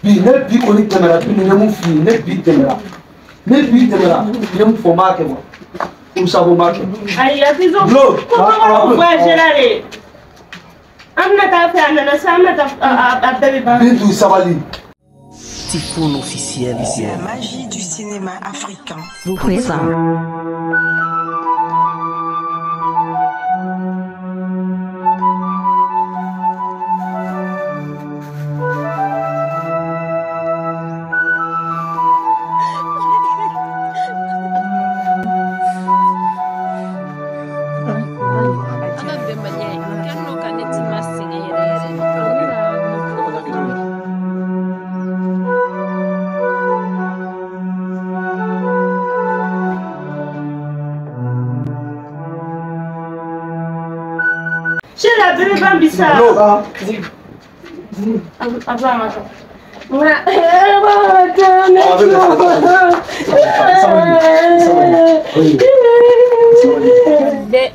Ne bi kɔni tɛmɛra bi ni mun f'i ye ne bi tɛmɛra ne bi tɛmɛra ne mun fɔ n b'a kɛ wa furusa ko n b'a kɛ. Ayi Afizo ko kɔngɔ voyagé la de an bɛna taa fɛ a nana sa an bɛna taa a bɛɛ bɛ ban. Bintu sabali. Tifoun officiel. La magie du cinéma africain vous présente.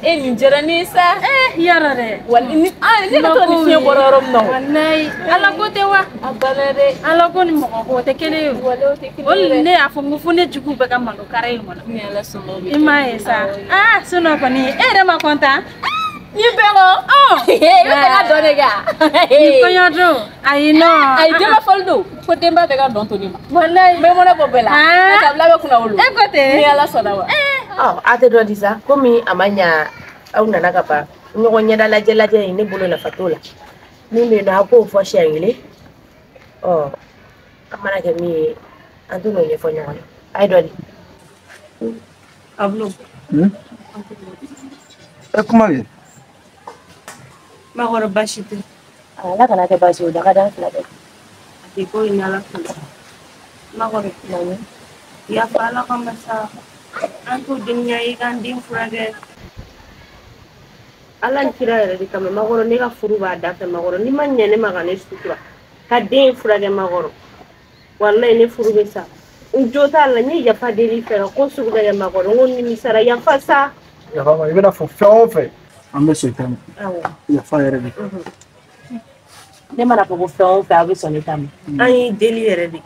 E nin diyara ne ye sa. Yɔrɔ dɛ. Wali ni ne ka to ni fiɲɛ bɔra yɔrɔ min na o. Walayi Ala ko tɛ wa. A banna dɛ. Ala ko ni mɔgɔ ko o tɛ kelen ye. Walayi o tɛ kelen ye. O de ne y'a fɔ n ko fo ne juguw bɛɛ ka malo kara in kɔnɔ. Ni Ala sɔnna o bɛ kɛ. I m'a ye sa. Aa sinon kɔni e yɛrɛ ma content. Ni bɛɛ kɔ. I bɛ fɛ ka dɔn de kɛ. Ni kɔɲɔ don. Ayi non. Ayi denba fɔli don. Ko denba bɛɛ ka dɔn to ne ma. Walayi. N bɛ mɔnɛ bɔ bɛɛ la. Kabila bɛ kunna wolo. E ko ten. Ni Ala sɔnna wa. Ɔ a tɛ dɔ di sa komi a ma ɲa aw nana ka ban ɲɔgɔn ɲɛda lajɛ lajɛ in ne bolo nafa t'o la min bɛ yen nɔ a k'o fɔ siɲɛ kelen ɔ an mana kɛ min ye an t'o ɲɛfɔ ɲɔgɔn ye a ye dɔ di. Ablo. E kuma bɛ. Makɔrɔ baasi tɛ. Ala kana kɛ baasi ye o da ka d'an fila bɛɛ. A tɛ ko in ala fila. Makɔrɔ yafa Ala kama sa. An t'o denɲa ye k'an den furakɛ. Ala ni kira yɛrɛ de kama Makɔrɔ ne ka furu b'a da fɛ Makɔrɔ n'i ma ɲɛ ne ma ka ne sutura ka den furakɛ Makɔrɔ walayi ne furu bɛ sa n jo t'a la n ye yafa deli fɛ ka ko sugu bɛɛ kɛ Makɔrɔ n ko nimisara yafa sa. Yafa ma i bɛna fɔ fɛn o fɛn an bɛ sɔn i ta ma. Yafa yɛrɛ de. Ne mana fɔ ko fɛn o fɛn aw bɛ sɔn ne ta ma. An y'i deli yɛrɛ de.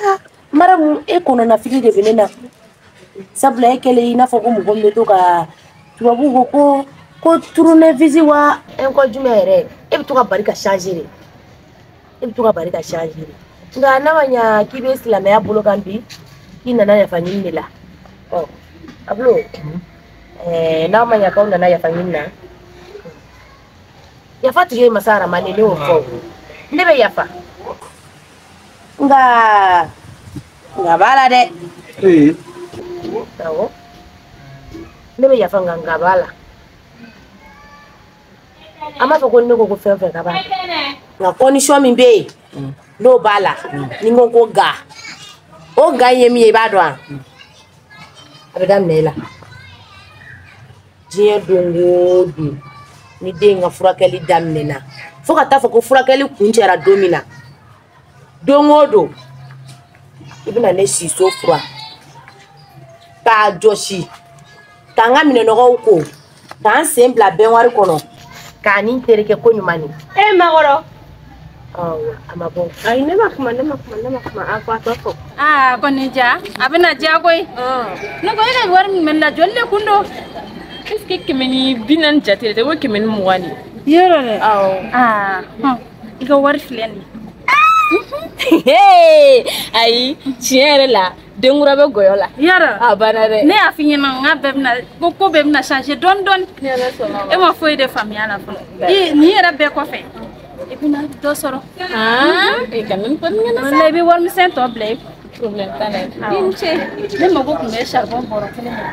Aa Maramu e kɔnɔnafili de bɛ ne na. Sabula e kɛlen i n'a fɔ ko mɔgɔ min bɛ to ka tubabuw ko ko tournevis wa n ko jumɛn yɛrɛ e bɛ to ka bari ka changer de e bɛ to ka bari ka changer de nka n'a ma ɲa k'i bɛ silamɛya bolo kan bi k'i nana yafa ɲini de la ɔ Ablo n'a ma ɲa k'aw nana yafa ɲini na yafa tigi ye masa Aramani ne y'o fɔ ne bɛ yafa nka nka b'a la dɛ. Awɔ ne bɛ yafa nka nka b'a la an b'a fɔ ko ne ko ko fɛn fɛn ka b'a la nka condition min bɛ yen n'o b'a la ni n ko ko ga o ga ye min ye i b'a dɔn wa a bɛ daminɛ e la diɲɛ don o don ni den ka furakɛli daminɛna fo ka taa fɔ ko furakɛli kuncɛra don min na don o don i bɛna ne siso fura k'a jɔsi k'an ka minɛnɔgɔw ko k'an sen bila bɛnwari kɔnɔ k'a ni terikɛ ko ɲuman ni. E Makɔrɔ. Awɔ a ma bɔ. Ayi ne ma kuma ne ma kuma ne ma kuma a fɔ a tɔ fɔ. Aa kɔni ja a bɛna diya koyi. Ne ko e ka wari min bɛ ne la joli de kun don. Est-ce que 140 jate de tɛ ko 120 de. Yɔrɔ dɛ. Awɔ. Aa i ka wari filɛ nin ye. Ayi tiɲɛ yɛrɛ la denkura bɛ gɔyɔ la. Yɔrɔ. A banna dɛ. Ne y'a f'i ɲɛna n k'a bɛɛ bɛna ko bɛɛ bɛna changer dɔɔni dɔɔni. E ma foyi de faamuya la fɔlɔ. I nin yɛrɛ bɛɛ kɔfɛ i bɛna dɔ sɔrɔ. E ka nin fɔ n ɲɛna sa. Walayi i bɛ warimisɛn tɔ bila i kun. Problème t'a la. I ni ce. Ne mago tun bɛ charbon bɔrɔ kelen na.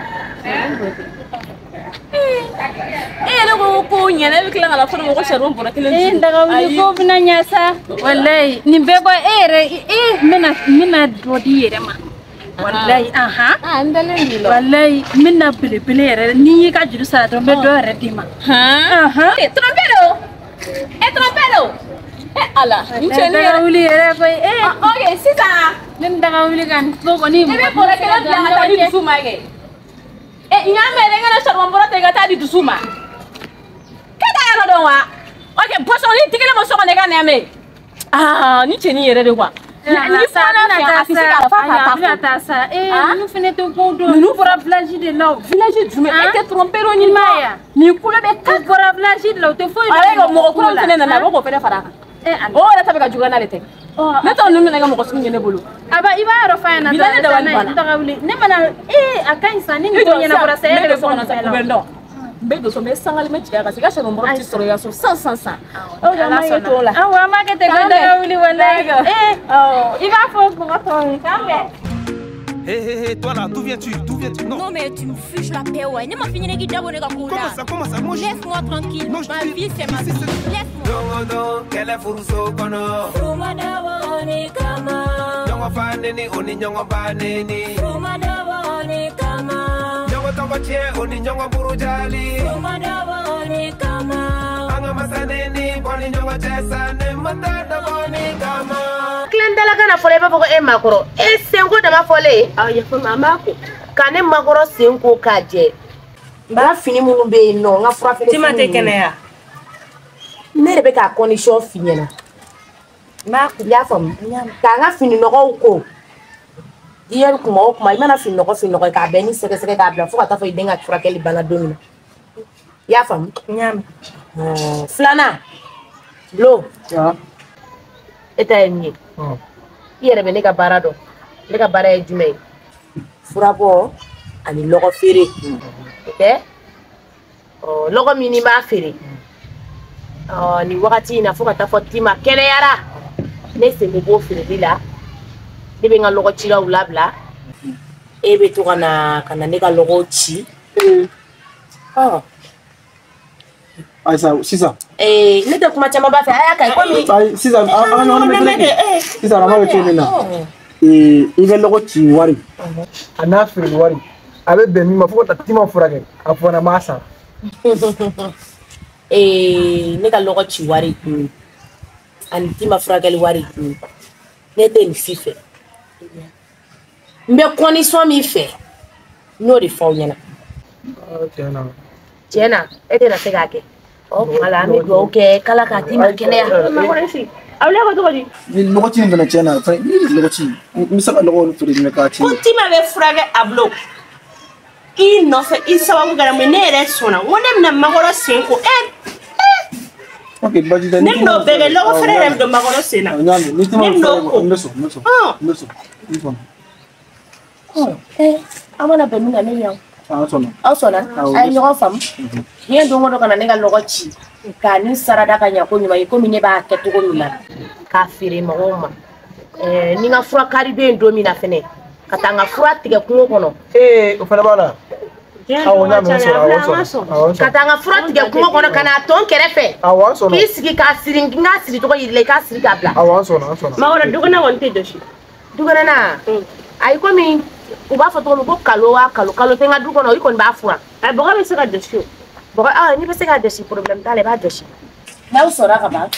E yɛrɛ ko ɲɛna e bɛ tila ka na fɔ ne ma ko charbon bɔrɔ kelen E Dagawuli ko bɛna ɲɛ sa. Walayi nin bɛɛ bɔ e yɛrɛ e n bɛna dɔ di i yɛrɛ ma. Walayi ahan. Ah n dalen b'i la. Walayi n bɛna belebele yɛrɛ n'i y'i ka juru sara dɔrɔn n bɛ dɔ yɛrɛ d'i ma. Han. E trompé don. E trompé don. E Ala. N cɛ ne yɛrɛ. Dagawuli yɛrɛ koyi e. Ok sisan. Ne ni Dagawuli ka nin ko kɔni. E bɛ bɔrɔ kelen bila ka taa di dusu ma kɛ. E n y'a mɛn dɛ n kana charbon bɔrɔ ta i ka taa di dusu ma. K'e t'a yɔrɔ dɔn wa? Ok boisson ni tigɛlen ma so kɔnɔ i ka nɛmɛ. Ah ni cɛnin yɛrɛ de quoi. Ni fana fɛ a tɛ se k'a fɔ k'a ta ta sa. Eh ninnu fana tɛ ko dɔn. Ninnu bɔra village de la o. Village jumɛn? E tɛ tromper o ni ma ya. Nin kulo bɛ U bɔra village de la u tɛ foyi dɔn. Ale ka mɔgɔ kura min fana nana a b'o k'o fana fara a kan. O yɛrɛ ta bɛ ka juguya n'ale tɛ. Ne t'a ninnu minɛ ka mɔgɔ sugu ye ne bolo. A ba i b'a yɔrɔ f'a ɲɛna. Bilahi ne dabali banna. Dagawuli ne mana ee a ka ɲi sa ni nin ko ɲɛnabɔra sa e yɛrɛ bɛ bɔ nin bɛɛ la. U bɛ n dɔn. N bɛ don so n bɛ sangali bɛ jigin a kan i ka charbon bɔrɔ ti sɔrɔ i ka so san. Ala sɔnna. Awɔ an b'a kɛ ten ko Dagawuli walayi. Ee i b'a fɔ mɔgɔ tɔw ye k'an bɛn. Hé hé hé, toi là, d'où viens-tu? D'où viens-tu? Non. Non mais tu me fiches la paix, ouais. Ne m'a fini de guider abonné. Comment ça? Moi, laisse-moi tranquille. Non, ma vie c'est ma vie. Laisse-moi. Non, quelle est furuso kono? Fruma dawa kama. Nyongo fa neni oni nyongo ba neni. Fruma dawa kama. Nyongo tongo chie oni nyongo burujali. Fruma dawa kama. Anga masaneni boni nyongo chesa ne mata dawa kama. Tilen dala kana fɔlɔ i b'a fɔ ko e makɔrɔ e senko dama fɔlen. Awɔ yafa ma an b'a ko. Ka ne makɔrɔ sen ko k'a jɛ. N b'a fini minnu bɛ yen nɔ n ka fura feere. Tima tɛ kɛnɛya. Ne de bɛ k'a condition f'i ɲɛna. N b'a ko. I y'a faamu. K'an ka fini nɔgɔw ko. Diɲɛ kuma o kuma i mana fini nɔgɔ k'a bɛɛ ni sɛgɛsɛgɛ k'a bila fo ka taa fɔ i den ka furakɛli banna don min na. I y'a faamu. N y'a mɛn. Filanan. Bulo. E ta ye min ye. I yɛrɛ bɛ ne ka baara dɔn. Ne ka baara ye jumɛn ye? Furabɔ ani lɔgɔ feere. O tɛ? Lɔgɔ min n'i b'a feere. Nin wagati in na fo ka taa fɔ Tima kɛnɛyara. Ne sen bɛ bɔ feereli la. Ne bɛ n ka lɔgɔ cilaw labila. E bɛ to ka na ne ka lɔgɔw ci. Ayi sisan. Ne tɛ kuma caman ba fɛ a y'a ka komi. Ayi sisan an ka ɲɔgɔn lamɛn kɛ. Sisan a b'a kɛ cogo min na. I ka lɔgɔ ci wari. A n'a feereli wari. A bɛ bɛn min ma fo ka taa Tima furakɛ a fana m'a sara. Ne ka lɔgɔ ci wari. Ani Tima furakɛli wari. Ne tɛ nin si fɛ. N bɛ condition min fɛ n y'o de fɔ aw ɲɛna. Tiɲɛ na. Tiɲɛ na e tɛna se k'a kɛ. O tuma la an bɛ dugawu kɛ k'Ala k'a d'i ma kɛnɛya. A wuli ko cogo di? Ni lɔgɔ ci in fana tiɲɛ na fɛnɛ ni lɔgɔ ci n bɛ se ka lɔgɔ feere mɛ k'a ci. Ko Tima bɛ furakɛ a bolo. I nɔfɛ i sababu kɛra mun ye ne yɛrɛ sɔnna n ko ne bɛna makɔrɔ sen ko e. Ok baasi tɛ. Ne bɛn'o bɛɛ kɛ lɔgɔ feere yɛrɛ bɛ don makɔrɔ sen na. N y'a mɛn ni Tima bɛ furakɛ n bɛ sɔn n bɛ sɔn n bɛ sɔn n sɔnna. An mana bɛn min kan ne yan. Aw sɔnna. Aw sɔnna. A ye ɲɔgɔn faamu. Diɲɛ don o don ka na ne ka lɔgɔ ci k'a ni sarada ka ɲa ko ɲuman ye komi ne b'a kɛ cogo min na k'a feere mɔgɔw ma. Ni n ka fura kari bɛ yen don min na fɛnɛ ka taa n ka fura tigɛ kungo kɔnɔ. Ee o fana b'a la. Awɔ n y'a mɛn sɔrɔ awɔ sɔnna. Ka taa n ka fura tigɛ kungo kɔnɔ ka n'a tɔn kɛrɛfɛ. Awɔ an sɔnna. K'i sigi k'a siri n k'a siri cogo yir'i la i k'a siri k'a bila. Awɔ an sɔnna an sɔnna. Makɔrɔ dukɛnɛ kɔni tɛ jɔsi. Dukɛnɛ na. Ayi komi u b'a fɔ cogo min ko kalo wa kalo kalo tɛ n ka du kɔnɔ i kɔni b'a furan. A bɔgɔ bɛ se ka jɔsi o. Bɔgɔ n'i bɛ se k'a jɔsi problème t'a la i b'a jɔsi. N'aw sɔnna ka ban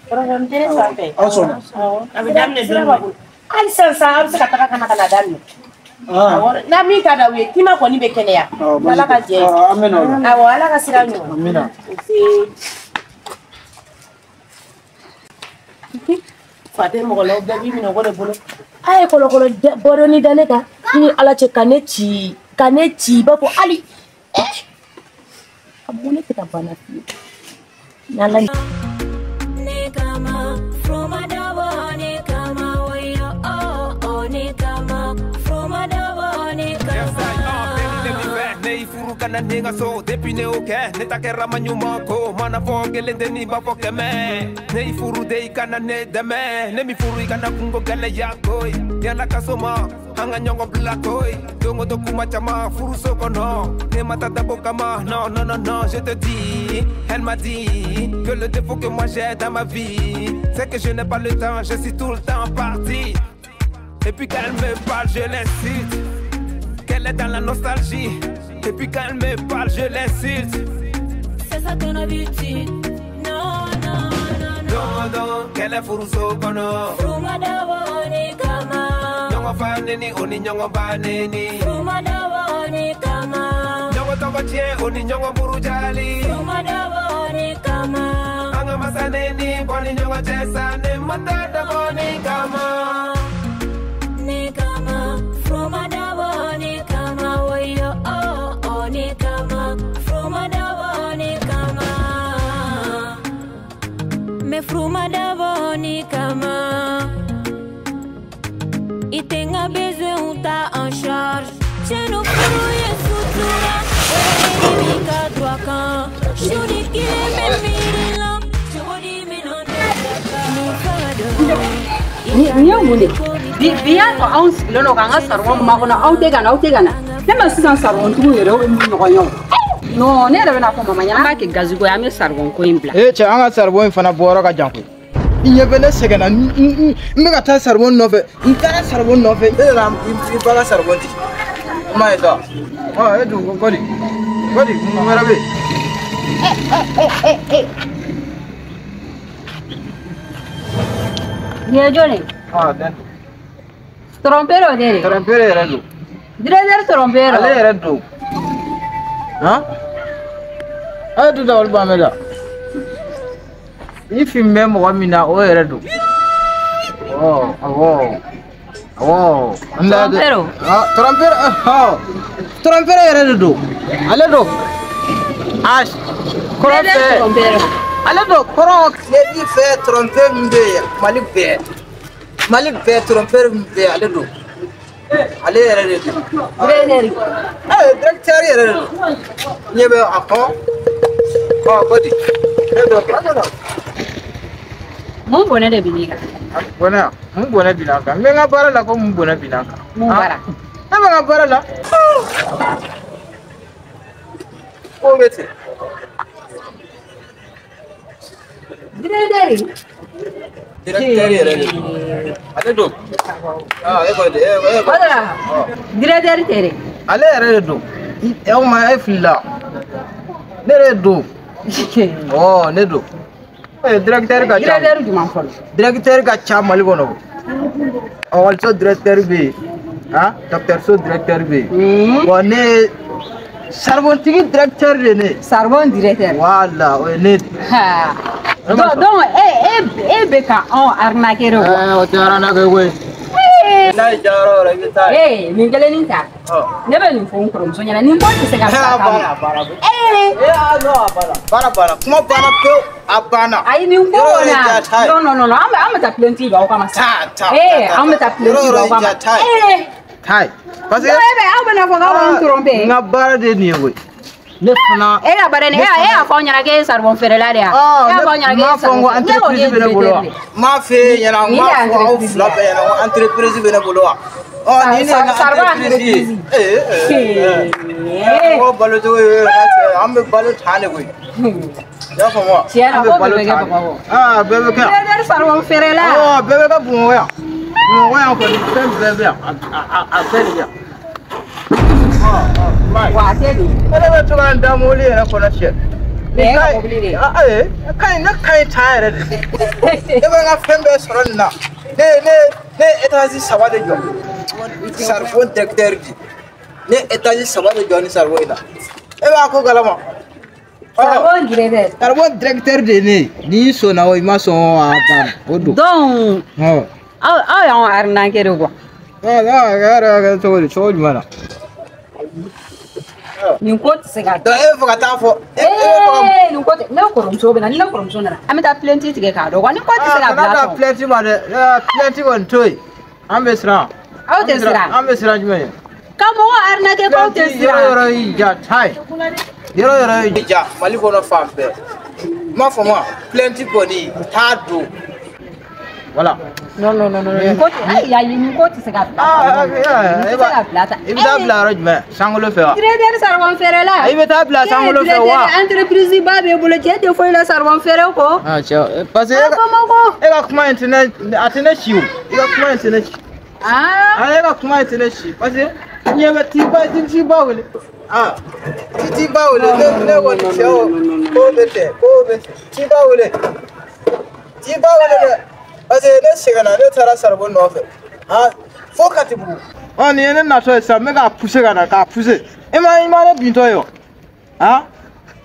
problème tɛ ne fan fɛ. Aw sɔnna. A bɛ daminɛ don jumɛn? Hali sisan sisan aw bɛ se ka taga ka na daminɛ. Awɔ n'a min ka d'aw ye Tima kɔni bɛ kɛnɛya. Ala ka jɛ ye. An bɛ na o la. Awɔ Ala ka sira ɲuman. Amina. Fa tɛ mɔgɔ la o bɛɛ b'i minɛ o de bolo. A ye kɔlɔkɔlɔ bɔdɔni da ne kan i ni Ala cɛ ka ne ci i b'a fɔ hali a bon ne tɛ ka bana fiyewu. N'Ala. Ne kama fruma dawa ne kama wayo oh oh ne kama fruma dawa ne kama. Ne ifuru kana nenga so depuis ne oke ne takera manyuma ko mana fo gelende ni ba fo keme ne ifuru de kana ne deme ne mi furu kana kungo gele ya ko yala kasoma An ka ɲɔgɔn bila koyi. Don o don kuma caman furuso kɔnɔ. Ne ma taa dabɔ kama, non, non, non, non, je te dis. Elle m'a dit que le défaut que moi j'ai dans ma vie, c'est que je n'ai pas le temps, je suis tout le temps parti. Et puis quand elle me parle, je l'insulte. Qu'elle est dans la nostalgie. Et puis quand elle me parle, je l'insulte. C'est ça ton habitude. Non, non, non, non. Don don, qu'elle est furuso kɔnɔ. Furu ma dabɔ o de kama. Ɲɔgɔn fa neni, o ni ɲɔgɔn ba neni. Furu ma dabɔ o de kama. Ɲɔgɔn tɔgɔ tiɲɛ, o ni ɲɔgɔn burujali. Furu ma dabɔ o de kama. An ka masa neni, bɔ ni ɲɔgɔn cɛ sa, ne ma taa dabɔ ni kama. Ne kama, furu ma dabɔ ne kama, wayo oh oh ne kama, furu ma dabɔ ne kama. Me furu ma dabɔ ne kama. I tɛ n ka besoin ta en charge. Cɛ no furu ye sutura, o ye ne b'i ka droit kan. Su ni tile bɛ miiri la, cogo di minɛn tɛ ka kan. Fanga dɔn. Nin ye mun de bi bi y'a sɔrɔ anw sigilen don k'an ka saribɔn makɔnɔ, aw tɛ ka na, aw tɛ ka na. Ne ma sisan saribɔntigiw yɛrɛ ɲɔgɔn ye o. Non, ne yɛrɛ bɛna fɔ mama ɲɛna, an b'a kɛ gaziko ye, an bɛ saribɔn ko in bila. Ee cɛ, an ka saribɔn in fana bɔyɔrɔ ka jan koyi. I ɲɛ bɛ ne sɛgɛnna, n bɛ ka taa saribɔn nɔfɛ, n taara saribɔn nɔfɛ, e yɛrɛ i ba ka saribɔn di. I m'a ye sa. Ɔ e dun ko di? Ko di mun wɛrɛ bɛ yen? Nin ye jɔn ye? Ah, den. Trompero de ye. Trompero yɛrɛ don. Directeur trompero. Ale yɛrɛ don. Han? A ye du dabali ban bɛ la. I fin bɛ mɔgɔ min na, o yɛrɛ don. Awɔ, awɔ. Awɔ. Trompero. Ah, trompero, ah. Trompero yɛrɛ de don. Ale don. Ah, kɔrɔ fɛ. Ale don kɔrɔ tile fɛ trompeur min bɛ yen Mali bɛɛ. Mali bɛɛ trompeur min bɛ yen ale don. Ale yɛrɛ de don. Directeur. Directeur yɛrɛ de don. Ɲɛ bɛ a kɔ. Ɔ ko di. Ne don kɛ. Mun bɔnɛ de bɛ n'i kan? Bɔnɛ, mun bɔnɛ bɛ n'a kan? N bɛ n ka baara la ko mun bɔnɛ bɛ n'a kan? Mun baara? Ne bɛ n ka baara la. Ko bɛ ten. Directeur. Directeur yɛrɛ de don. Ale don. Ah, e ko di, e ko. Directeur tɛ dɛ. Ale yɛrɛ de don. O ma e filila. Ne de don. Ɔ ne don. Directeur ka ca. Directeur jumɛn fɔlɔ? Directeur ka ca Mali kɔnɔ. Ɔkɔliso directeur bɛ yen. Han, dɔgɔtɔrɔso directeur bɛ yen. Bon ne ye saribɔntigi directeur de ne. Saribɔn directeur. Voilà, o ye ne de. Ha. Donc e bɛ ka anw arnaquer de quoi. O tɛ arnaquer koyi. N'a y'i diya yɔrɔ o yɔrɔ i bɛ taa yen. Ee nin kelennin ta. Ne bɛ nin fɔ n kɔrɔmuso ɲɛna, nin ko tɛ se ka bila A banna, a banna. Ee non, a banna. Baara banna, kuma banna pewu, a banna. Ayi nin ko Yɔrɔ na. yɔrɔ ja ta ye. Non non non, an bɛ taa plainte don aw kama sa. Ta ta. Ee an bɛ taa plainte don aw kama. Yɔrɔ yɔrɔ ja ta ye. Ee. Ta ye. Parce que E bɛ aw bɛna fɔ k'aw b'anw tromper. N ka baara de ye nin ye koyi. Ne fana. E ka baara nin, e y'a fɔ anw ɲɛna k'e ye saribɔn feerela de ye wa? E y'a fɔ anw ɲɛna k'e ye N m'a fɔ n ko saribɔn feerela de ye. entreprise bɛ ne bolo wa? N m'a f'e ɲɛna, n m'a fɔ aw fila bɛɛ ɲɛna ko entreprise bɛ ne bolo wa? Ɔ nin de ye n ka entreprise ye. Ee mɔgɔ balo cogo ye cɛ, an bɛ balo tan de koyi. I y'a faamu wa? Tiɲɛ na, ko bɛɛ bɛ kɛ Bamakɔ. Aa bɛɛ bɛ kɛ yan. Directeur saribɔn feerela. Awɔ bɛɛ bɛ kɛ Bamakɔ yan. Bamakɔ yan kɔni fɛn bɛɛ bɛ yan. A bɛɛ de bɛ yan. Wa a tɛ nin. Ne bɛ to ka n da mobili yɛrɛ kɔnɔ fiyɛ. Nin ye ka mobili de ye. Ee ka ɲi, ne ka ɲi tan yɛrɛ de. Ne bɛ n ka fɛn bɛɛ sɔrɔ nin na. Ne ne ye étage 3 de jɔ. Saribɔn directeur di. Ne ye étage 3 de jɔ ni saribɔn in na. E b'a ko kalama. Saribɔn directeur. Saribɔn directeur de ye ne ye. N'i sɔnna o i ma sɔn o a banna o don. Donc aw y'anw arnaquer de quoi. Ah non, yɛrɛ kɛ cogo di, cogo jumɛn na? Nin ko tɛ se ka. Donc e bɛ fɛ ka taa fɔ. Ee nin ko tɛ, ne kɔrɔmuso bɛ na, ni ne kɔrɔmuso nana, an bɛ taa plainte tigɛ k'a dɔn wa nin ko tɛ se ka bila Kana taa sɔn. plainte ma dɛ, plainte kɔni to yen. An bɛ siran. Aw tɛ siran. An bɛ siran jumɛn ye? Ka mɔgɔ arnaquer k'aw tɛ siran. Yɔrɔ yɔrɔ y'i ja ta ye. Yɔrɔ yɔrɔ y'i ja Mali kɔnɔ fan bɛɛ. I m'a faamu wa? Plainte kɔni t'a don. Voilà. Non non non non. Nin ko ayi ayi nin ko tɛ se ka bila. Ah, nin tɛ se ka bila tan. I bɛ taa bila yɔrɔ jumɛn? Sankolo fɛ wa? Directeur saribɔn feerela. I bɛ taa bila sankolo fɛ wa? Entreprise ba b'e bolo cɛ tɛ foyi la saribɔn feere kɔ. Ah cɛ, parce que e ka kuma in tɛ ne, a tɛ ne ci o. I ka kuma in tɛ ne ci. Ah. E ka kuma in tɛ ne ci parce que ɲɛ bɛ t'i ba t'i ba wele. Ah, t'i ba wele ne kɔni cɛ o ko bɛ ten ko bɛ ten t'i ba wele. T'i ba wele dɛ. Parce que ne sɛgɛnna ne taara saribɔn nɔfɛ. Ah, fo Katibugu. Ɔ nin ye ne natɔ ye sisan n bɛ k'a pousser ka na k'a pousser. E ma ne bintɔ ye wa? Ah,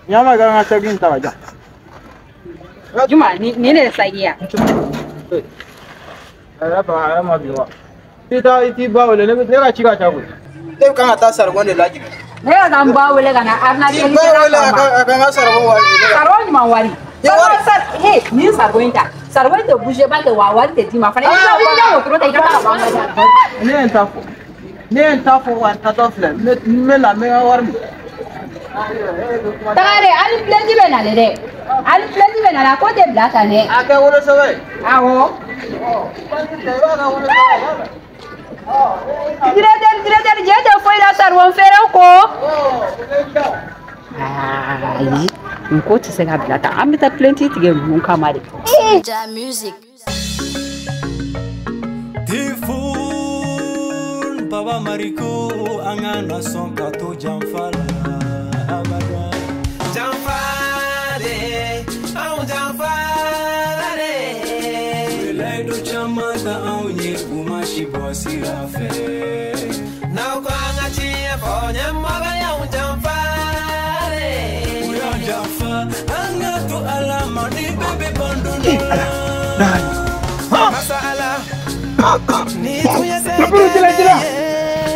ɲama ka n ka saki in ta ka di yan. Juma nin de ye saki ye. A yɛrɛ fa a yɛrɛ ma bin wa? I t'i i t'i ba wele ne ka ci ka ca koyi. Ne kan ka taa saribɔn de lajigin. Ne ka taa n ba wele ka na arnaque T'i ba wele a ka n ka saribɔn wari di ne ma. Saribɔn jumɛn wari? He nin saribɔn in ta. Saribɔn in tɛ bouger ba tɛ wa wari tɛ d'i ma fana. I bɛ wotoro ta i ka taa ka bɔ an ka da. Ne ye n ta fɔ. Ne ye n ta fɔ wa n tatɔ filɛ n bɛ na n bɛ n ka wari minɛ. Taga dɛ hali plainte bɛ nalen dɛ. Hali plainte bɛ nalen a ko tɛ bila tan dɛ. A kɛ wolosɛbɛn ye. Awɔ. Directeur jɛ tɛ foyi la saribɔn feere kɔ. Ayi nin ko tɛ se ka bila tan an bɛ taa plainte tigɛ ninnu kama de. Ja music. Tifun Baba Mariko an ka na sɔn ka to janfa la abada. Janfa de anw janfa la de. U ye layidu caman ta anw ye u ma si bɔ sira fɛ. N'aw ko an ka tiɲɛ fɔ ɲɛmɔgɔ y'anw janfa de. U y'an janfa an ka to Ala ma ni bɛɛ bɛ ban don dɔ la. Masa Ala ni tun ye se kɛ ne ye.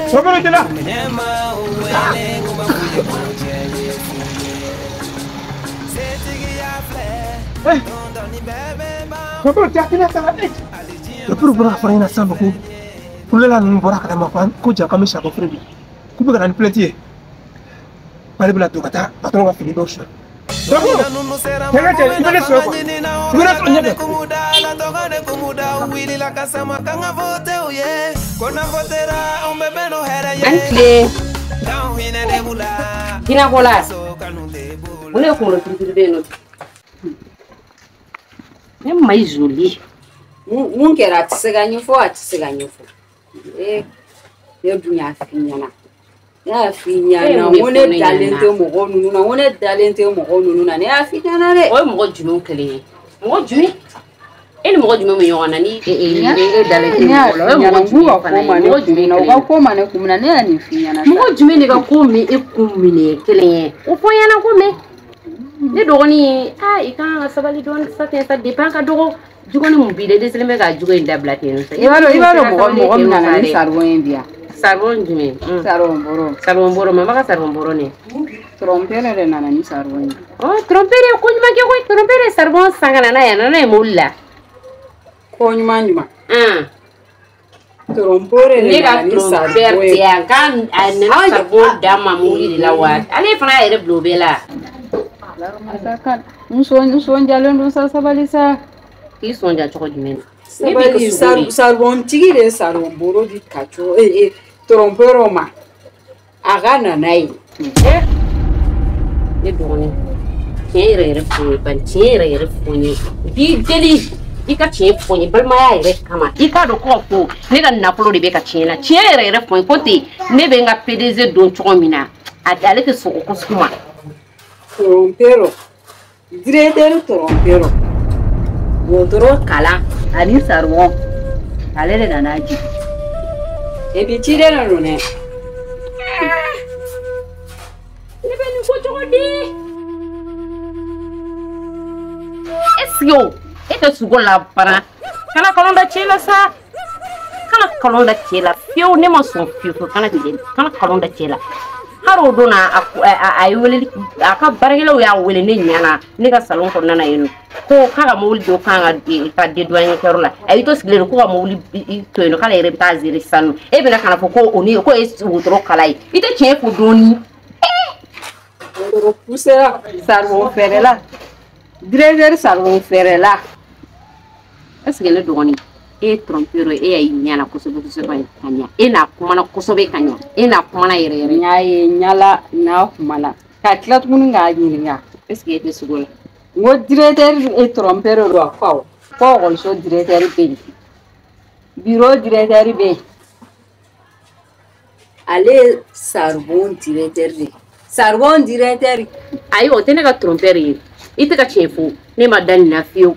Ɲɛmaaw wele k'u b'a f'u ye ko diɲɛ ye fu ye. Setigiya filɛ don dɔ ni bɛɛ bɛ ban. Raporo bɔra ka fara ɲɛna sisan nɔ ko kulela ninnu bɔra kalama ko ja k'an bɛ saribɔn feere bi k'u bɛ ka na ni plainte ye k'ale bɛna don ka taa patron ka fini dɔw suɲɛ. Raporo cɛ ka cɛ i bɛ ne sɔrɔ quoi i bɛ ne sɔrɔ ɲɛfɛ. An tile jinɛkola mun de kunkolo turuturu bɛ yen nɔ ne ma i zoli. Mun kɛra a tɛ se ka ɲɛfɔ a tɛ se ka ɲɛfɔ ee ne dun y'a f'i ɲɛna ne y'a f'i ɲɛna n ko ne dalen tɛ mɔgɔ ninnu na n ko ne dalen tɛ mɔgɔ ninnu na ne y'a f'i ɲɛna dɛ. O ye mɔgɔ jumɛnw kelen ye mɔgɔ jumɛn e ni mɔgɔ jumɛn bɛ ɲɔgɔn na ni e dalen tɛ mɔgɔ la o ye mɔgɔ jumɛn fana ye mɔgɔ jumɛn u ka ko ma ne kun minɛ ne y'a nin f'i ɲɛna. Mɔgɔ jumɛn de ka ko min e kun minɛ kelen ye o fɔ n ɲɛna ko mɛn ne dɔgɔnin aa i kan ka sabali dɔɔni sa ten sa depuis an ka dɔgɔ juguni mun b'i la i dɛsɛlen bɛ ka jugu in dabila ten nɔ sa. I b'a dɔn mɔgɔ min nana ni saribɔn ye bi yan. Saribɔn jumɛn? Saribɔn bɔrɔ. Saribɔn bɔrɔ mama ka saribɔn bɔrɔ nin. Trompeur de nana ni saribɔn ye. Ɔ trompeur ye ko ɲuman kɛ koyi trompeur ye saribɔn san ka na n'a ye a nana n'a ye mobili la. Ko ɲuman ɲuman. Trompeur de nana ni saribɔn ye. Ne ka trompeur tɛ yan k'a a nana saribɔn d'a ma mobili de la wa ale fana y'a yɛrɛ bila o bɛɛ la. N sɔnjalen don sa sabali sa. K'i sɔnja cogo jumɛn na? Sabali saribɔntigi de ye saribɔn bɔrɔ di ka cogo trompeur ma a ka na n'a ye. Ne dɔgɔnin tiɲɛ yɛrɛ yɛrɛ fɔ n ye bani tiɲɛ yɛrɛ yɛrɛ fɔ n ye n b'i deli i ka tiɲɛ fɔ n ye balimaya yɛrɛ kama i k'a dɔn ko ko ne ka nafolo de bɛ ka tiɲɛ na tiɲɛ yɛrɛ yɛrɛ fɔ n ye ko ten ne bɛ n ka PDG dɔn cogo min na ale tɛ sɔn o ko sugu ma. Trompeur directeur trompeur wotoro kalan ani saribɔn ale de nana jigin et puis ciden de don dɛ. Ne bɛ nin ko cogo di? Est-ce que o e tɛ sogo la fana kana kalon da cɛ la sa kana kalon da cɛ la fiyewu ne ma sɔn fiyewu kana kana kalon da cɛ la. Hali o don na a ye weleli a ka baarakɛlaw y'a wele ne ɲɛna ne ka salon kɔnɔna na yen nɔ ko k'a ka mobili dɔ kan ka dédouaner kɛyɔrɔ la a y'i to sigilen don ko ka mobili to yen nɔ k'ale yɛrɛ bɛ taa gérer sisan nɔ e bɛna ka na fɔ ko o ni ko ye wotoro kala ye i tɛ tiɲɛ fɔ dɔɔni. Wotoro poussera saribɔn feerela directeur saribɔn feerela Est-ce que ne dɔgɔnin e ye trompeur e y'a ye ɲɛ la kosɛbɛ kosɛbɛ ka ɲa e n'a kumana kosɛbɛ ka ɲa e n'a kumana yɛrɛ yɛrɛ. N y'a ye ɲala n'a kumana ka tila tuguni k'a ɲininka. Est-ce que e tɛ sogo la. N ko directeur ye trompeur don wa ko awɔ ko ekɔliso directeur bɛ yen bureau directeur bɛ yen ale ye saribɔn directeur de ye saribɔn directeur. Ayi o tɛ ne ka trompeur ye i tɛ ka tiɲɛ fɔ ne ma da nin na fiyewu.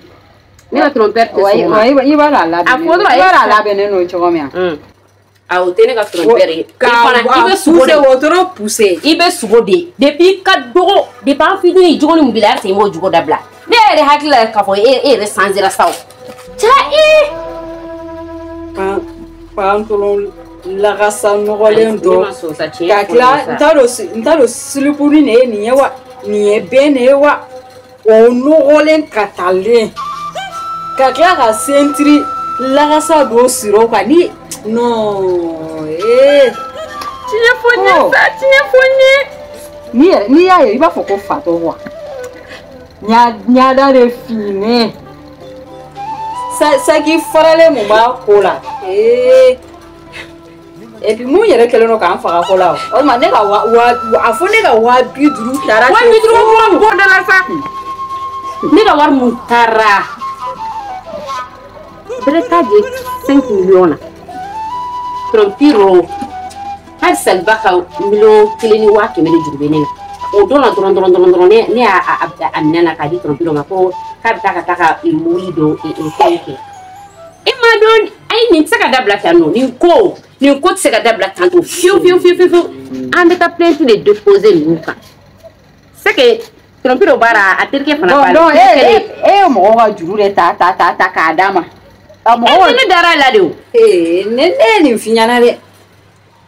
Ne ka trompeur tɛ sɔn o ma. I b'a dɔn a labɛnnen don i b'a dɔn a labɛnnen don cogo min na. A o tɛ ne ka trompeur ye. I fana i bɛ sogo de. Wotoro pousser. I bɛ sogo de depuis i ka dɔgɔ depuis an fitinin jogo min b'i la halisa i m'o jogo dabila. Ne yɛrɛ hakili la k'a fɔ e yɛrɛ sanzera sa o. Cɛ ee. Pantalon lagasa nɔgɔlen dɔ ka tila n t'a dɔn silipuni de ye nin ye wa nin ye bɛn de ye wa o nɔgɔlen katalen. Ka tila ka sentiri lagasa dɔ siri o kan ni non ee. Tiɲɛ fɔ n ye sa tiɲɛ fɔ n ye. N'i yɛrɛ n'i y'a ye i b'a fɔ ko fatɔ wa ɲada de finnen saki faralen mun b'a ko la ee et puis mun yɛrɛ kɛlen don k'an faga ko la o o tuma ne ka wa a fɔ ne ka 50.000 taara. 50.000 kuma bɔ da la sa ne ka wari mun taara. Bɛrɛ t'a di 5 millions na trompeur hali saliba ka 1,1 million de juru bɛ ne na o don na dɔrɔn dɔrɔn dɔrɔn dɔrɔn ne y'a a minɛ na k'a di trompeur ma ko k'a bɛ taa ka taa ka mobili dɔ fɛn kɛ e m'a dɔn ayi nin tɛ se ka dabila tan nɔ nin ko tɛ se ka dabila tan tɔ fiyewu fiyewu fiyewu fiyewu an bɛ taa plainte de déposer ninnu kan c'est que trompeur baara a terikɛ fana b'a la. Non e ye mɔgɔw ka juru de ta ta ta ta k'a d'a ma. E ne dara la de o. Ee ne ye nin f'i ɲɛna dɛ.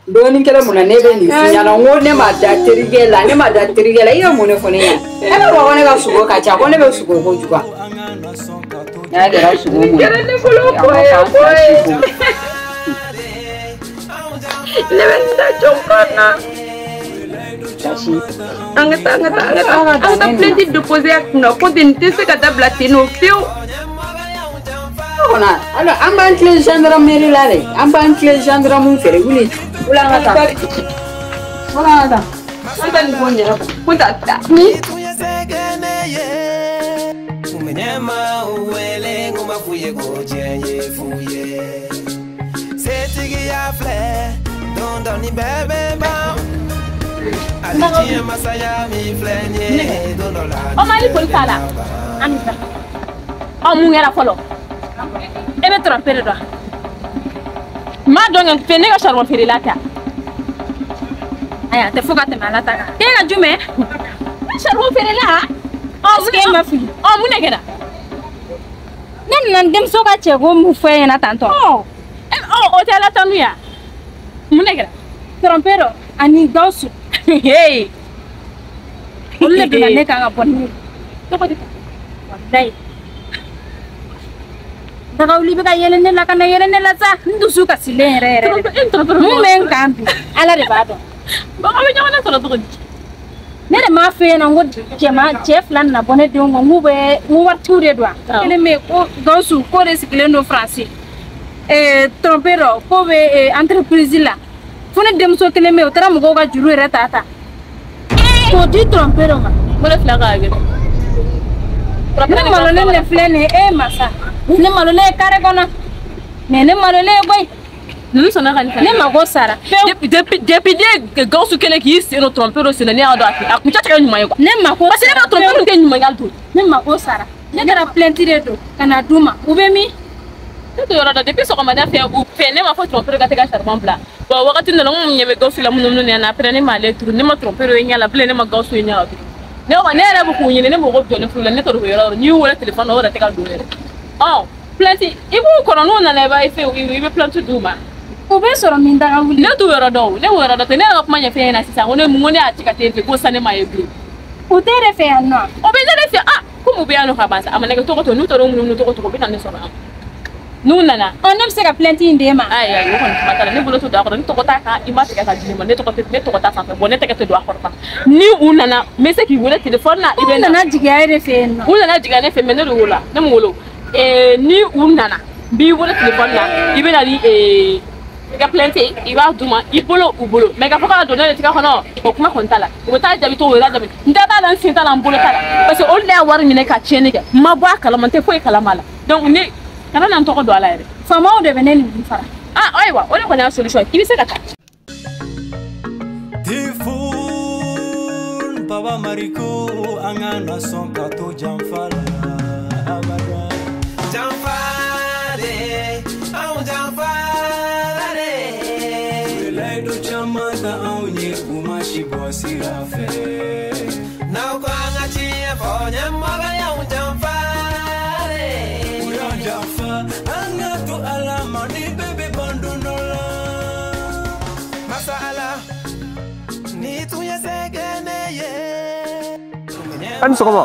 Dɔɔnin kɛlen mun na ne bɛ nin f'i ɲɛna n ko ne ma da terikɛ la ne ma da terikɛ la i ye mun de fɔ ne ɲɛna. E b'a fɔ ko ne ka sogo ka ca ko ne bɛ sogo kojugu. N'a kɛra sogo mun ye. Kɛra ne bolo ko ye ko ye. Ne bɛ taa jɔn kan na. An ka taa an ka taa an ka taa an ka taa plainte déposer a kunna ko ten nin tɛ se ka dabila ten nɔ fiyewu. Kɔnɔ alors an b'an tilen gendarmerie la dɛ an b'an tilen gendarme fɛ wuli wuli an ka taa wuli an ka taa an tɛ nin ko in yɛrɛ ko ta ta ni. O ma ni poli t'a la an bɛ taa ɔ mun kɛra fɔlɔ. E bɛ trompeur dɔn n m'a dɔn kɛ ne ka saribɔn feerela tɛ ayi a tɛ fo ka tɛmɛ ala ta kan k'e ka jumɛn saribɔn feerela ɔ mun e ma fili ɔ mun de kɛra ne nana n denmuso ka cɛko mun fɔ e ɲɛna tantɔ ɔ o tɛ ala tanu ya mun de kɛra trompeur ani Gawusu hey olu de donna ne kan ka bɔ ni ne tɔgɔ di walayi. Dagawuli bɛ ka yɛlɛ ne la ka na yɛlɛ ne la sa n dusu kasilen yɛrɛ yɛrɛ mun bɛ n kan bi ala de b'a dɔn. Bon aw bɛ ɲɔgɔn lasɔrɔ cogo di. Ne de m'a f'e ɲɛna n ko cɛ fila nana bɔ ne denw kɔ n k'u bɛ n ko waritigiw de don wa. Kelen bɛ yen ko Gawusu k'o de sigilen don Faransi trompeur k'o bɛ entreprise la fo ne denmuso kelen bɛ yen o taara mɔgɔw ka juru yɛrɛ ta k'o di trompeur ma. Ko ne fila k'a kɛ. Ne malolen de filɛ nin ye e masa. Ne malolen ye carré kɔnɔ mais ne malolen ye koyi. Ninnu sɔnna ka nin ne mako sara. Depuis ne Gawusu kɛlen k'i sen don trompeur sen na ne y'a dɔn a kun tɛ kɛ ɲuman ye quoi. Ne mako parce que ne b'a trompeur tɛ ɲuman ye hali tuguni. Ne mako sara ne taara plainte de don ka na d'u ma u bɛ min. Ne t'o yɔrɔ dɔn depuis sɔgɔmada fɛ u fɛ ne m'a fɔ trompeur ka tɛ ka saribɔn bila bon wagati nana n kun ɲɛ bɛ Gawusu la munumunu na après ne m'ale turu ne ma trompeur ye ɲɛ la bilen ne ma Gawusu ye ɲɛ la tuguni. Ne ko ne yɛrɛ bɛ k'u ɲini ne mɔgɔ jɔlen filɛ ne t'o yɔrɔ dɔn n'i y'u wele téléphone na o yɛrɛ tɛ ka don yɛrɛ. Ɔ plainte i b'u kɔnɔ n'u nana i b'a fɛ i bɛ plainte d'u ma. U bɛ sɔrɔ min daga wuli. Ne t'u yɔrɔ dɔn o ne b'o yɔrɔ dɔn ne yɛrɛ ka kuma ɲɛf'e ɲɛna sisan ko ne y'a ci ka t'e fɛ ko sisan ne m'a ye bilen. U t'e de fɛ yan nɔ. O bɛ ne de fɛ ah komi u bɛ yan nɔ ka ban sa a mana kɛ cogo o cogo n'u taara u munumunu cogo o cogo u bɛ na ne sɔrɔ yan. N'u nana. Ɔ ne bɛ se ka plainte in d'e ma. Ayi ayi o kɔni kuma t'a la ne bolo tɛ don a kɔrɔ ne tɔgɔ t'a kan i ma tigɛ ka di ne ma ne tɔgɔ t'a sanfɛ bon ne tɛgɛ tɛ don a kɔrɔ fana ni u nana n bɛ se k'i wele téléphone na i bɛ na. U nana jigiya e de fɛ yen nɔ. U nana jigiya ne fɛ mais ne de wolola ne m'u wolo. Ni u nana n b'i wele telefɔni na i bɛ na ni i ka plainte i b'a d'u ma i bolo u bolo mais k'a fɔ k'a don ne de tigɛ kɔnɔ o kuma kɔni t'a la u bɛ taa jaabi cogo o la jaabi n tɛ t'a la n sen t'a la n bolo t'a la parce que olu de y'a wari minɛ ka tiɲɛni kɛ n ma bɔ a kalama n tɛ foyi kalama la donc ne kana na n tɔgɔ don a la yɛrɛ. Faamaw de bɛ ne ni ninnu fara. Ah ayiwa o de kɔni y'a solution ye i bɛ se ka taa. Tifun Baba Mariko an ka na sɔn ka to janfa la abada. Janfa de anw janfa la de. Layidu caman ta anw ye u ma si bɔ sira fɛ. N'aw ko an ka tiɲɛ fɔ ɲɛmɔgɔ y'anw janfa de. U y'an janfa an ka to Ala ma ni bɛɛ bɛ ban don dɔ la. Masa Ala ni tun ye se kɛ ne ye. A ni sɔgɔma.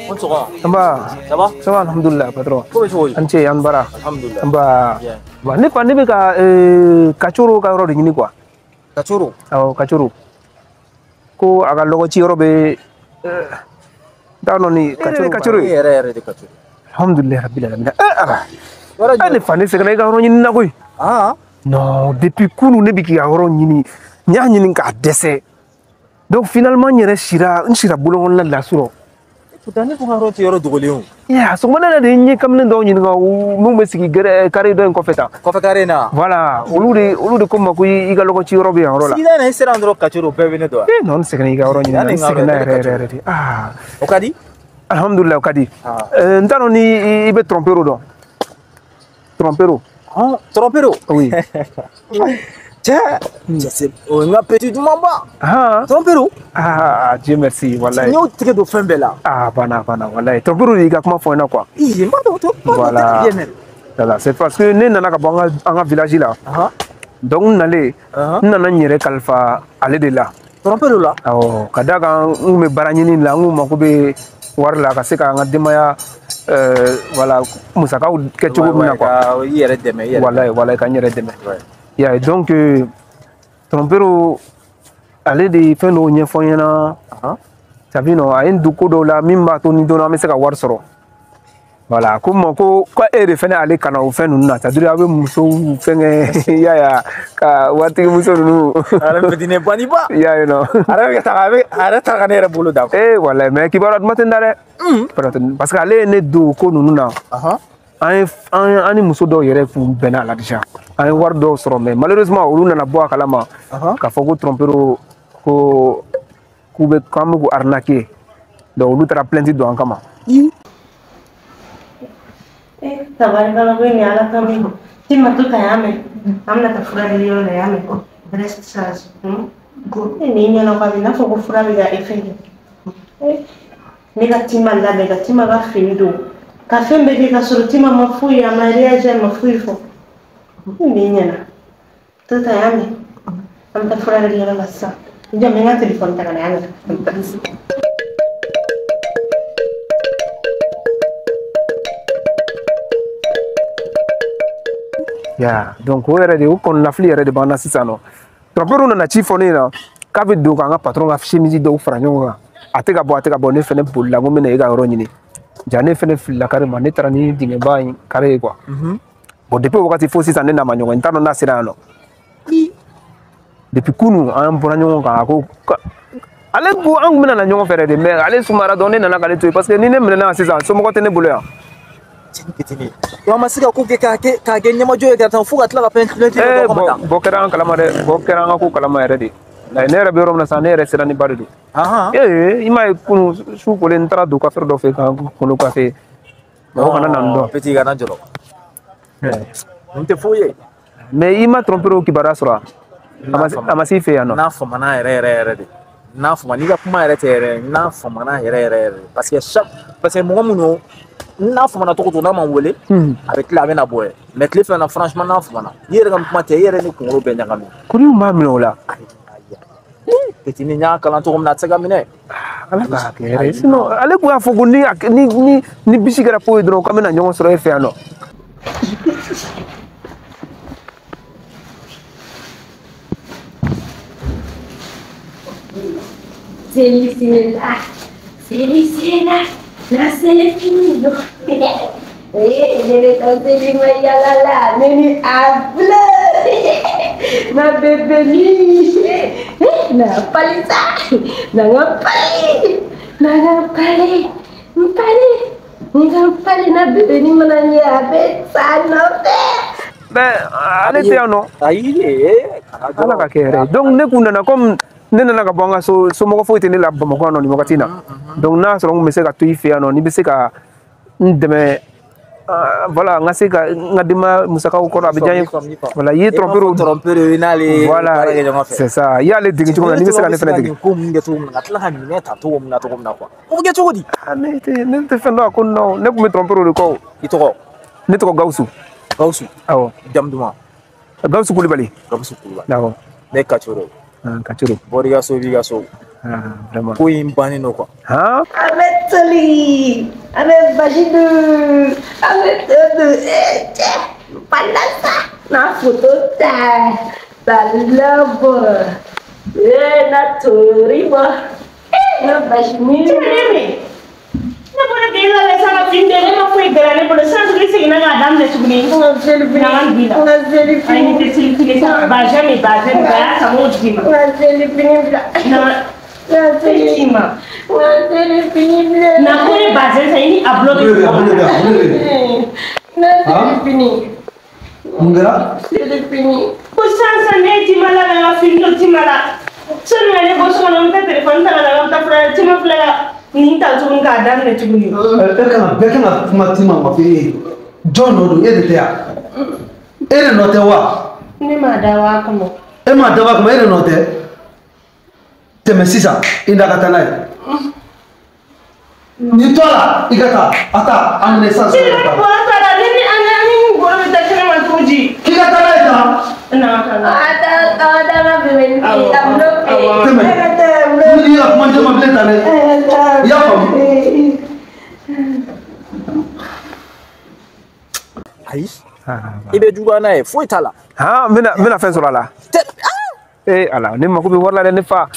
Ni sɔgɔma. Nba. Ça va? Ça va alhamdulillah patron. Ko bɛ cogo di? An ce an bara. Alhamdulillah. Nba. Ba ne fa ne bɛ ka Kacoro ka yɔrɔ de ɲini quoi. Kacoro? Awɔ Kacoro. Ko a ka lɔgɔ ci yɔrɔ bɛ n t'a dɔn ni Kacoro Kacoro ye. Ne yɛrɛ yɛrɛ de Kacoro. Alhamdulillah rabbil alamin. Ala. Ne fa ne sɛgɛnna i ka yɔrɔ ɲini na koyi. Ah. Non depuis kunun ne bɛ k'i ka yɔrɔ ɲini n y'a ɲini k'a dɛsɛ. Donc finalement n yɛrɛ sira n sira bolokɔnɔna la surɔ. Pourtant ne tun ka yɔrɔ tɛ yɔrɔ dogolen o. Ya sɔgɔmada yɛrɛ de n ye kamalen dɔw ɲininka mun bɛ sigi gɛrɛ kare dɔ in kɔfɛ tan. Kɔfɛ kare in na. Voilà olu de ko n ma ko i ka lɔgɔ ci yɔrɔ bɛ yan yɔrɔ la. Sigida in na i sera yan dɔrɔn Kacoro bɛɛ bɛ ne dɔn. Eh non n sɛgɛnna i ka yɔrɔ ɲini na n sɛgɛnna yɛrɛ yɛrɛ yɛrɛ de. Ah. O ka di? Alhamdulillah o ka di. N t'a dɔn ni i bɛ trompero dɔn. Trompero. Trompero? Oui. Cɛ, c'est o n ka petit duman ba. Ah. Trompero. Ah Dieu merci wallahi. N y'o tigɛ don fɛn bɛɛ la. Ah banna banna wallahi. Trompero de y'i ka kuma fɔ n ɲɛna quoi. Ii n b'a dɔn Voilà. Voilà, c'est parce que ne nana ka bɔ an ka village la. Donc n nalen n nana n yɛrɛ kalifa ale de la. Trompero la? Awɔ ka d'a kan n kun bɛ baara ɲini la n kun mako bɛ wari la ka se k'an ka denbaya voilà musakaw kɛ cogo min na quoi. I yɛrɛ dɛmɛ i yɛrɛ. Wallahi wallahi ka n yɛrɛ dɛmɛ. Yeah, donc trompero ale de ye fɛn dɔw ɲɛfɔ n ɲɛna sabi nɔ a ye n don ko dɔw la min b'a to ni don dɔ an bɛ se ka wari sɔrɔ voilà ko n ma ko e de fɛnɛ ale kana o fɛn ninnu na c'est à dire aw bɛ musow fɛngɛ i y'a ye ka waritigi muso ninnu. Ale fitinin banniba. I y'a ye nɔ. A yɛrɛ bɛ ka a yɛrɛ taara ka ne yɛrɛ bolo da. Ee walayi mais kibaruya duman tɛ n da dɛ. Parce que ale ye ne don ko ninnu na. An ni muso dɔw yɛrɛ kun bɛnna a la déjà an ye wari dɔw sɔrɔ mais malheureusement olu nana bɔ a kalama k'a fɔ ko trompero ko k'u bɛ k'an bɛ k'u arnaquer donc olu taara plainte don an kama. Tabarikala ko ni Ala ka min Tima to ka y'a mɛn an bɛna taa furakɛli yɔrɔ la y'a mɛn breast charge ne ɲɛna ko a bɛ n'a fɔ ko fura bɛ ka effet kɛ ne ka Tima labɛn ka Tima ka fini don ka fɛn bɛɛ kɛ ka sɔrɔ Tima ma foyi a ma réagir a ma foyi fɔ nin ɲɛna to ta y'a mɛn an bɛ taa furakɛli yɔrɔ la sisan n jɔ n bɛ n ka telefɔni ta ka na y'a mɛn an bɛ taa. Ya donc o yɛrɛ de o kɔnɔnafili yɛrɛ de b'an na sisan nɔ trompero nana ci fɔ ne ɲɛna k'a bɛ don k'an ka patron ka chemise dɔw fara ɲɔgɔn kan a tɛ ka bɔ a tɛ ka bɔ ne fɛnɛ bolila n ko n bɛna e ka yɔrɔ ɲini ja ne fɛnɛ filila kare ma ne taara ni dingɛba in kare ye quoi. Bon depuis o wagati fo sisan ne n'a ma ɲɔgɔn ye n t'a dɔn n'a sera yan nɔ depuis kunun an bɔra ɲɔgɔn kan a ko ale ko an kun bɛna na ɲɔgɔn fɛ yɛrɛ de mais ale sumayara dɔrɔn ne nana k'ale to yen parce que ni ne minɛna sisan somɔgɔ tɛ ne bolo yan. Wa ma se ka ko kɛ k'a kɛ ɲɛmajɔ ye ka taa fo ka tila ka fɛn Eh bɔ kɛra an kalama dɛ bɔ kɛra an ka ko kalama yɛrɛ de ne yɛrɛ bɛ yɔrɔ min na sisan ne yɛrɛ sera ni ba de don. Ee i m'a ye kunun su kolen n taara don kafe dɔ fɛ ka kunkolo kafe mɔgɔ kana na n dɔn. Petit kana jɔrɔ. N tɛ foyi ye. Mais i ma trompero kibaruya sɔrɔ a ma s'i fɛ yan nɔ. N'a famana yɛrɛ yɛrɛ yɛrɛ de n'a famana n'i ka kuma yɛrɛ tɛ yɛrɛ n'a famana yɛrɛ yɛrɛ yɛrɛ parce que chaque parce que mɔgɔ minnu n'a famana cogo cogo n'a ma wele a bɛ tila a bɛ na bɔ ye mais tile fila na franchement n'a famana i yɛrɛ ka kuma tɛ i yɛrɛ ni kunkolo bɛɛ ɲagami. Ko n'u m'a minɛ o la. Petit ni y'a kalan cogo min na a tɛ se ka minɛ. Ala k'a kɛ hɛrɛ ye sinon ale tun y'a fɔ ko ni bisi kɛra po ye dɔrɔn k'an bɛna ɲɔgɔn sɔrɔ e fɛ yan nɔ. Celui-ci là, celui-ci là, là c'est fini. Ne bɛ taa seli ma yala la, ne ni a filɛ. Ma bébé ni. Na pali sa. Na n ka pali. Na n ka pali. N pali. N ka pali na bébé ni mana n ye a bɛ sa nɔfɛ. Mais ale tɛ yan nɔ. Ayi Ala ka kɛ hɛrɛ ye. Donc ne kun nana comme ne nana ka bɔ an ka so, somɔgɔ foyi tɛ ne la Bamakɔ yan nɔ nin wagati in na. Donc n'a y'a sɔrɔ n kun bɛ se ka to i fɛ yan nɔ, n'i bɛ se ka n dɛmɛ, voilà, n ka se ka n ka denbaya musakaw kɔrɔ, a bɛ diya n ye. Voilà, i ye trompeur trompeur i n'ale voilà, baara kɛ ɲɔgɔn fɛ. C'est ça. I y'ale dege cogo min na, n'i bɛ se ka ne fana dege. Nin ko ninnu kɛ cogo min na, ka tila ka minɛ ta cogo min na quoi. O bɛ kɛ cogo di? Ah, ne tɛ fɛn dɔn a ko nin na o. Ne kun bɛ trompeur de kɔ o. I tɔgɔ? Ne tɔgɔ Gawusu. Gawusu. Awɔ. Jamu duman? Gawusu Kulibali. Gawusu Kulibali. Awɔ. Ne ye Kacoro ye. Ah, Kacoro. Bɔr'i ka so, i b'i ka so. Ah, vraiment. Ko in bannen don quoi. Han? An bɛ toli, an bɛ basi dun, an bɛ to dun, cɛ, palasa, na foto ta, ta lɔbɔ, na tori bɔ, na basi min. Ne bɔra k'e labɛn sa ka fini de, ne ma foyi gɛlɛya ne bolo. Sisan tuguni seginna k'a daminɛ tuguni. N ka seli fini, Na ka don i la. n ka seli Ayi, fini. ne tɛ seli fini sa. Bazɛn min, bazɛn min, a y'a san k'o d'i ma. N ka seli fini bila. Na N ka seli d'i ma. N ka seli fini bila. Na ko ne bazɛn san, i ni a bulon bɛ ɲɔgɔn na. N ka seli fini. Mun kɛra? Seli fini. Ko sisan sisan ne ye tima labɛn ka fini don tima la. Sɔnni ka ne bɔ so kɔnɔ, n bɛ taa telefɔni ta ka na, n bɛ taa fura tima filɛ ka nin ta tuguni k'a daminɛ tuguni. E kan ka bɛɛ kan ka kuma tima ma f'e ye. Jɔn nɔ don? E de tɛ yan? E de nɔ tɛ wa? Ne m'a dabɔ a kama. E m'a dabɔ a kama, e de nɔ tɛ? Tɛmɛ sisan, i da ka taa n'a ye. N'i to a la, i ka taa, a taa, a minɛ sisan. Sini ne bɔra ta la, ne ni an ni ngɔlɔ bɛ taa kɛnɛma cogo di? K'i ka taa n'a ye tan. Na ka na. A ta a ta ma bébé ni a bulon fɛ. Tɛmɛ. N'i ka kuma jama bilen tan dɛ. I y'a faamu? Ayi. I bɛ juguya n'a ye, foyi t'a la. Han, n bɛna fɛn sɔrɔ a la. Eh Ala, ne mako bɛ wari la dɛ ne fa.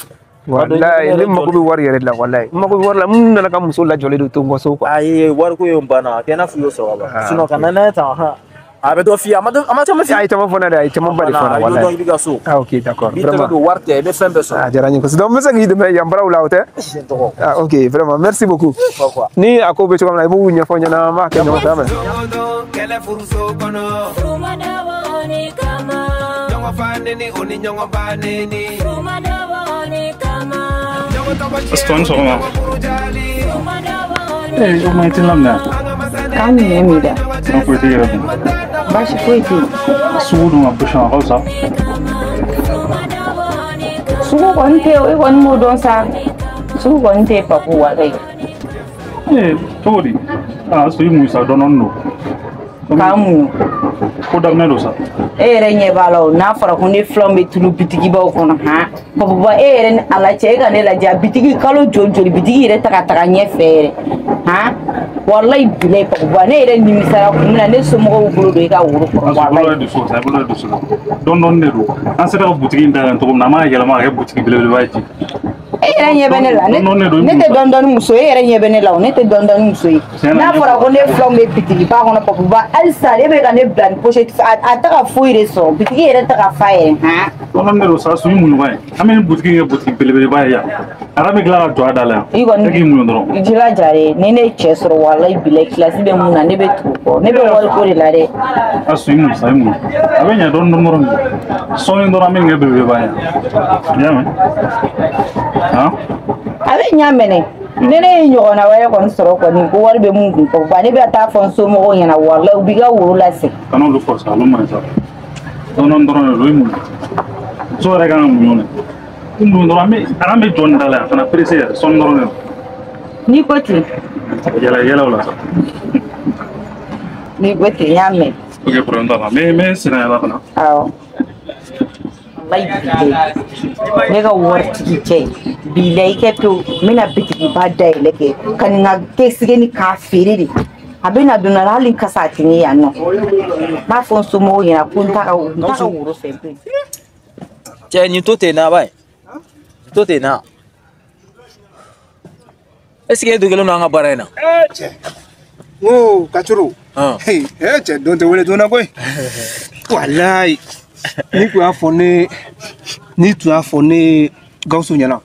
Walayi, ne mako bɛ wari yɛrɛ de la, walayi. N mako bɛ wari la, n nana ka muso lajɔlen de to n ka so quoi. Ayi, wariko ye n banna, a kɛ i n'a fɔ i y'o sɔrɔ ka ban. Sinon ka na n'a ye tan, han. A bɛ dɔ f'i ye, a ma caman f'i ye. A ye caman fɔ ne dɛ, a ye camanba de fɔ ne A y'o walayi. dɔn i b'i ka so. Ah, ok, d'accord. I b'i tɛgɛ don wari tɛ, i bɛ fɛn bɛɛ sɔrɔ. A diyara n ye kosɛbɛ. Donc n bɛ se k'i dɛmɛ yan baaraw la, o tɛ? Tɔgɔ. Ah, ok, vraiment, merci beaucoup. Ni a ko bɛ cogoya min na, i b'u ɲɛfɔ n ɲɛna, an b'a kɛ ɲɔgɔn fɛ, a mɛn. Kɛlɛ furuso kɔnɔ. Furu ma dabɔ o kama. Ɲɔgɔn fa neni, o ni ɲɔgɔn ba neni. Furu ma dabɔ o kama. Ɲɔgɔn tɔgɔ tiɲɛ, Aston sɔgɔma. furu jali. Furu ma dabɔ o Ee, o ma i tɛ laminɛ. K'an minɛ min da. N'a foyi tɛ yɛrɛ dun. Baasi foyi tɛ yen. Sugu dun ka bouchon a ka fisa. Sugu kɔni tɛ e kɔni m'o dɔn sa. Sugu kɔni tɛ Papu walayi. Ee, cogo di? Aa, Astu i muɲu sa dɔɔni dɔɔni don. K'an muɲu. Ko daminɛ don sa. E yɛrɛ ɲɛ b'a la o, n'a fɔra ko ne filanw bɛ tulu bitigibaw kɔnɔ han. Papuba e yɛrɛ ni Ala cɛ, e ka ne lajɛ a bitigi kalo joli joli bitigi yɛrɛ ta ka taga ɲɛfɛ yɛrɛ han. Walayi bilayi Papuba ne yɛrɛ nimisara kun min na ne somɔgɔw bolo don e ka woro kɔrɔ Astu bolo walayi. ye dusu sa, i bolo ye dusu la. Dɔɔni dɔɔni de don. An sera ka butigi in dayɛlɛ cogo min na, an b'a yɛlɛma ka kɛ butigi belebeleba ye ten. E yɛrɛ ɲɛ bɛ ne la, ne Dɔɔni dɔɔni de don, i ne muɲu tɛ sa. dɔɔni dɔɔni muso ye, e yɛrɛ ɲɛ bɛ ne la o, ne tɛ dɔɔni dɔɔni muso ye. Tiɲɛ na, N'a ɲɛ fɔra b'o ko ne filanw bɛ bitigiba kɔnɔ Papuba halisa e bɛ ka ne bila ni pochette a tɛ ka foyi de sɔrɔ bitigi yɛrɛ tɛ ka fa yɛrɛ han. Dɔɔni dɔɔni de don sa, Astu i muɲu ba ye. An bɛ nin butigi in kɛ butigi belebeleba ye yan. A yɛrɛ bɛ tila ka jɔ a da la yan. I kɔni E k'i muɲu dɔrɔn. I jilaja dɛ, ni ne ye cɛ sɔrɔ walayi bilayi kilasi bɛ mun na ne bɛ tugu o kɔ, ne bɛ wariko de la dɛ. Astu i muɲu sa, i muɲu. A bɛ ɲɛ dɔɔni dɔɔni dɔrɔn de. Sɔɔni dɔrɔn an bɛ nin kɛ belebeleba ye yan. I y'a mɛn? Han? A bɛ ɲa mɛnɛ. Ni ne ye ɲɔgɔnna wɛrɛ kɔni sɔrɔ kɔni ko wari bɛ mun kun Papuba ne bɛ taa fɔ n somɔgɔw ɲɛna walayi u b'i ka woro lasegin. Kana olu fɔ sa, olu man ɲi sa. Dɔɔni dɔɔni dɔrɔn de don, i muɲu. Muso yɛrɛ kan ka muɲu de. I muɲu dɔrɔn, an bɛ an bɛ jɔ nin da la yan, a kana pressé yɛrɛ, sɔɔni dɔrɔn de don. N'i ko ten. Yɛlɛ yɛlɛ o la sa. N'i ko ten n y'a mɛn. Ok, problème t'a la. N bɛ senna yɛlɛ fana. Awɔ. Walayi bilayi ne ka waritigi cɛ bilayi i kɛ to n bɛna bitigiba dayɛlɛ kɛ ka nin ka kɛsigɛni k'a feere de a bɛna don na hali kasa a tɛ ne yan nɔ n b'a fɔ n somɔgɔw ɲɛna ko n t'a ka woro fɛ bilen. Cɛ, nin to ten na ba ye. Nin to ten na. Est ce que e degelen don an ka baara in na? Eh cɛ, N ko Kacoro. Ee cɛ don tɛ wele joona koyi. Walayi. Ni tun y'a fɔ ne ni tun y'a fɔ ne Gawusu ɲɛna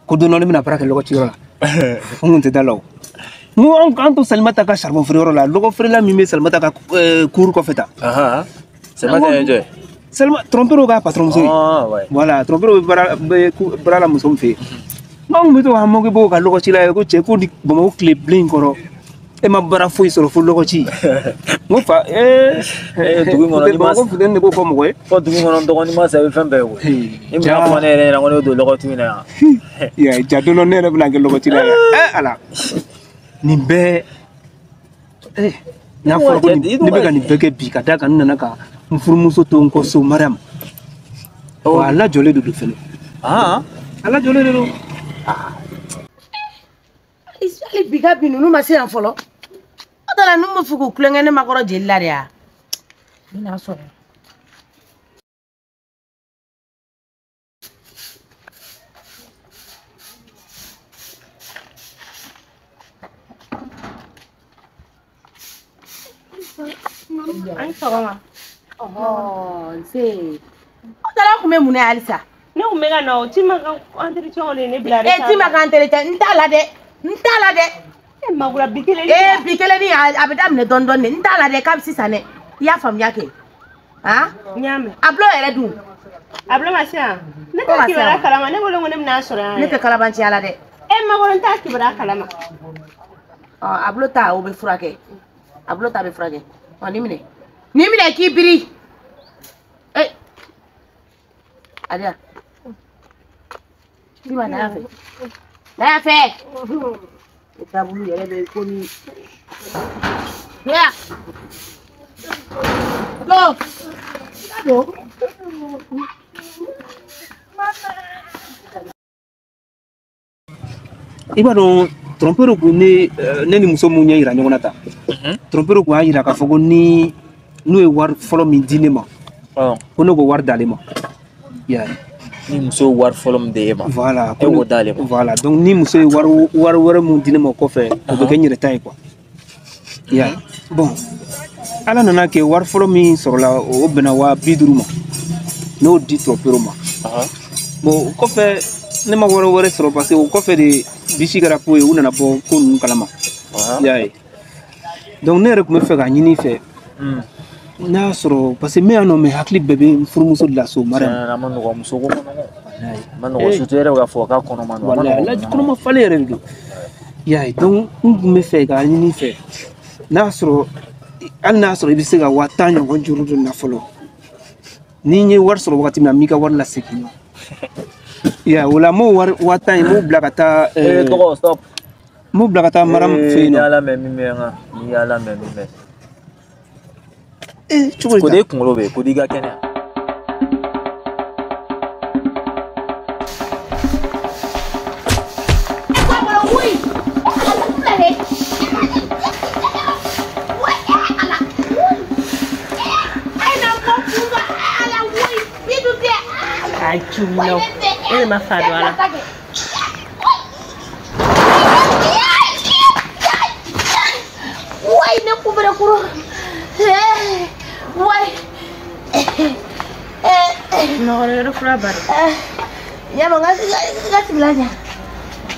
ko don dɔ ne bɛna baara kɛ lɔgɔciyɔrɔ la. N kun tɛ da la o. N ko an to Salimata ka charbon feere yɔrɔ la, lɔgɔ feerela min bɛ Salimata ka cour kɔfɛ tan. Salimata ye jɔn ye? Salima trompeur ka patron muso ye. Voilà, trompeur bɛ baara la muso min fɛ yen. N'anw bɛ to k'an mɔgɔ bɔ ka lɔgɔ ci la ko cɛ ko ni Bamakɔ tile bilen kɔrɔ e ma baara foyi sɔrɔ fo lɔgɔ ci. N ko fa dugu in kɔnɔ ni ma Bamakɔ funteni de b'o fɔ mɔgɔ ye. Fɔ dugu kɔnɔ n dɔgɔnin ma sa i bɛ fɛn bɛɛ ye koyi. Ni mun y'a fɔ ne yɛrɛ ɲɛna ko ne bɛ don lɔgɔ tu in na yan. Ja don dɔ ne yɛrɛ bɛna kɛ lɔgɔ ci la yan. Ala nin bɛɛ n'a fɔra ko ne bɛ ka nin bɛɛ kɛ bi ka d'a kan n nana ka n furumuso to n kɔ so Mariam. Wa a lajɔlen de don fɛnɛ. A lajɔlen de don. Hali bi ka bi ninnu ma se yan fɔlɔ. O taara ninnu bɛ fɛ k'u tulonkɛ ne makɔrɔ jeli la de ya. N bɛna sɔrɔ. An sɔgɔma. Nse. O taara kun bɛ mun na halisa? Ne kun bɛ ka na o Tima ka entretien de ne bila. Tima ka entretien n t'a la dɛ. N t'a la dɛ. Makura bi kelen. Bi kelen ni a bɛ daminɛ dɔɔni dɔɔni de. N t'a la dɛ kabi sisan dɛ. I y'a faamuya kɛ. Han? N y'a mɛn. A bulon yɛrɛ dun? A bulon ma se yan. Ne t'a kibaruya kalama ne bolo ko ne bɛna sɔrɔ yan. Ne tɛ kalabanciya la dɛ. Makura n t'a kibaruya kalama. A bulon ta o bɛ furakɛ. A bulon ta bɛ furakɛ. Ɔ nin minɛ. Nin minɛ k'i biri. Aliya. Tima na yan fɛ. Na yan fɛ. O taabolo yɛrɛ bɛ komi. Ya. Go. Go. I b'a dɔn trompeur kun ne ni muso mun ɲɛ yira ɲɔgɔn na tan. Trompeur kun y'a yira k'a fɔ ko ni n'o ye wari fɔlɔ min di ne ma. Ko ne k'o wari d'ale ma. Ni muso ye wari fɔlɔ min di e ma. Voilà. E k'o d'ale ma. Voilà. Donc ni muso ye wari wɛrɛ mun di ne ma o kɔfɛ, o bɛ kɛ n yɛrɛ ta ye quoi. Bon, Ala nana kɛ wari fɔlɔ min sɔrɔla o bɛnna 50,000 ma. Ne y'o di trompeur ma. Bon, o kɔfɛ ne ma wari wɛrɛ sɔrɔ parce que o kɔfɛ de bisi kɛra ko ye u nana bɔ ko ninnu kalama. I y'a ye. Donc ne yɛrɛ tun bɛ fɛ k'a ɲini i fɛ. N'a y'a sɔrɔ parce que n bɛ yan nɔ mais hakili bɛɛ bɛ n furumuso de la so Mariam. A ma nɔgɔn muso ko ma nɔgɔn. A ma nɔgɔn surtout e yɛrɛ bɛ k'a fɔ k'a kɔnɔ ma nɔgɔn. Walayi laji kɔnɔma falen yɛrɛ de don. I y'a ye donc n tun bɛ fɛ k'a ɲini i fɛ n'a y'a sɔrɔ hali n'a y'a sɔrɔ i bɛ se ka 10,000 ɲɔgɔn juru don n na fɔlɔ. Ni n ye wari sɔrɔ wagati min na n b'i ka wari lasegin i ma. I y'a ye o la n b'o wari 10,000 in n b'o bila ka taa. Tɔgɔ stop. N b'o bila ka taa Mariam fɛ yen nɔ. Ni Ala mɛn min bɛ n kan ni Ala mɛn min bɛ. Cogo di Ko de kunkolo bɛ yen, ko di ka kɛnɛya. A juguya e de ma fa don a la. Wai ne kubere kuro. Wai. Nɔgɔrɔ yɔrɔ fura bari. Yama n ka sigila ɲa.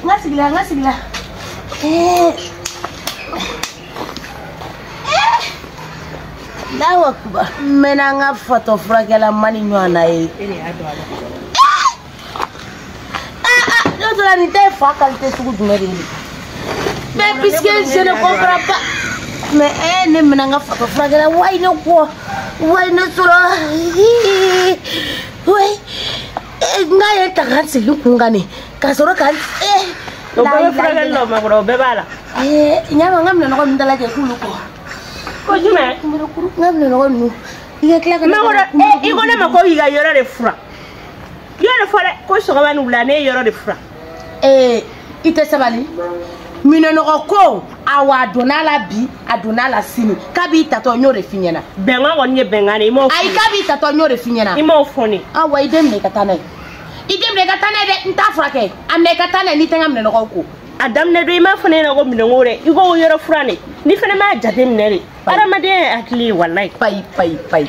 N ka sigila n ka sigila. Allahu akbar. N mɛnna n ka fatɔ furakɛla mani ɲɔgɔn na ye. E de y'a don a la. Ne tora nin tɛ fa qualité sugu jumɛn de ye? Mais puisque je ne comprends pas. Mais ne mɛnna n ka fatɔ furakɛla wayi ne kɔ wayi ne sɔrɔ wayi n k'a ye ta ka n segin kun kan de ka sɔrɔ ka O bɛɛ bɛ furakɛli la o ma kɔrɔ o bɛɛ b'a la. Ɲama n ka minɛnɔgɔ ninnu dalajɛ k'olu kɔ. Ko jumɛn? N ka minɛnɔgɔ ninnu i ka tila ka. Makɔrɔ i ko ne ma ko y'i ka yɔrɔ de furan. Yɔrɔ de fɔ dɛ ko sɔgɔma ni wula ne ye yɔrɔ de furan. I tɛ sabali. Minɛnɔgɔ ko awa a donna la bi a donna la sini k'a b'i tatɔ n y'o de f'i ɲɛna. Bɛnkan kɔni ye bɛnkan de ye i m'o fɔ. Ayi k'a b'i tatɔ n y'o de f'i ɲɛna. I m'o fɔ ne. Awa i den minɛ i ka taa n'a ye. I den minɛ i ka taa n'a ye dɛ n t'a furakɛ a minɛ i ka taa n'a ye n'i tɛ n ka minɛnɔgɔw ko. A daminɛ don i m'a fɔ ne ɲɛna ko minɛnko dɛ, i ko yɔrɔ furan de. Ni fana m'a jateminɛ de, adamadenya ye hakili ye walayi. Payi payi payi.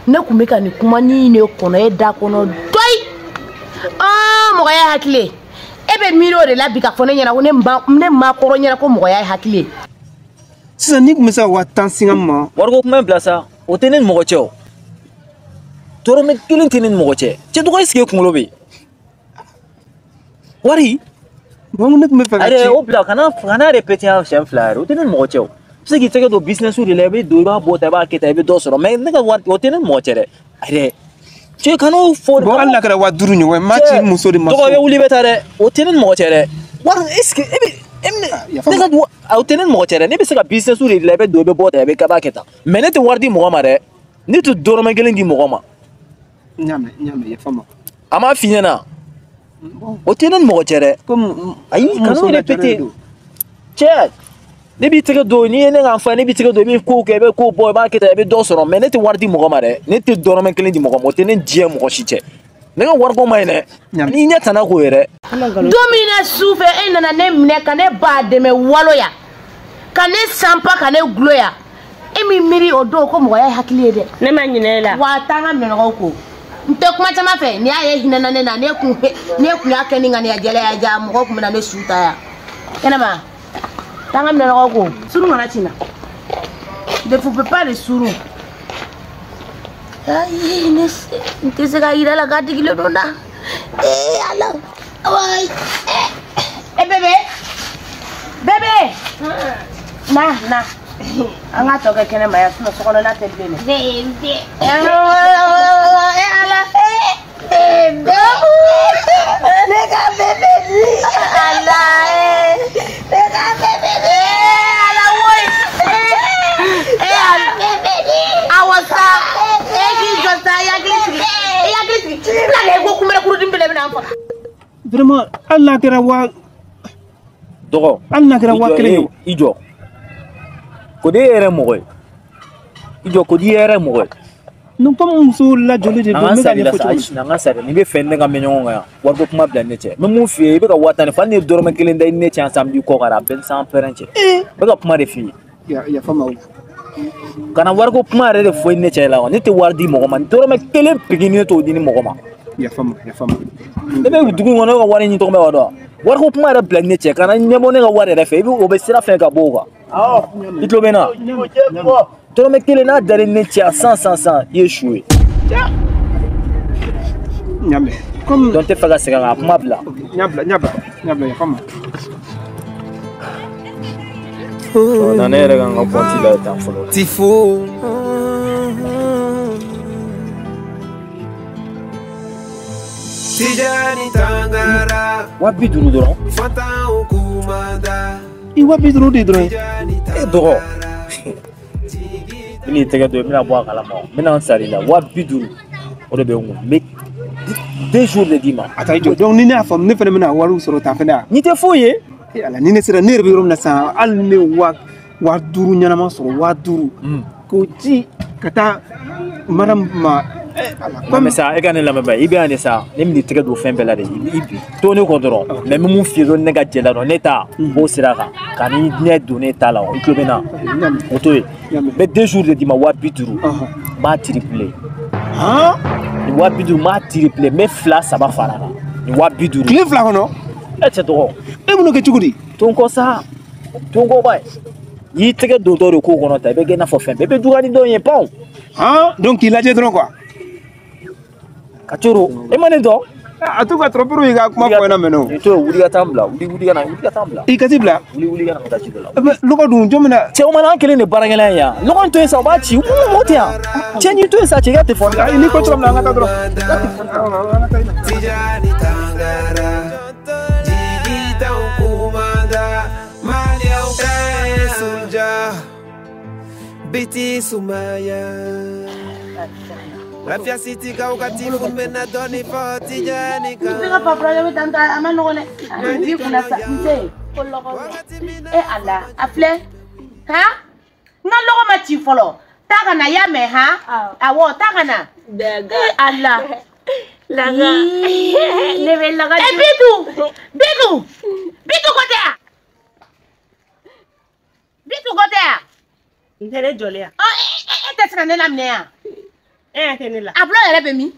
Ne kun bɛ ka nin kuma ni ne kɔnɔ e da kɔnɔ doyi. Aa mɔgɔya ye hakili ye. E bɛ miiri o de la bi ka fɔ ne ɲɛna ko ne maakɔrɔ ɲɛna ko mɔgɔya ye hakili ye. Sisan n'i kun bɛ se ka 10 000 singa n ma. Wariko kuma in bila sa, o tɛ ne ni mɔgɔ cɛ o. Dɔrɔmɛ kelen tɛ ne ni mɔgɔ cɛ. Cɛ dɔgɔ est-ce que kunkolo bɛ yen? Wari. Bon ne tun bɛ fɛ ka ci. O bila kana répéter an siɲɛ fila yɛrɛ, o tɛ ne ni mɔgɔ cɛ o. I bɛ se k'i tɛgɛ don business de la, i bɛ don i b'a bɔ tan i b'a kɛ tan i bɛ dɔ sɔrɔ mais ne ka wari o tɛ ne ni mɔgɔ cɛ dɛ. Ayi dɛ. Cɛ kan'o fɔ. Bon hali n'a kɛra 5000 ɲɔgɔn ye, n m'a ci muso de ma. Dɔgɔ i bɛ wuli i bɛ taa dɛ, o tɛ ne ni mɔgɔ cɛ dɛ. Wari est-ce que e bɛ ne ka o tɛ ne ni mɔgɔ cɛ dɛ, ne bɛ se ka business de la i bɛ don i bɛ bɔ tan i bɛ kaba kɛ tan mais ne tɛ wari di mɔgɔ ma dɛ, ne tɛ dɔrɔmɛ kelen di mɔgɔ ma. N y'a mɛn, n y'a mɛn, yafa n ma. A m'a f'i ɲɛna. O tɛ ne ni mɔgɔ cɛ dɛ. Ayi kan'o répéter. Cɛ ne b'i tɛgɛ don n'i ye ne ka fɛn ne b'i tɛgɛ don i bɛ kow kɛ i bɛ kow bɔ i b'a kɛ tan i bɛ dɔ sɔrɔ mais ne tɛ wari di mɔgɔ ma dɛ, ne tɛ dɔrɔmɛ kelen di mɔgɔ ma, o tɛ ne diɲɛ mɔgɔ si cɛ. Ne ka wariko ma ɲi dɛ, n'i ɲɛ tana k'o ye dɛ. Don min na su fɛ e nana ne minɛ ka ne ba dɛmɛ walo ya, ka ne sanpa ka ne gulo ya, e min miiri o don ko mɔgɔya ye hakili ye dɛ. Ne ma ɲinɛ e la. Wa taa n ka minɛnɔgɔw ko. N tɛ kuma caman fɛ, n'i y'a ye hinɛ ne na, ne kun y'a kɛ ni ŋaniya jɛlɛya ye ja mɔgɔw kun bɛ na ne su ta yan. Kɛnɛma, taa n ka minɛnɔgɔw ko. Surun kana ci n na. Ne pouvais pas le surun. Ayi ne n tɛ se ka yira la k'a digilen don n na. Ee Ala. Ayi. E bébé. Bébé. Na na. An ka tɔ kɛ kɛnɛma yan sinon sokɔnɔna tɛ bilen dɛ. Bébé. E Ala. Bébé. Ne ka bébé di. Ala. Ne ka bébé di. Ala woyi. E Ala. Bébé di. Awɔ sa. E k'i jɔ sa i hakili sigi. I hakili sigi. Bila kɛ ko kunbɛrɛ kurudimi bɛɛ bɛna an faga. Vraiment hali n'a kɛra wa. Dɔgɔ. Hali n'a kɛra 5000 ye. I jɔ. Ko de yɛrɛ mɔgɔ ye. I jɔ ko di yɛrɛ mɔgɔ ye. Non comme muso lajɔlen de don, n bɛ ka ɲɛfɔ cogo min. An ka sari n'i bɛ fɛ ne ka mɛn ɲɔgɔn kan yan, wariko kuma bila ne cɛ. N bɛ mun f'i ye, i bɛ ka 10 000 de fɔ, hali ni ye dɔrɔmɛ kelen da i ni ne cɛ yan sisan n b'i kɔ kari a bɛɛ ni san pɛrɛn cɛ. N bɛ ka kuma de f'i ye. Yafa n ma o la. Kana wariko kuma yɛrɛ de fɔ i ni ne cɛ la, ne tɛ wari di mɔgɔ ma, dɔrɔmɛ kelen pigi ne t'o di ni mɔgɔ ma. Yafa n ma, yafa n ma. Ne bɛ dugu in kɔnɔ ne ka wari ɲini tɔgɔ bɛ wa dɔn. Wariko kuma yɛrɛ bila ni ne cɛ, kana ɲɛbɔ ne ka wari yɛrɛ fɛ, i bɛ o bɛ sira fɛ ka bɔ o kan. I tulo bɛ n na? Dɔrɔmɛ kelen n'a dara ne cɛ 100 i ye su ye. N y'a mɛn. Comme donc n tɛ fɛ ka segin a kan, a kuma bila. N y'a bila, n y'a bila, n y'a bila, yafa n ma. Na ne yɛrɛ ka n ka compte lajɛ tan fɔlɔ. Tifo. Tijani Tangara. 50 000 dɔrɔn. Fantanw kumada. I 50 000 de dɔrɔn ye. E dɔgɔ. N bɛn'i tɛgɛ don i bɛna bɔ a kalama, n bɛna n sara i la 50 000 o de bɛ n kun, n bɛ 2 jours de d'i ma. A taa i jɔ donc ni ne y'a faamu ne fana bɛna wariw sɔrɔ tan fana. N'i tɛ foyi ye. E Ala ni ne sera ne yɛrɛ bɛ yɔrɔ min na sisan hali ni ne ye 5000 ɲɛnama sɔrɔ 5000 k'o ci ka taa madame ma. Non mais ça, e ka ne lamɛn ba, i bɛ yan de sa, ne bɛn'i tɛgɛ don fɛn bɛɛ la de, i to ne kɔ dɔrɔn, mais n bɛ mun f'i ye dɔrɔn ne ka jɛ la dɔrɔn, ne ta b'o sira kan, ka n'i ɲɛ don ne ta la, i tulo bɛ n na, o to yen, n bɛ 2 jours de d'i ma 50 000, n b'a tripler. Nin 50 000 n b'a tripler, n bɛ 2 3 fara a kan, nin 50 000. Tile 2 kɔnɔ? E cɛ dɔgɔ. E bɛn'o kɛ cogo di? To n kɔ sa, to n kɔ ba ye. N'i tɛgɛ dontɔ de ko kɔnɔ tan, i bɛ kɛ i n'a fɔ fɛn bɛɛ, i bɛ juguya ni dɔ in ye panw. Donc k'i lajɛ dɔrɔn quoi. Ka coro, e ma ne dɔn? A to ka tromper i ka kuma fɔ ɲɛna mɛnɛ o. I to yen, wuli ka taa n bila, wuli ka na, wuli ka taa n bila. I ka t'i bila? Wuli ka na ka taa ci dɔ la. Lɔgɔ dun jɔn bɛna. Cɛ o mana an kelen de baarakɛla ye yan. Lɔgɔ in to yen sa, o b'a ci, o tɛ yan. Cɛ n'i to yen sa, cɛ i ka telefɔni. Ayi n'i ko cogo min na an ka taa dɔrɔn. Tijani Tangara. Jigitanw kumada. Maliyɛnw bɛɛ sunja. Biti Sumaya. Lafiya City ka wagati kun bɛ na dɔɔni fɔ Tijani kan. N bɛ ka papa bɛ tan a ma nɔgɔn dɛ. A b'i kunna sa, n se. E Ala, a filɛ. Han? N ka lɔgɔ ma ci fɔlɔ. Taa ka na, i y'a mɛn han? Awɔ, taa ka na. E Ala. Laga. Ne bɛ laga. E Bitu! Bitu! Bitu ko tɛ yan. Bintu ko tɛ yan. N tɛ ne jɔlen yan. Ɔ e tɛ se ka ne laminɛ yan. E ɲɛ tɛ ne la. A bulon yɛrɛ bɛ min?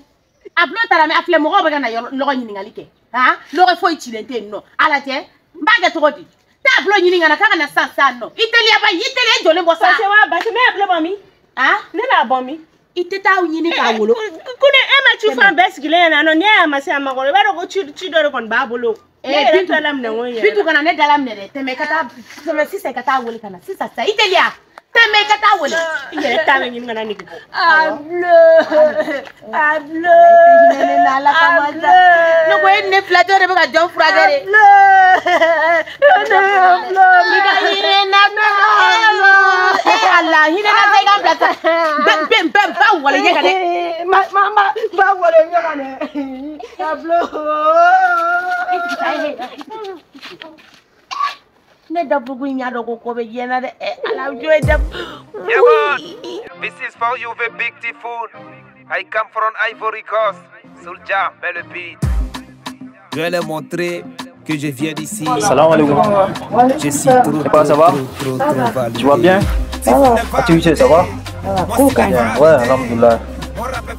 A bulon taara min? A filɛ mɔgɔw bɛ ka na lɔgɔ ɲininkali kɛ. Han lɔgɔ foyi cilen tɛ yen nɔ. A lajɛ n b'a kɛ cogo di? Taa bulon ɲini ka na k'a ka na sisan sisan nɔ. I teliya ba i teliya i jɔlen bɔ sa. Basi wa basi ne y'a bulon bɔ min? Han ne b'a bɔ min? I tɛ taa ɲini k'a wolo. Ko ne e ma ci fɔ an bɛɛ sigilen ɲɛna nɔ n'i y'a ma se a ma kɔrɔ i b'a dɔn ko ci dɔ de kɔni b'a bolo. Ne yɛrɛ t'a laminɛ ko in yɛrɛ. Bintu kana ne da laminɛ dɛ. Tɛmɛ i ka taa tɛmɛ sisan i ka taa wele ka na sisan sisan i teliya. Tɛmɛ i ka taa wele. I yɛrɛ t'a bɛ ɲini ka na nege bɔ. A bleu. Ne ko e ni ne filatɔ de bɛ ka jɔn furakɛ de. I ka hinɛ na Ala hinɛ na sa i ka bila sa. Bɛn bɛn ba wale ɲɛ kan dɛ. Ma ma ba wale ɲɛ kan dɛ. A bleu. Ne dabugu in y'a dɔn ko ko bɛ diɲɛ na dɛ. Ala jɔ ye dabu. This is for you, the big typhoon. I come from Ivory Coast. Soulja, belle beat. Je vais leur montrer que je viens d'ici. Salam alaikum. Je suis trop, ça va? trop validé. Tu vas bien? Ça va. Activité, ça va? Ouais, alhamdoulilah.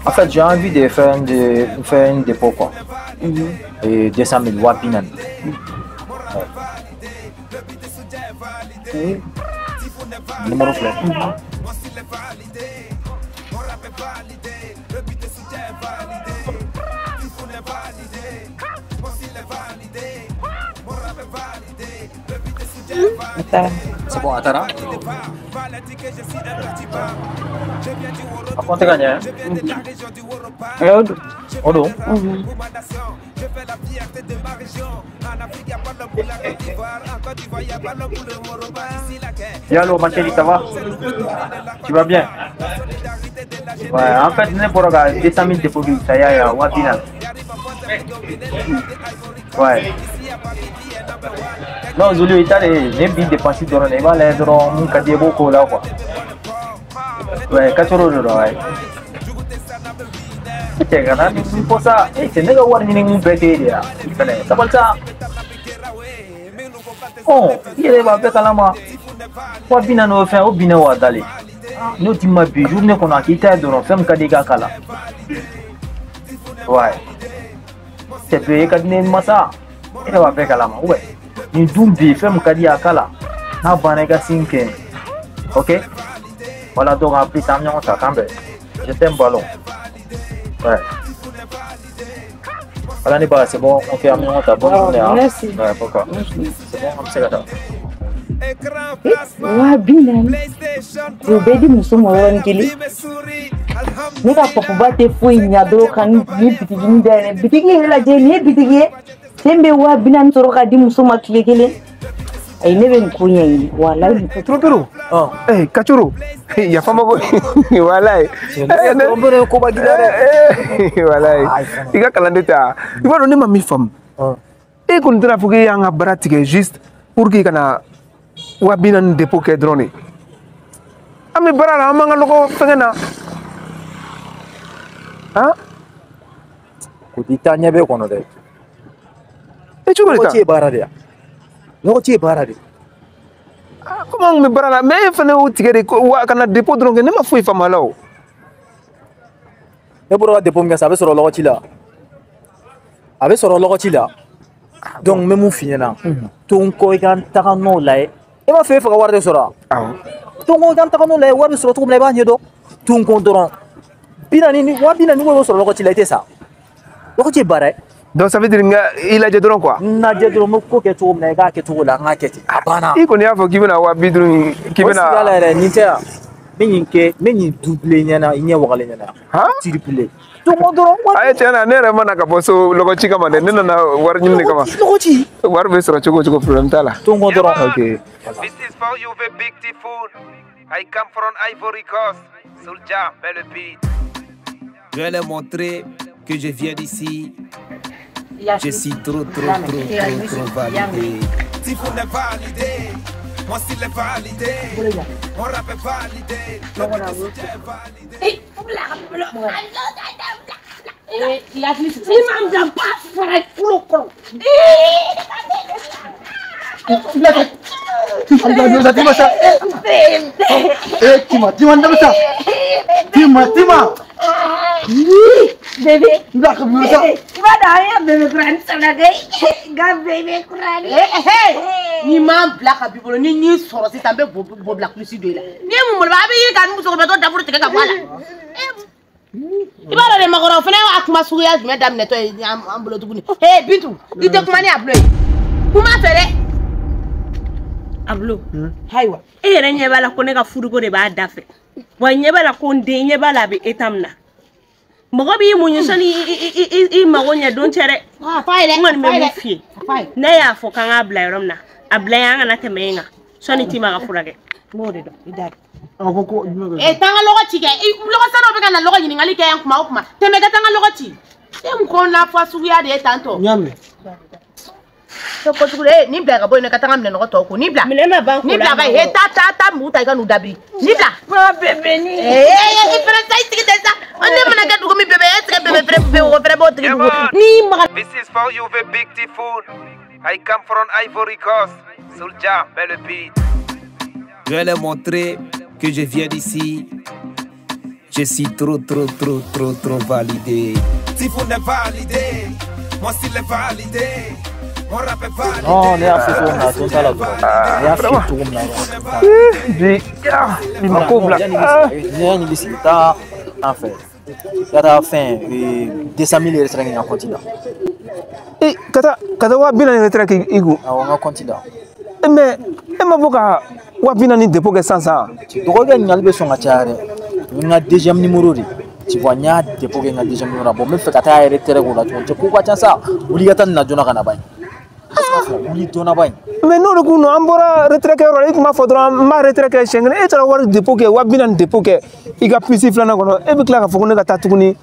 En fait, j'ai envie de faire un dépôt, quoi. Et 200 000 wa binan. Ouais. Numéro filɛ. C'est bon, a taara. A compte ka ɲɛ. O don. O don. Yallo, ma chérie, ça va? Tu vas bien? Ouais, en fait, ne bɔra ka 200 000 dépôt ça y est, wa bi naani. Ouais. Non, Zulu, i ta de ne b'i dépense dɔrɔn de, i b'a lajɛ dɔrɔn mun ka di i b'o k'o la quoi. Ouais, 4 de don, ouais. Cɛ kana nin fɔ sa, e cɛ ne ka wari ɲini kun bɛɛ t'e de ye i fɛnɛ sabali sa. Ɔ i yɛrɛ b'a bɛɛ kalama. 40 o fɛn o binna wa dalen. N'o t'i ma bi journée kɔnɔ a k'i ta ye dɔrɔn fɛn min ka di i k'a k'a la. Ouais. Cɛ e ka di ne ma sa, e yɛrɛ b'a bɛɛ kalama ouais. Nin dun bi fɛn min ka di a k'a la n'a banna i ka sin kɛ. Ok? Voilà donc en plus an bɛ ɲɔgɔn ta k'an bɛn. Je t'aime ballon. Ouais. Voilà Niba, c'est bon, ok, an bɛ ɲɔgɔn ta. Bonne journée. Hein? Merci. Ouais, pourquoi? C'est bon, an bɛ se ka taa. 40 000 o bɛɛ di muso ma yɔrɔnin kelen. Ne ka papuba tɛ foyi ɲa dɔrɔn ka nin bitiginin dayɛlɛ. Bitigi yɛrɛ lajɛ nin ye bitigi ye. Sen bɛ 40 000 sɔrɔ ka di muso ma tile kelen. Ayi ne bɛ nin ko ɲɛɲini walayi. Trompero. Eh, Kachoro. Yafa ma ko walayi. Trompero ye koba gila dɛ. Walayi. I ka kalanden tɛ wa? I b'a dɔn ne ma min faamu. E kɔni tɛna fɔ k'e y'an ka baara tigɛ juste pour que i kana 40 000 dépôt kɛ dɔrɔn de. An bɛ baara la an b'an ka lɔgɔ fɛngɛ na. Han? Ko t'i taa ɲɛ b'e kɔnɔ dɛ. E cogo de ta? Lɔgɔ ci ye baara de ya. Lɔgɔ ci ye baara de. Komi an kun bɛ baara la mais e fana y'o tigɛ de wa ka na dépôt dɔrɔn kɛ ne ma foyi faamu a la o. Ne bɔra ka dépôt min kɛ sisan a bɛ sɔrɔ lɔgɔ ci la. A bɛ sɔrɔ lɔgɔ ci la. Donc n bɛ mun f'i ɲɛna. To n kɔ i ka n taga nɔ lajɛ. E b'a fɛ e fɛ ka wari de sɔrɔ wa? Awɔ. To n kɔ i ka n taga nɔ lajɛ wari bɛ sɔrɔ cogo min na i b'a ɲɛdɔn. To n kɔ dɔrɔn. 40 ni 40 000 ko bɛ sɔrɔ lɔgɔ ci la i tɛ sa. Lɔgɔ ci ye baara ye. Donc ça veut dire n ka i lajɛ dɔrɔn quoi. N lajɛ dɔrɔn n bɛ ko kɛ cogo min na i k'a kɛ cogo la an k'a kɛ ten a banna. I kɔni y'a fɔ k'i bɛna 50 000 in k'i O siga la bɛna. yɛrɛ nin tɛ yan. N bɛ nin kɛ n bɛ nin doubler ɲɛna i ɲɛ wagalen ɲɛna. Tripler. To n kɔ dɔrɔn. Ayi tiɲɛ na ne yɛrɛ ma na ka bɔ so lɔgɔ ci kama dɛ ne nana wari ɲini de kama. Lɔgɔ ci. Wari bɛ sɔrɔ cogo o cogo problème t'a la. To n kɔ dɔrɔn. Ok. This is for you, the big typhoon. I come from Ivory Coast. Soulja, belle beat. Je vais leur montrer que je viens d'ici. Je suis trop, trop, trop, trop, trop validé. Typhoon est validé. Moi, s'il est validé. Mon rap est validé. Le beat de soutien est validé. Ni ma bila n ba fara i tulo kɔrɔ. Ala Tima sa. Eh Tima, Tima ndam sa. Tima, Tima. Bébé. Nda ko mi sa. I b'a dɔn an ye bébé kurani sɔrɔ dɛ. Nka bébé kurani. N'i m'an bila ka b'i bolo ni n y'i sɔrɔ sisan n bɛ bo bila kulusi don i la. N'i ye mun bolo a bɛ yiri ka musokɔrɔba dafuru tigɛ ka bɔ a la. I b'a dɔn dɛ makɔrɔ o fana y'a kuma suguya jumɛn daminɛtɔ ye an bolo tuguni. Ee Bintu i tɛ kuma ni Abulo ye. Kuma fɛ dɛ. Abulo ayiwa e yɛrɛ ɲɛ b'a la ko ne ka furuko de b'a da fɛ. Wa ɲɛ b'a la ko n den ɲɛ b'a la a bɛ état min na. Mɔgɔ b'i muɲu sani i mago ɲɛ don cɛ dɛ. N kɔni bɛ mun f'i ye. Ne y'a fɔ k'an k'a bila yɔrɔ min na a bila yen an kana tɛmɛ yen kan sani Tima ka furakɛ. N b'o de dɔn i da. Ko taa n ka lɔgɔ ci kɛ lɔgɔ sannaw bɛ ka na lɔgɔ ɲininkali kɛ yan kuma o kuma tɛmɛ ka taa n ka lɔgɔ ci e mun kɔnɔna fɔ suguya de ye tantɔ. N y'a mɛn. Kojugu e nin bila ka bɔ yen nɔ ka taa n ka minɛnɔgɔ tɔw ko nin bila. Minɛn ma ban ko la. Nin bila ba ye taa taa mugu ta i ka n'u dabiri nin bila. Ba bébé ni. Ee i fɛnɛ sa i sigi tɛ sa ne mana kɛ dugu min bébé e sigi bébé fɛnɛ o fɛnɛ b'o tigi dugu n'i maga. This is for you the big typhoon. I come from Ivory Coast. Soulja, mets le beat. Je vais leur montrer que je viens d'ici. Je suis trop, trop, trop, trop, trop validé. Typhoon est validé. Moi style est validé. Mon rap est validé. Non, ne y'a fɔ cogo min na a to t'a la dɔrɔn. Ne y'a f'i ye cogo min na Bi bi ma ko bila. Yanni bɛ sigi taa an fɛ. I ka taa fɛn 200 000 retrait kɛ n ka compte la. Eh ka taa 40 retrait kɛ i kun. Awɔ n ka compte la. Mais e ma bɔ ka 40 dépôt kɛ sisan sisan. Dɔgɔkɛ ɲininkali bɛ sɔn ka caya dɛ. O ye n ka deuxième numéro de. Tu vois, n y'a dépôt kɛ n ka deuxième numéro la. Bon n bɛ fɛ ka taa retrait k'o la tuguni. Cɛ ko ka ca sa. Wuli ka taa nin na joona ka na ba ye. Wuli joona ba ye. Mais n'o de kun don an bɔra retrait kɛyɔrɔ la i tun b'a fɔ dɔrɔn n b'a retrait kɛ siɲɛ kelen e taara wari dépôt kɛ 40 dépôt kɛ i ka puce filanan kɔnɔ e bɛ tila k'a fɔ ko ne ka taa tuguni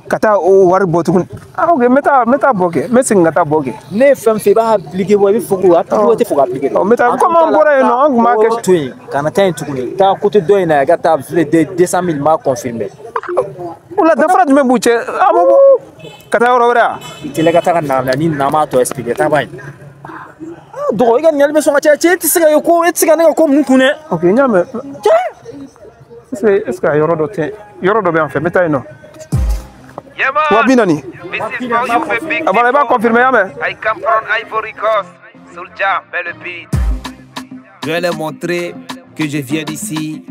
ka taa o wari bɔ tuguni. Ah ok n bɛ taa bɔ kɛ n bɛ segin ka taa bɔ kɛ. Ne ye fɛn fɛn i b'a appliquer bɔ i bɛ fɔ ko appliquer o tɛ fɔ k'a appliquer. N bɛ taa comme an bɔra yen nɔ an tun b'a kɛ. To yen kana taa yen tuguni taa côté dɔ in na i ka taa 200 000 n b'a confirmer. O la danfara jumɛn b'u cɛ an b'o bɔ ka taa yɔrɔ wɛrɛ wa. I teliya ka taa ka na ni na m'a tɔ expliquer taa ba ye. Dɔgɔ i ka ɲininkali bɛ sɔn ka caya cɛ e tɛ se ka ye ko e tɛ se ka ne ka ko mun kun dɛ. Ok n y'a mɛn. Est ce que yɔrɔ dɔ tɛ yɔrɔ dɔ bɛ yan fɛ n bɛ taa yen nɔ. 40. Ah voilà, il va confirmer, hein, I come from Ivory Coast. Soulja, mets le beat. Je vais leur montrer que je viens d'ici.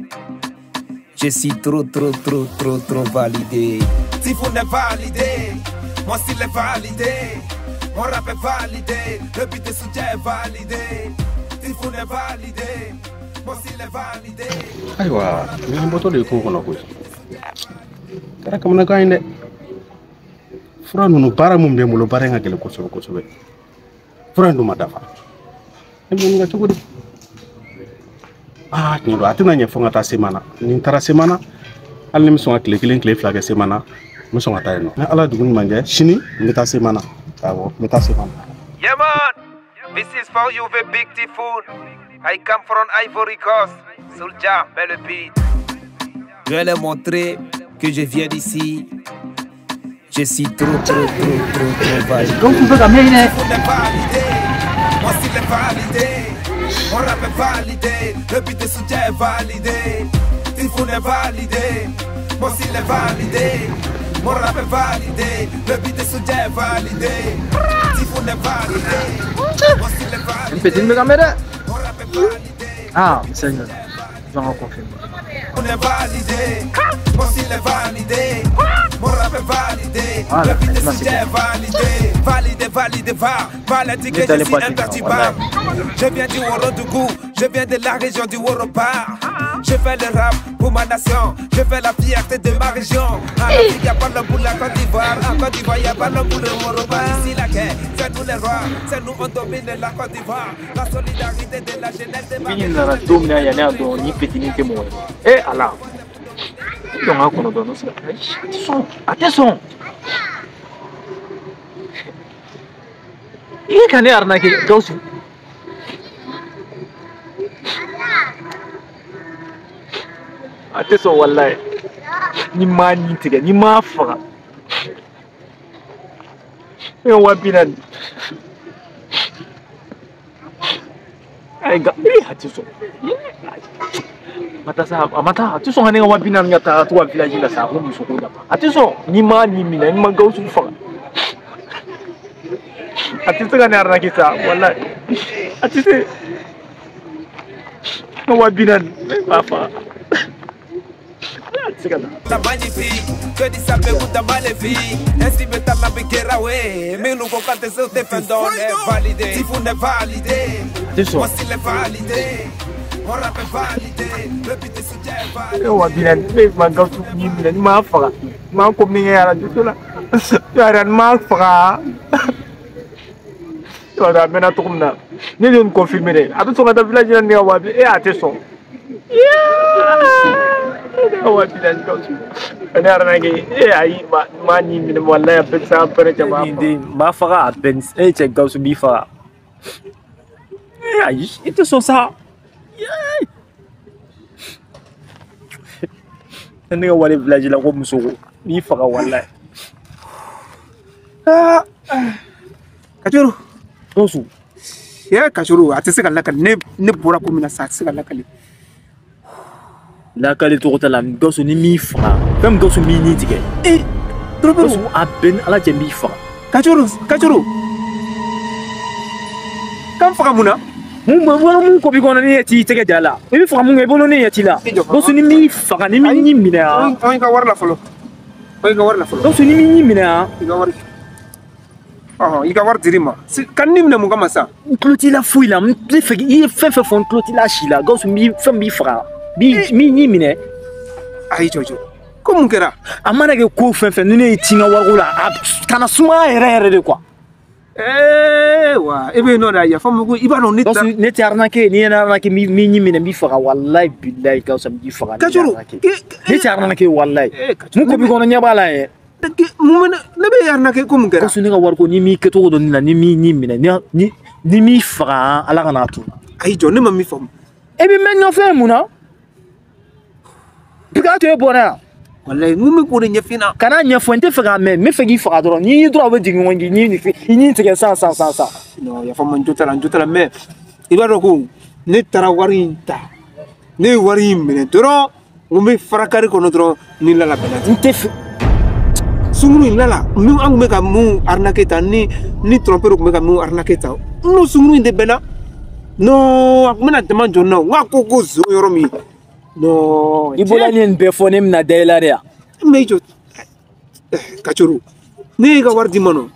Je suis trop, trop, trop, trop, trop validé. Typhoon est validé. Mon style est validé. Mon rap est validé. Le beat de Soulja est validé. Typhoon est validé. Mon style est validé. Ayiwa, nin bɔtɔ de ye kungo kɔnɔ koyi. Kɛra kamanagan ye dɛ. Fura ninnu baara mun bɛ n bolo baara in ka gɛlɛn kosɛbɛ kosɛbɛ. Fura in dun ma dafa. Ne bɛ nin kɛ cogo di? Aa tiɲɛ don a tɛna ɲɛ fo n ka taa Semana. Ni n taara Semana hali ni n bɛ sɔn ka tile kelen tile fila kɛ Semana n bɛ sɔn ka taa yen nɔ. Ni Ala ye dugu ɲuman jɛ sini n bɛ taa Semana. Awɔ n bɛ taa Semana. Yeah man, this is for you the big typhoon. I come from Ivory Coast. Soulja, mets le beat. Je vais leur montrer que je viens d'ici. Je suis trop, trop, trop, trop, trop validé. Donc tu peux quand même. Mon style est validé. Mon rap est validé. Le beat de Soulja est validé. Typhoon est validé. Mon style est validé. Mon rap est validé. Le beat de Soulja est validé. Typhoon est validé. Mon style est validé. Une petite caméra. Ah, Seigneur. Je vais en confirmer. On est validé. Mon style est validé. Mon rap est validé. Voilà, le beat de maintenant, Soulja c'est est validé. Validé, validé, va. Validé que je suis imperturbable. Je viens du Worodougou, je viens de la région du Woroba. Je fais le rap pour ma nation, je fais la fierté de ma région. En Afrique, y'a pas le bout de la Côte d'Ivoire. En Côte d'Ivoire, y'a pas le bout de Woroba. Ici, la guerre, c'est nous les rois, c'est nous on domine la Côte d'Ivoire. La solidarité de la jeunesse de ma Bi nana don min na yanni a dɔn ni fitinin tɛ mɔgɔ ye. E Ala. Dɔn ka kɔnɔ dɔɔnin ayi a tɛ sɔn a tɛ sɔn. I ka ne arnaquer Gawusu. A tɛ sɔn walayi. Ni m'a nin tigɛ ni m'a faga. E ka 40. Ay ga a tɛ sɔn. Ma taa sa, a ma taa, a tɛ sɔn ka ne ka 20 000 ka taa to ka village la sa, ko muso ko dama. A tɛ sɔn, n'i ma nin minɛ, n'i ma Gawusu faga. A tɛ se ka ne arnaquer sa, walahi. A tɛ se. N ka 20 000, ne b'a faga. A tɛ se ka taa. Que di sabe guta malefi Ainsi be tama be kerawe Minu ko kante se te fendon est validé Si vous n'est validé Moi s'il est validé Mon rap est validé Le beat est soutien est validé 20 000, ne ma Gawusu ni minɛ, ni m'a faga. N m'a ko min kɛ arajo so la. Yɛrɛ ni m'a faga. I b'a dɔn a mɛnna cogo min na. Ne de ye nin confirmer dɛ. A bɛ sɔn ka taa village la ni ne ka 20 000, e a tɛ sɔn. Ne ka 20 000 Gawusu. Ne arnaqué. E ayi, ma nin minɛ, walahi a bɛɛ tɛ se ka pɛrɛn cɛ b'a faga. N b'a faga a bɛɛ ni e cɛ Gawusu b'i faga. E ayi, i tɛ sɔn sa. Ne ka wari village la ko muso ko n b'i faga walahi. Aa, Kajuru. Gawusu. Ye Kajuru, a tɛ se ka lakali. Ne bɔra ko min na sisan, a tɛ se ka lakali. Lakali tɔgɔ t'a la, Gawusu ni m'i faga, fɛn min Gawusu m'i ni tigɛ. Ee, Gawusu a bɛɛ ni Ala cɛ n b'i faga. Kajuru, Kajuru. K'an faga mun na? Mun mun ko b'i kɔnɔ ni ɲɛ t'i tɛgɛ ja la. I bɛ faga mun kɛ i bolo ni ɲɛ t'i la. Gawusu ni m'i faga ni m'i ni minɛ han. An ka wari la fɔlɔ. An ka wari la fɔlɔ. Gawusu ni m'i ni minɛ han. I ka wari. Ɔhɔn, i ka wari dir'i ma. Ka ni minɛ mun kama sa? N tulo t'i la foyi la, n tɛ fɛ i ye fɛn fɛn fɔ n tulo t'i la si la. Gawusu n b'i fɛn b'i faga. B'i ni minɛ. Ayi jɔ jɔ. Ko mun kɛra? A mana kɛ ko fɛn fɛn ni ne y'i ci n ka wariko la, a kana sumaya yɛrɛ yɛrɛ de quoi. Ee wa e bɛ yen nɔ de, a yafa n ma ko i b'a dɔn ne ta. Ne tɛ arnaquer, n'i ye ne arnaquer n b'i ni minɛ n b'i faga walahi bilahi Gawusu n b'i faga. Kajuru. Ne tɛ arnaquer walahi. Mun ko b'i kɔnɔ ɲɛ b'a la yɛ. Mun bɛ ne bɛ arnaquer ko mun kɛra? Gawusu ne ka wariko ni m'i kɛcogo dɔn ne la, ni m'i ni minɛ ni m'i faga Ala ka n'a to. Ayi jɔ, ne ma min faamu. E bɛ mɛn ɲɔfɛ mun na? Bi k'a to e bɔra yan. Walayi mun bɛ k'o de ɲɛf'i ɲɛna. Kana ɲɛfɔ, n tɛ fɛ k'a mɛn, n bɛ fɛ k'i faga dɔrɔn. N'i y'i dɔrɔn a bɛ jigin ɲɔgɔn k'i ni tigɛ san san san san. Non, yafa n ma, n jo t'a la, n jo t'a la, mais i b'a dɔn ko ne taara wari in ta, ne ye wari in minɛ dɔrɔn, n ko n bɛ fara kari kɔnɔ dɔrɔn ni Lala bɛnna. N tɛ fɛ. Sunkuru in Lala, min an tun bɛ ka mun arnaquer tan ni trompeur tun bɛ ka mun arnaquer tan, n'o sunkuru in de bɛnna. Non, a tun bɛna dama jɔ n na o, n k'a ko zon yɔrɔ min. Non. I bɔra ne nin bɛɛ fɔ ne bɛna da i la de yan. Mais i jɔ, Kajuru, ne y'i ka wari d'i ma nɔ.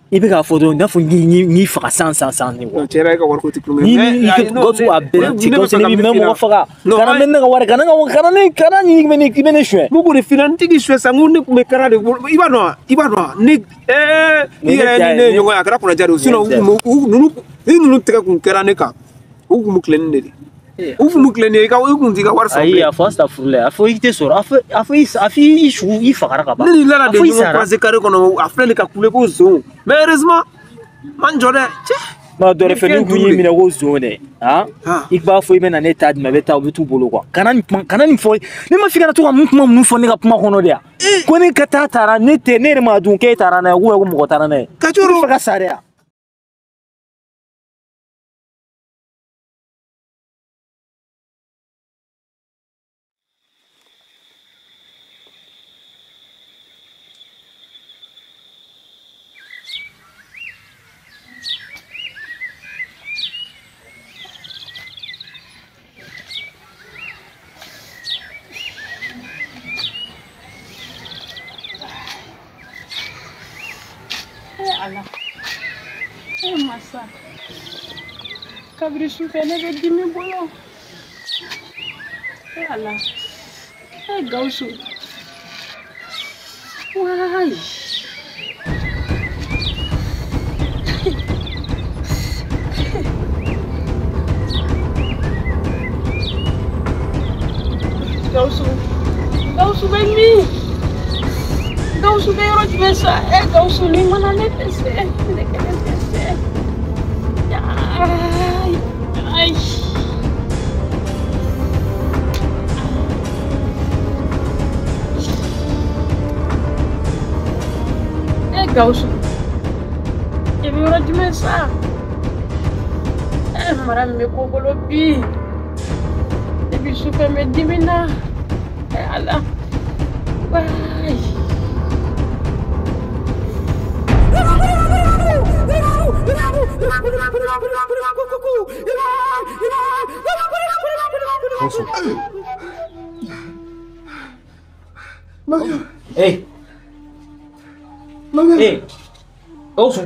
I bɛ k'a fɔ dɔrɔn i n'a fɔ n y'i faga san san san ni wa. Cɛ yɛrɛ e ka wariko tɛ kulonkɛ Ni ye. ni i Gawusu a bɛɛ ti Gawusu ne b'i mɛn mɔgɔ faga. Kana mɛn ne ka wari kana kana ne kana ɲini i bɛ ne suɲɛ. Mun k'o de f'i ɲɛna, n tɛ k'i suɲɛ sa, n ko ne tun bɛ kara de bolo, i b'a dɔn wa, i b'a dɔn wa, ne i yɛrɛ ni ne ye ɲɔgɔn ye a kɛra kunnaja de ye, sinon u tun bɛ u ninnu ni ninnu tɛgɛ kun kɛra ne kan, u tun bɛ tilen ni ne de. U tun bɛ tilen ni ye, i ka i kun t'i ka wari sɔrɔ Ayi bilen. a fɔ astafurulayi, a fɔ i tɛ sɔrɔ, a fɔ a fɔ i su i fagara ka ban. Ne ni Lala A de fɔ i ye ɲɔgɔn sara. croiser carré kɔnɔ, a filɛ nin ka kule ko zon, mais heureusement man jɔ dɛ cɛ. Ma dɔ wɛrɛ fɛ n'u kun y'i minɛ ko zon dɛ, han, i b'a fɔ i bɛ na ne ta di ma, i bɛ taa u bɛ t'u bolo quoi. Kana nin kuma, kana nin fɔ, ne ma f'i kana to ka mun kuma ninnu fɔ ne ka kuma kɔnɔ de yan. Ko ne ka taa taara ne tɛ ne yɛrɛ ma dun k'e taara n'a ye ko mɔgɔ taara n'a ye. Kajuru. I bɛ fɛ ka sa de yan. Eh Ala. Eh masa. Kabiri sufɛ ne bɛ dimi bolo. Eh Ala. Eh Gawusu. Wayi. Gawusu. Gawusu bɛ min? Gawusu bɛ yɔrɔ jumɛn sa? Eh Gawusu ni mana ne tɛ se. Ne kelen tɛ se. Ayi. Ayi. Eh Gawusu. I bɛ yɔrɔ jumɛn sa? Mara min bɛ ko bolo bi. Depuis sufɛ n bɛ dimi na. Ala. Wayi. Gawusu. Hey. Hey. Gawusu.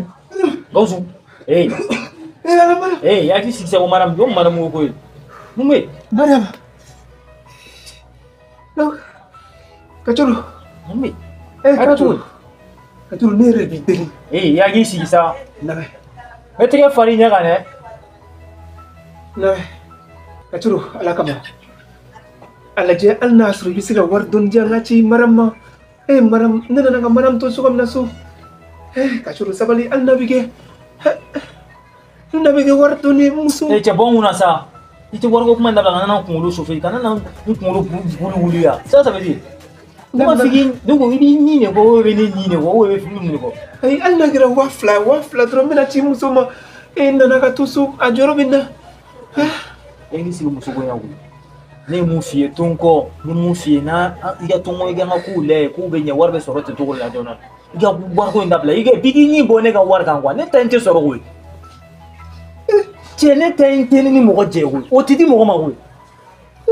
Gawusu. Hey. Hey, hakili sigi sa ko madame, jɔn madame ko ko ye? Mun bɛ yen? Mariam. Kacoro. Mun bɛ yen? Eh, Kacoro. Kacoro, ne yɛrɛ b'i deli. Hey, i hakili sigi sa. Lamɛn. N bɛ tɛgɛ far'i ɲɛ kan dɛ. Lamɛn. Kacoro, Ala kama. A lajɛ hali n'a sɔrɔ i bɛ se ka wari dɔɔni di yan n ka ci madame ma. Eh, madame, ne nana ka madame to so min na so. Eh, Kacoro, sabali hali n'a bɛ kɛ. N'a bɛ kɛ wari dɔɔni ye muso. Eh, cɛ bɔ n kunna sa. I tɛ wariko kuma in dabila ka na n kunkolo chauffer ka na n kunkolo bulu wuli yan. Ça, ça veut dire. Ne ma f'i k'i ne ko i b'i ɲin de kɔ ou bɛ ne ɲin de kɔ ou bɛ fili mun de kɔ. Ayi, hali n'a kɛra 2000, 2000 dɔrɔn n bɛna ci muso ma. E nana ka to so, a jɔrɔ bɛ n na. E ni sigi muso ko in na koyi. Ne ye mun f'i ye to n kɔ, n ye mun f'i ye n'a i ka to n kɔ i ka n ka kow lajɛ k'u bɛ ɲɛ wari bɛ sɔrɔ ten cogo la joona. I ka wariko in dabila i ka bi k'i ɲin bɔ ne ka wari kan quoi ne ta in tɛ sɔrɔ koyi. Cɛ ne ta in tɛ ne ni mɔgɔ jɛ koyi o tɛ di mɔgɔ ma koyi.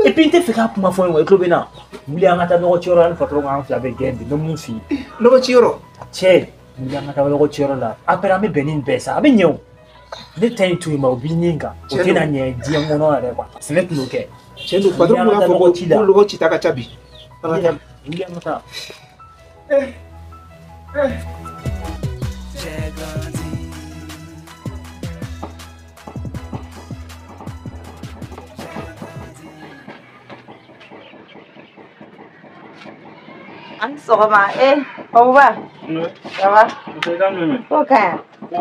Et puis n tɛ fɛ k'a kuma fɔ n ye wa i tulo bɛ n na. Wuli an ka taa nɔgɔ ciyɔrɔ la ni patron k'an fila bɛ gɛn bi n bɛ mun f'i ye. Nɔgɔ ciyɔrɔ? Cɛ wuli an ka taa nɔgɔ ciyɔrɔ la après an bɛ bɛn ni nin bɛɛ sa a bɛ ɲɛ o. Ne ta in to yen ma o b'i ɲin kan o tɛna ɲɛ diɲɛ kɔnɔ yɛrɛ quoi parce que ne tun y'o kɛ. Tiɲɛ don patron y'a fɔ ko lɔgɔ cita ka ca bi. An ka taa. Wuli an ka taa. Eh eh. An sɔgɔma eh Abuba. Ça va? Ko ka ɲi. Ko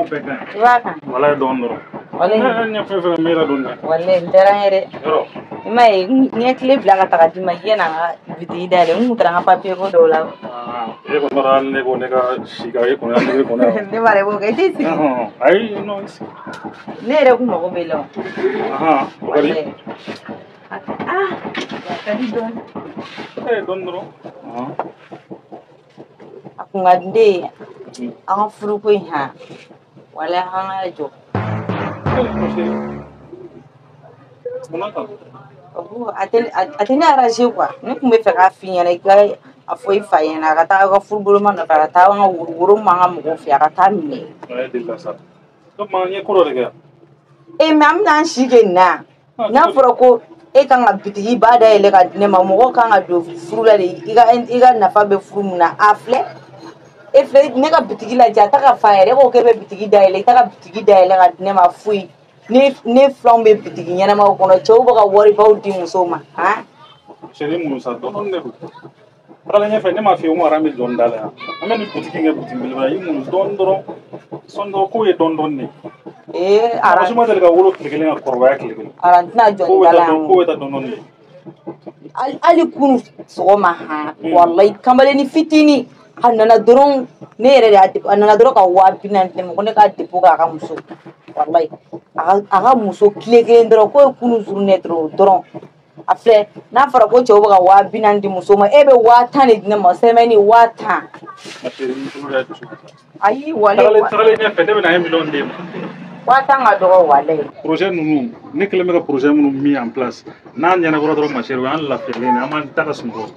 bɛɛ ka ɲi. I b'a kan? Walayi dɔɔni dɔrɔn. Walayi. Ne ɲɛ fɛn fɛn bɛ la dɔɔni dɛ. Walayi n diyara n ye dɛ. Yɔrɔ. I m'a ye n ye tile bila ka taga d'i ma i ye na n ka bitigi dayɛlɛ n kun taara n ka papiye ko dɔw la. E kɔni b'a dɔn ne ko ne ka si ka e kɔni ne kɔni. Ne b'a dɔn i b'o kɛ i t'i sigi. Ayi non i sigi. Ne yɛrɛ kun mago b'e la o. O ka di. Ah a ka di dɔɔni. Eh dɔɔni dɔrɔn. A kun ka di ne ye an ka furuko in han walayi an ka jɔ. A tɛ ne arranger quoi ne kun bɛ fɛ k'a f'i ɲɛna i ka a fɔ i fa ɲɛna a ka taa aw ka furuboloma nɔfɛ a ka taa an ka woro min b'an ka mɔgɔw fɛ a ka taa minɛ. A ye delila sa. O tuma n ye ko dɔ de kɛ. Eh mais an bɛna an si kɛ nin na yan. N'a fɔra ko e kan ka bitigi ba dayɛlɛ ka di ne ma mɔgɔw kan ka don furu la de i ka nafa bɛ furu mun na a filɛ e filɛ ne ka bitigi lajɛ a ta ka fa yɛrɛ e ko k'e bɛ bitigi dayɛlɛ i ta ka bitigi dayɛlɛ ka di ne ma foyi ne filanw bɛ bitigi ɲɛnamaw kɔnɔ cɛw bɛ ka waribaw di musow ma han. Chérie mun sa dɔɔni de don. Tagalen ɲɛfɛ ne m'a f'i ye ko aran bɛ jɔ n da la yan an bɛ nin butigi in kɛ butigi belebele ye i mun dɔɔni dɔrɔn sɔɔni dɔrɔn kow ye dɔɔni dɔɔni de ye. Ee aran mɔgɔ si ma deli ka wolo tile kelen ka kɔrɔbaya tile kelen. Aran tɛna jɔ n da la yan. Ko bɛ taa dɔɔni dɔɔni de. Hali kunun sɔgɔma han walayi kamalennin fitinin a nana dɔrɔn ne yɛrɛ de y'a a nana dɔrɔn ka 40 000 di ne ma ko ne k'a depo k'a ka muso walayi a ka muso tile kelen dɔrɔn k'o ye kunun journée dɔrɔn a filɛ n'a fɔra ko cɛw bɛ ka 40 000 di muso ma e bɛ 10 000 de di ne ma semaine 10 000. Ayi walayi. Tagalen ɲɛfɛ ne bɛna 1 million d'e ma. 10 000 ka dɔgɔ walayi. Projet ninnu ne kɛlen bɛ ka projet minnu mis en place n'a ɲɛnabɔra dɔrɔn ma chérie o y'an lafiyalen de an b'an da ka sunɔgɔ.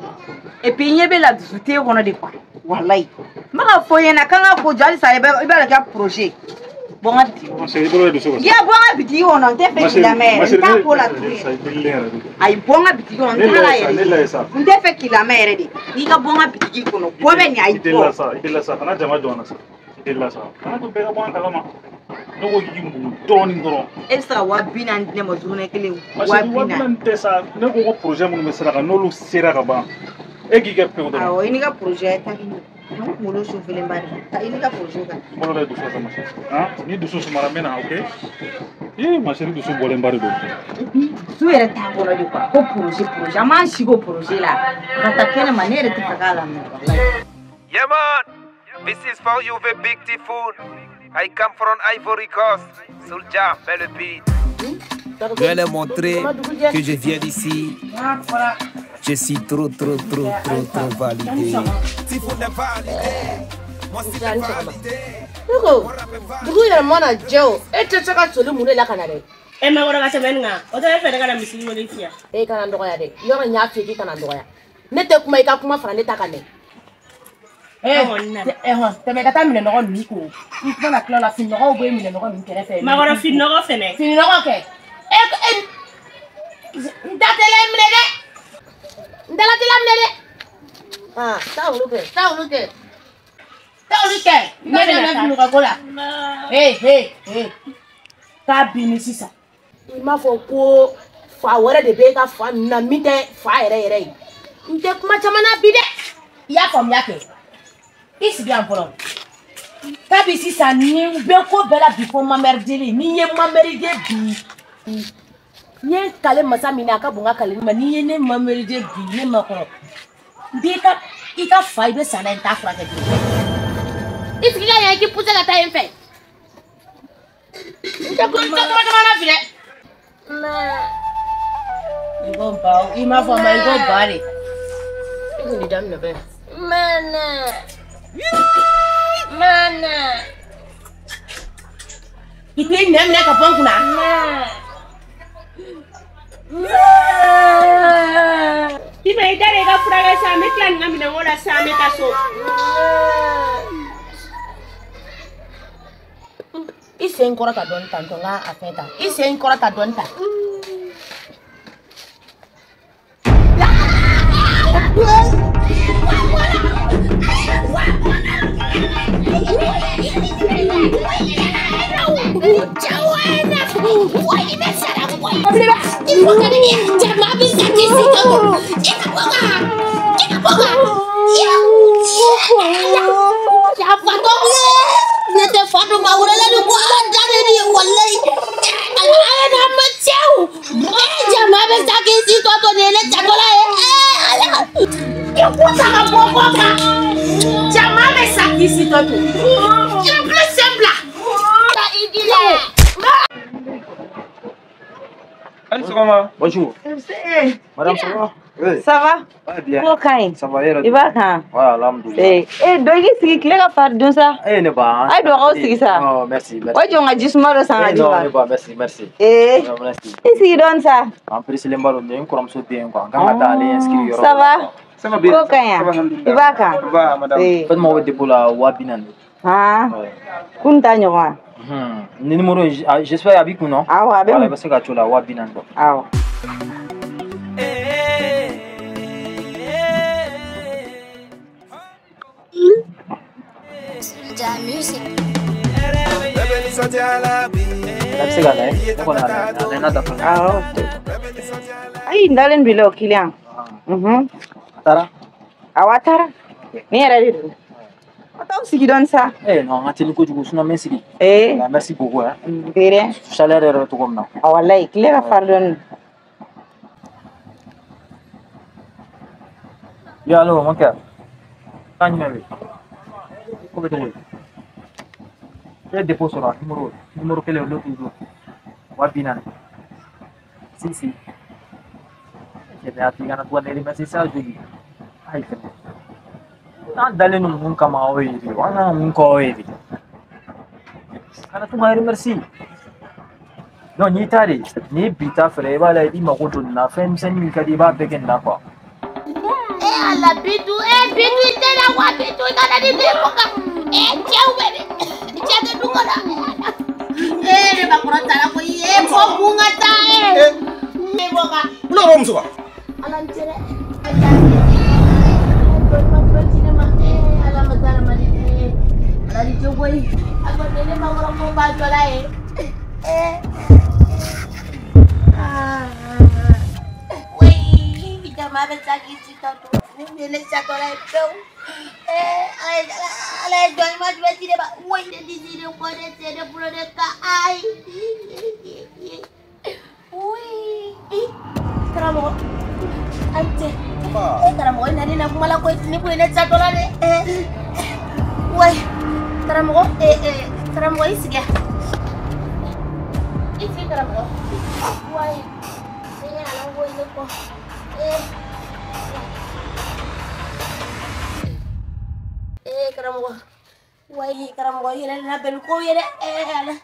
Et puis n ɲɛ bɛ la dusu t'e kɔnɔ de quoi walayi n bɛ ka fɔ i ɲɛna k'an ka ko jɔ halisa i b'a dɔn k'a projet bɔ n ka bitigi kɔnɔ. Ma chérie i bolo bɛ dusu kasi. Ya bɔ n ka bitigi kɔnɔ n tɛ fɛ k'i lamɛn yɛrɛ n t'a ko la tuguni. Ayi bɔ n ka bitigi kɔnɔ n t'a la yɛrɛ. Ne lajɛ sa. N tɛ fɛ k'i lamɛn yɛrɛ de n'i ka bɔ n ka bitigi kɔnɔ bɔ bɛ nin ayi I delila sa i delila sa kana jama jɔ an na sa i delila sa kana to bɛɛ ka bɔ an kalama. Ne ko k'i muɲu dɔɔni dɔrɔn. E bɛ se ka 40 000 di ne ma journée kelen. Parce que 40 000 tɛ sa ne ko projet minnu bɛ sira kan n'olu sera ka ban e k'i kɛ pewu dɔrɔn. Awɔ i n'i ka projet ta n kunkolo sufelenba de i n'i ka projet kan. N bolo bɛ dusu sama han ni dusu sumara n bɛ na ok ee ma chérie dusu bɔlenba de don. Dusu yɛrɛ t'a kɔnɔ de quoi ko projet projet an b'an si ko projet la ka taa kɛnɛ ma ne yɛrɛ tɛ fɛ k'a lamɛn walayi. Yeah man, this is for you the big typhoon. I come from Ivory Coast. Soulja, fais le beat. Je vais leur montrer que je viens d'ici. Je suis trop, trop, trop, trop, trop validé. Ne ko dugu yɛrɛ mana jɛ o, e tɛ se ka soli mun de la ka na dɛ? E makɔrɔ ka tɛmɛ nin kan, o tɛ e fɛ ne ka na misiri wele fiyɛ. E kana n dɔgɔya dɛ, yɔrɔ n y'a f'i ye k'i kana n dɔgɔya. Ne tɛ kuma i ka kuma fara ne ta kan dɛ. Hɔn, tɛmɛ ka taa minɛnɔgɔ ninnu ko. N mana tila o la, fininɔgɔw bɛ minɛnɔgɔ ninnu kɛrɛfɛ. Makɔrɔ fininɔgɔ fɛnɛ. Fininɔgɔ kɛ. E n da tɛla minɛ dɛ. N dala tɛla minɛ dɛ. Ah, taa olu kɛ, taa olu kɛ. Taa olu kɛ. Ne bɛ na fininɔgɔ ko la. Hey, hey, hey. Taa bin sisan. I m'a fɔ ko fa wɛrɛ de bɛ e ka fa ninnu na min tɛ fa yɛrɛ yɛrɛ ye. N tɛ kuma caman na bi dɛ. I y'a faamuya kɛ. I sigi yan fɔlɔ. Kabi sisan ni bɛ ko bɛɛ la bi ko mamɛrideli, n'i ye mamɛriden bi, n ye kale masa min na a ka bon n ka kale ma, n'i ye ne mamɛriden bi ne ma kɔrɔ, n b'i ka i ka fa i bɛ sa n'a ye n t'a furakɛ bilen. I sigi ka yan i k'i poussé ka taa yen fɛ. N tɛ kuma caman na bi dɛ. I ko ba, i m'a fɔ ma i ko ba de. I kun daminɛ bɛɛ. Mana. Mana. I t'i nɛn minɛ ka bɔ n kunna. Tima i da de i ka furakɛ sa, n bɛ tila nin ka minɛnko la sisan an bɛ taa so. I sen kɔrɔta dɔɔni tantɔ n ka a fɛn ta. I sen kɔrɔta dɔɔni ta. Bonjour. Madame, ça va? Oui. Ça va? Ouais, bien. Ko ka ɲi? Ça va yɛrɛ? I b'a kan? Ouais, alhamdoulilah. Eh, dɔ i k'i sigi tile ka fari dun sa. Eh, ne ba. A ye don k'aw sigi sa. Oh, merci, merci. O jɔ n ka jisuma dɔ san ka Eh, di non, ma. ne ba, merci, merci. Eh, Non, merci. i sigi dɔɔni sa. En plus, le b'a dɔn, nin ye n kɔrɔmuso den quoi. N kan ka taa ale inscrire yɔrɔ Ça dɔ la, va? quoi. Ça va bien. Ko ka ɲi wa? I b'a kan? Va, madame. Eh. Faites moi dépôt la 20 000. Han. Kun t'a ɲɔgɔn wa? Ni numéro, j'espère a b'i kun nɔ? Awɔ, a bɛ Voilà, n i bɛ se ka ci o la 20 000 quoi. Awɔ. A bɛ se ka lajɛ, ne kɔni y'a lajɛ, a lajɛ n'a dafa. Awɔ. Ayi, n dalen b'i la o client. A taara? Awɔ, a taara. Nin yɛrɛ de don. Aw t'aw sigi dɔɔni sa. Eh non, an ka teli kojugu, sinon n bɛ n sigi. Eh. Voilà, merci beaucoup hein. De rien. Chaleur yɛrɛ bɛ cogo min na. A walayi, tile ka fari dɔɔni. Yo, allo, mon cœur. Kan jumɛn bɛ yen? Ko bɛ cogo di? E ye dépôt sɔrɔ a numéro kelen l'autre jour. 20 000. Si, si. Cɛ a tigi kana to ka ne remercier sa joli. Ayi fɛnɛ. An dalen don mun kama aw ye de? An kan ka mun kɛ aw ye de? Kana to ka remercier. Non, n'i ta de, n'i bi ta fɛnɛ, i b'a lajɛ i mago don nin na, fɛn misɛnnin min ka di i b'a bɛɛ kɛ nin na quoi. Eh ala Bintu, eh Bintu i tɛ na wa Bintu i kana ni den faga. Eh cɛw bɛ cɛ tɛ du kɔnɔ. Eh ne bakɔrɔ taara koyi, eh fo kun ka taa eh. Ne bɔ ka. N bɛna bɔ muso kan. Ala n cɛ dɛ. Ala ma taa ma di ala ni ce koyi. A ko ne bakɔrɔ ko ba jɔla ye. Eh. Ah. Oui, jama bɛ sa k'i si tɔ to. Ni ye ne satɔla ye pewu. Eh, ala ye jɔn ɲuman jumɛn di ne ma. Oui, ne disi ne kɔ ne sen ne bolo ne ka ayi. Oui. Karamɔgɔ, an cɛ. Eh, karamɔgɔ i nana ne kuma la koyi, ni kun ye ne satɔla de. Eh, oui. Karamɔgɔ, eh, eh, karamɔgɔ i sigi yan. I sigi karamɔgɔ. Wayi ne ɲinɛna ko ne kɔ. Ee karamɔgɔ, wayi karamɔgɔ i yɛrɛ nana bɛn ni kow ye dɛ. Ee Ala,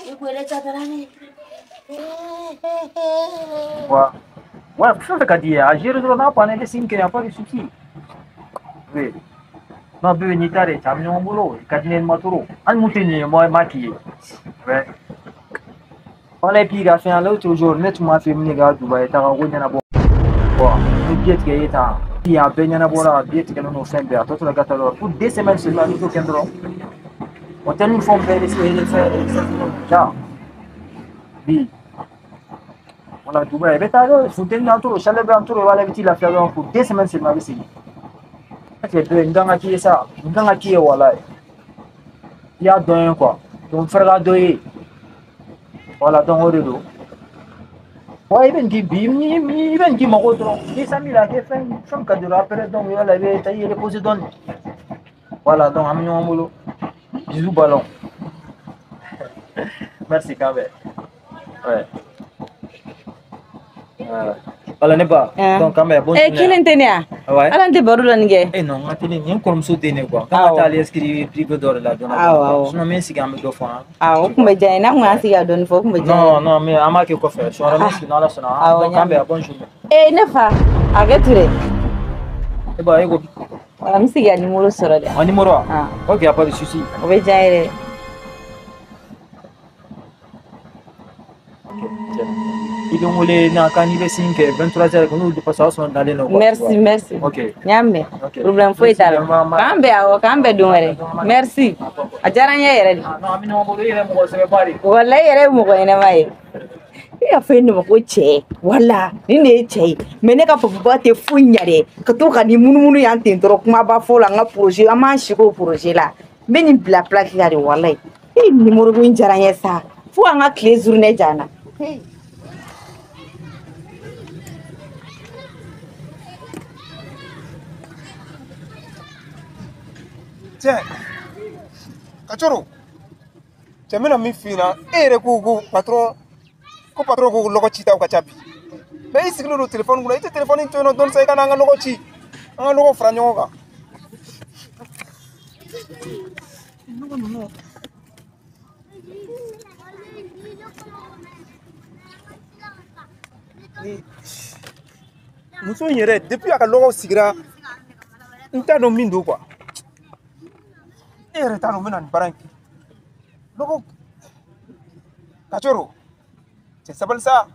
i ko ne catara ne. Ouais. Ouais, fɛn fɛn ka di i ye, a gérer dɔrɔn n'a banna i bɛ segin kɛ, y a pas de souci. Oui. Non, bébé, n'i ta de cɛ, an bɛ ɲɔgɔn bolo, i ka di ne ye ma trop. Hali mun tɛ nin ye, moi, m'a k'i ye. Ouais. Voilà, et puis ka fɛn l'autre jour, ne tun b'a fɛ min ka Dubaï taga ko ɲɛnabɔ. Bon, ni billet tigɛ e ta, puis a bɛɛ ɲɛnabɔra, billet tigɛlen don fɛn bɛɛ, a tɔ tora ka taa dɔrɔn. Pour 2 semaines seulement, n'i t'o kɛ dɔrɔn. Hôtel ni fɛnw bɛɛ bɛ se fɛn ja. Oui. Voilà, Dubaï, i bɛ taa dɔrɔn, funteni b'an trop, chaleur b'an trop, voilà, i bɛ t'i lafiya dɔrɔn pour 2 semaines seulement, i bɛ segin. Cɛ bɛɛ n kan ka k'i ye sa, n kan ka k'i ye walayi. I y'a dɔn ye quoi. Donc n fɛrɛ ka dɔ ye. Voilà, donc o de don. Ouais, i bɛ nin k'i bi, i bɛ nin k'i mago dɔrɔn. 200 000 a kɛ fɛn fɛn ka di dɔrɔn après donc voilà, i bɛ taa i reposer dɔɔni. Voilà, donc an bɛ ɲɔgɔn bolo. Bisous ballon. Merci k'an bɛn. Ouais. Voilà. Voilà, ne ba. Donc k'an bɛn, bonne Eh, journée. kelen tɛ ne ya? Ouais. Ala n tɛ baro la nin kɛ. Eh non, n ka teli nin ye n kɔrɔmuso den de quoi. K'an ka taa ale inscrire privé dɔ de la joona. Awɔ, awɔ. Sinon n bɛ n sigi an bɛ dɔ fɔ an. Awɔ, o tun bɛ diya n ye, n'an kun y'an sigi ka dɔɔni fɔ, o tun bɛ diya n ye. Non, non, mais an b'a kɛ kɔfɛ. Sɔgɔma n bɛ sigi n'Ala sɔnna. Awɔ, Donc n y'a k'an bɛn, bonne journée. Eh, ne fa, a kɛ Ture. E ba, e ko Wala, n bɛ se k'i ka numéro sɔrɔ dɛ. Un numéro wa? Ok, y a pas de souci. O bɛ diya n ye dɛ. I bɛ n wele n'a kan n'i bɛ sin kɛ 23 heures n'u parce que o y'a sɔrɔ n dalen don quoi. Merci, merci. Ok. N y'a mɛn. Ok. Problème foyi t'a la. K'an bɛn, awɔ, k'an bɛn don wɛrɛ. Merci. A diyara n ye yɛrɛ de. Non, an bɛ ɲɔgɔn bolo, i yɛrɛ mɔgɔ sɛbɛba de. Walayi, i yɛrɛ ye mɔgɔ ɲɛnama ye. E y'a fɔ e ne ma ko cɛ, wala nin de ye cɛ ye, mais ne ka papa tɛ foyi ɲa dɛ, ka to ka nin munumunu yan ten dɔrɔn, kumaba fɔ la. N ka projet, an m'an sigi o projet la, n bɛ nin bila plaque la de. Walayi, e numéro ko in diyara n ye sa, fo an ka tile journée diya n na. Cɛ, Kacoro, cɛ, n bɛna min f'i ɲɛna, e yɛrɛ ko ko patron, ko patron ko lɔgɔ citaw ka ca bi. Mais i sigilen don téléphone kunna, i tɛ téléphone to yen nɔ dɔɔni sa, i ka na an ka lɔgɔ ci, an ka lɔgɔ fara ɲɔgɔn kan. Nɔgɔ ninnu. Ni muso in yɛrɛ, depuis a ka lɔgɔw sigira, n t'a dɔn min don quoi. E yɛrɛ t'a dɔn n bɛna nin baara in kɛ. Lɔgɔ, Kacoro, cɛ, sabali sa.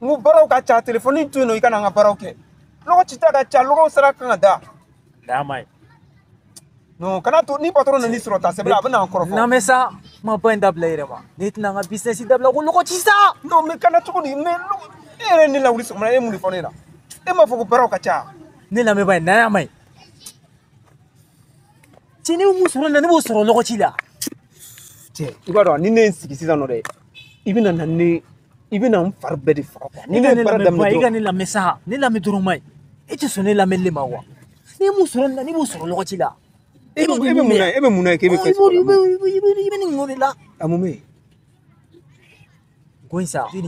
N ko baaraw ka ca, téléphone to yen nɔ, i ka na an ka baaraw kɛ. Lɔgɔ cita ka ca, lɔgɔw sara kan ka da. N'a ma ɲi. Non, kana to ni patron nan'i sɔrɔ ta sɛbɛn la, a bɛ na an kɔrɔfɔ. Non mais sa, kuma ba in dabila i yɛrɛ ma. Ne tɛna n ka business dabila ko lɔgɔ ci sa. Non mais kana cogo di? Mais lɔgɔ, e yɛrɛ ye ne lawuli sɔgɔma, e ye mun de fɔ ne ɲɛna? E m'a fɔ ko baaraw ka ca? Ne lamɛnbaa ye, n'a ma ɲi. Cɛ, ne bɛ mun sɔrɔ nin na, ne b'o sɔrɔ lɔgɔ ci la. Cɛ, i b'a dɔn ni ne ye n sigi sisan nɔ dɛ, i bɛna na ne, i bɛna n fari bɛɛ de faga quoi. Ni E ne ka ye ne baara lamɛn daminɛ ba, e ka dɔrɔn. ne lamɛn sa, ne lamɛn dɔrɔn ma ɲi. E tɛ sɔn ne lamɛnli ma wa? Ne ye mun sɔrɔ nin na, ne b'o sɔrɔ lɔgɔ ci la. E bɛ mun na? E bɛ mun na k'e bɛ fɛn sɔrɔ? I bɛ i bɛ i bɛ nin ŋo de la. A mun bɛ yen? Ko in sa. Awɔ,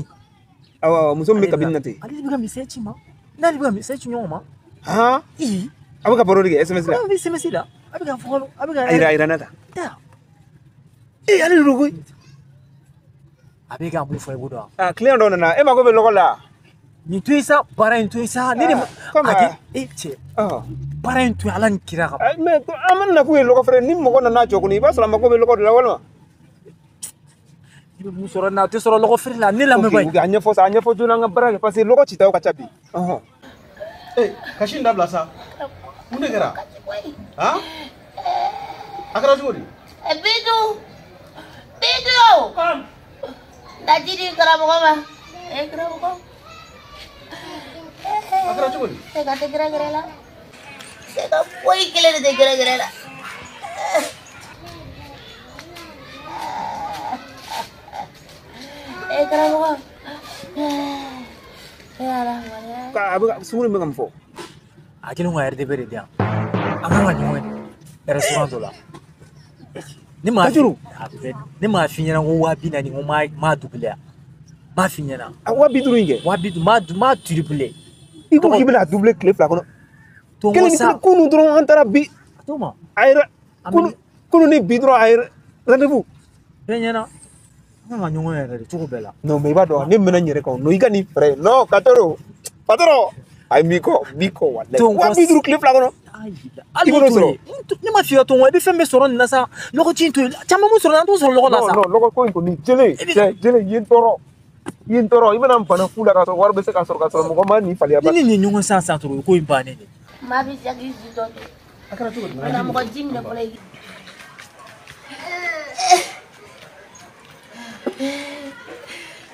awɔ, muso min bɛ kabini na ten. Ale de bɛ ka misɛn ci ma. N'ale bɛ ka misɛn ci ɲɔgɔn ma. Han? I. A bɛ ka baro de kɛ SMS la. A bɛ SMS la. A bɛ ka fɔ, a bɛ ka. A yira, a yira ne ta. Ta. Ee, ale de don koyi. A bɛ ka mun fɔ i b'o dɔn. Ah, client dɔ nana, e mako bɛ lɔgɔ la. Nin to yen sa, baara in to yen sa. Ne de ma. Comme A tɛ e cɛ. Baara in to yen, Ala ni kira kama. Mais an mana na k'u ye lɔgɔ feere, ni mɔgɔ nana jɔ kɔni, i b'a sɔrɔ a mako bɛ lɔgɔ de la walima. I bɛ mun sɔrɔ nin na, a tɛ sɔrɔ lɔgɔ feere la, ne lamɛn ba Ok, a ɲɛfɔ sa, a ɲɛfɔ joona an ka baara kɛ parce que lɔgɔ citaw ka ca bi. Ɔhɔn. Ee, kasi in dabila sa. Mun de kɛra? Han, a kɛra cogo di? Bintu! Bintu! Na ji di karamɔgɔ ma. Eh, karamɔgɔ. A kɛra cogo di? Sɛgɛ tɛ gɛrɛgɛrɛ la. Sɛgɛ foyi kelen de tɛ gɛrɛgɛrɛ la. Eh, karamɔgɔ. Eh, Ala. A bɛ ka sugu in bɛ ka mun fɔ? A kɛlen ko ka RDV de di yan. An kan ka ɲɔgɔn ye restaurant dɔ la. Ne m'a Kajuru. Ne m'a f'i ɲɛna ko 40 000, ko n m'a doublé. M'a f'i ɲɛna. A 50 in kɛ. 50 m'a triplé. I ko k'i bɛna doubler tile 2 kɔnɔ. Tongo sa. Kelen ni kunun dɔrɔn an taara bi. To ma. A yɛrɛ kunun ni bi dɔrɔn a yɛrɛ rendez-vous. Bɛɛ ɲɛna. An ka ɲɔgɔn yɛrɛ de cogo bɛɛ la. Non mais i b'a dɔn ne mɛnna n yɛrɛ kan non i ka nin fɛɛrɛ non Katoro patron ayi n b'i kɔ walayi. 50 tile 2 kɔnɔ. Hali n'o sɔrɔ. Ne ma f'i ye Tongo i bɛ fɛn bɛɛ sɔrɔ nin na sa lɔgɔci in to yen caman mun sɔrɔ an t'o sɔrɔ lɔgɔ la sa. Non lɔgɔ ko in kɔni jele cɛ jele i ye n tɔɔrɔ. I ye n tɔɔrɔ i bɛna n bana fu la k'a sɔrɔ wari bɛ se ka sɔrɔ k'a sɔrɔ mɔgɔ ma nin faliya ba. Ni nin ye ɲɔgɔn san dɔrɔn o ko in bannen de. Maa bɛ se k'i si tɔ to. A kɛra cogo di? Karamɔgɔ ji minɛ fɔlɔ i.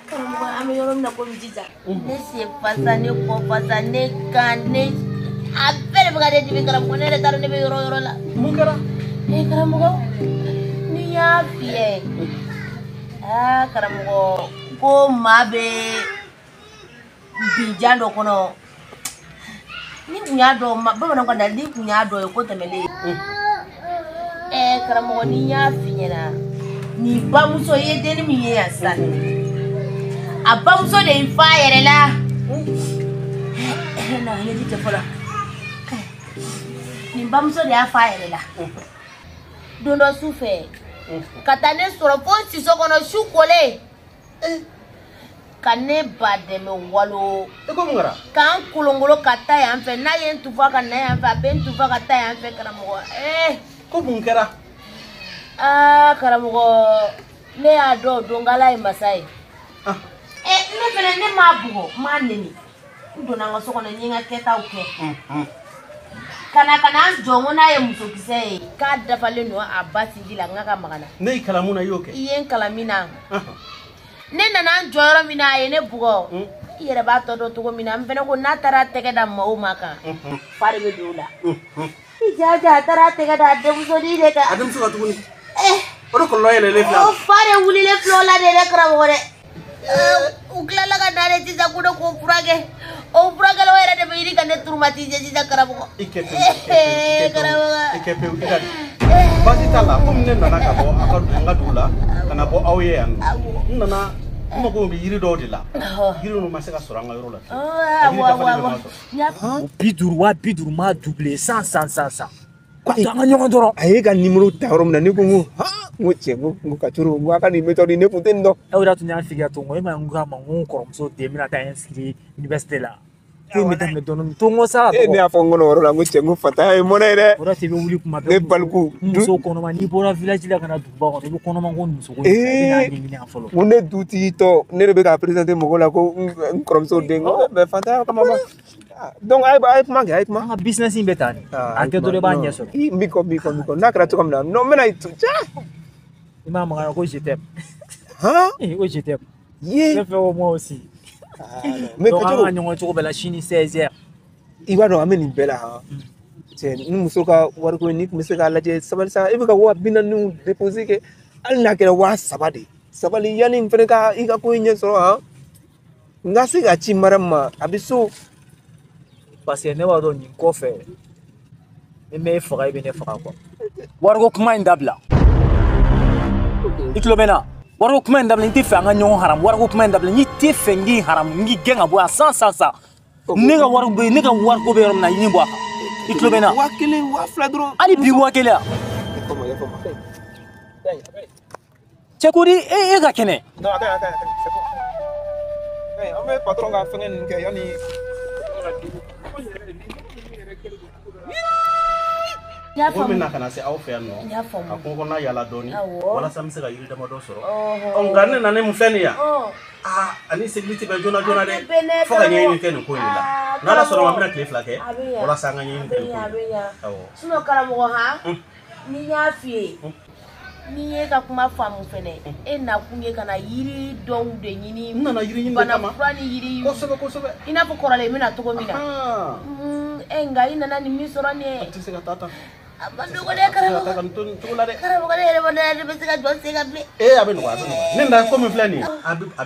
Karamɔgɔ an bɛ yɔrɔ min na komi sisan ne sen fasa ne kɔ fasa ne kan ne a bɛɛ de bɛ ka ne dimi karamɔgɔ ne yɛrɛ t'a dɔn ne bɛ yɔrɔ o yɔrɔ la. Mun kɛra? Ee karamɔgɔ ni n y'a fiyɛ aa karamɔgɔ ko maa bɛ binjan dɔ kɔnɔ ni kun y'a dɔn bamananw ka na ni kun y'a dɔn ye ko tɛmɛlen. Ɛɛ karamɔgɔ ni n y'a f'i ɲɛna nin bamuso i ye denni min ye yan sisan a bamuso de y'i fa a yɛrɛ la. Na ɲɛji tɛ fɔlɔ nin bamuso de y'a fa a yɛrɛ la don dɔ su fɛ ka taa ne sɔrɔ fo siso kɔnɔ su kolen ka ne ba dɛmɛ walo. I ko mun kɛra? K'an kolonkolon ka taa yan fɛ n'a ye n tufa ka na yan fɛ a bɛ n tufa ka taa yan fɛ karamɔgɔ. Ko mun kɛra? Aa karamɔgɔ ne y'a dɔn don k'Ala ye masa ye. Ne fɛnɛ ne m'a bugɔ n m'a neni n donna n ka so kɔnɔ n ye n ka kɛtaw kɛ. Ka na n jɔ n ko n'a ye musokisɛ ye k'a dafalen don a ba sinji la n k'a ka maga na. Ne y'i kalan mun na i y'o kɛ? I ye n kalan min na. Ne nana n jɔ yɔrɔ min na a ye ne bugɔ. I yɛrɛ b'a tɔ dɔn cogo min na n fɛnɛ ko n'a taara tɛgɛ da maa o maa kan fa de bɛ don o la. I ja a taara tɛgɛ da a denmusonin de kan. A denmuso ka tuguni. O de kɔlɔlɔ yɛlɛlen filɛ. O fa de wulilen filɛ o la de dɛ karamɔgɔ dɛ. U tilala ka na de sisan ko ne k'o furakɛ. O furakɛlaw yɛrɛ de bɛ ɲini ka ne traumatiser sisan karamɔgɔ. I kɛ pewu. I kɛ pewu i ka baasi t'a la komi ne nana ka bɔ aw ka an ka dugu la ka na bɔ aw ye yan nɔ. N nana n mago bɛ yiri dɔw de la. Yiri ninnu ma se ka sɔrɔ an ka yɔrɔ la. Awɔ awɔ awɔ. 50 50 m'a doublé 100 100 100 100. An ka ɲɔgɔn dɔrɔn. A ye ka numéro ta yɔrɔ min na ne ko n ko han n ko cɛ n ko Katoro n ko a ka nin méthode ne kun tɛ nin dɔn. E o de y'a to n y'a f'i ye Tongo e ma ye n ko a ma n ko n kɔrɔmuso den bɛna taa inscrit université la. Ko in bɛ daminɛ dɔɔni Tongo sa. E ne y'a fɔ n kɔnɔ o yɔrɔ la n ko cɛ n ko fatanya ye mɔnɛ ye dɛ. O de y'a to i bɛ wuli kuma bɛɛ. Ne baliku. Muso kɔnɔma n'i bɔra village la ka na duguba kɔnɔ i bɛ kɔnɔma ko muso ko in i bɛ n'a ɲɛɲini yan fɔlɔ. N ko ne dutigi tɔ ne de bɛ k'a présenter mɔgɔw la ko n kɔrɔmuso den ko mais fatanya kama ma. Donc a ye kuma kɛ a ye kuma. An ka business in bɛ tan de. A kɛ dɔrɔn i b'a ɲɛ sɔrɔ. N b'i kɔ n'a kɛra cogo min na non n bɛna cɛ. I m'a mankan ko je t'aime. Han? Ko je t'aime. Ye. Ne fɛ o moi aussi. Mais donc an ka ɲɔgɔn cogo bɛɛ la sini 16h. I b'a dɔn an bɛ nin bɛɛ la han. Cɛ ni muso ka wariko in n'i tun bɛ se k'a lajɛ sabali sa e bɛ ka 40 000 déposer kɛ hali n'a kɛra 3000 de ye sabali yanni n fɛnɛ ka i ka ko in ɲɛ sɔrɔ han. N ka se ka ci Mariam ma a bɛ so. Parce que ne b'a dɔn nin kɔfɛ ni m'e faga e bɛ ne faga quoi. Wariko kuma in dabila. I tulo bɛ n na. Wariko kuma in dabila n tɛ fɛ an ka ɲɔgɔn haramu wariko kuma in dabila n'i tɛ fɛ n k'i haramu n k'i gɛn ka bɔ yan san san san. Ne ka wari bɛ ne ka wariko bɛ yɔrɔ min na i ni bɔ a kan. I tulo bɛ n na. 1000 2000 dɔrɔn. Hali bi 1000 yan. Cɛ ko di e ka kɛnɛ. Non a ka ɲi c'est bon. An bɛ patron ka fɛngɛ ninnu kɛ yanni. Ko min na ka na se aw fɛ yan nɔ ka kungo kɔnɔna yala dɔɔni walasa n bɛ se ka yiri damadɔ sɔrɔ nka ne nana mun filɛ nin yan aa ani segili tɛ bɛn joona joona dɛ fo ka ɲɛɲini kɛ nin ko in de la n'Ala sɔnna ma n bɛna tile 2 kɛ walasa an ka ɲɛɲini kɛ nin ko in la awɔ. Sinon karamɔgɔ han ni n y'a f'i ye ni ye ka kuma faamu fɛnɛ e nakun ye ka na yiri dɔw de ɲini. N nana yiri ɲini de kama bana fura ni yiri. Kosɛbɛ kosɛbɛ. I n'a fɔ kɔrɔlen i bɛna cogo min na. Nka i nana nin min sɔrɔ nin ye. A tɛ se ka taa tan. A ma nɔgɔ dɛ karamɔgɔ. A tɛ se ka taa nin cogo la dɛ. Karamɔgɔ ne yɛrɛ ma ne bɛ se ka jɔ sen kan bilen. Ee a bɛ nɔgɔya a bɛ nɔgɔya ne nana ko min filɛ nin ye a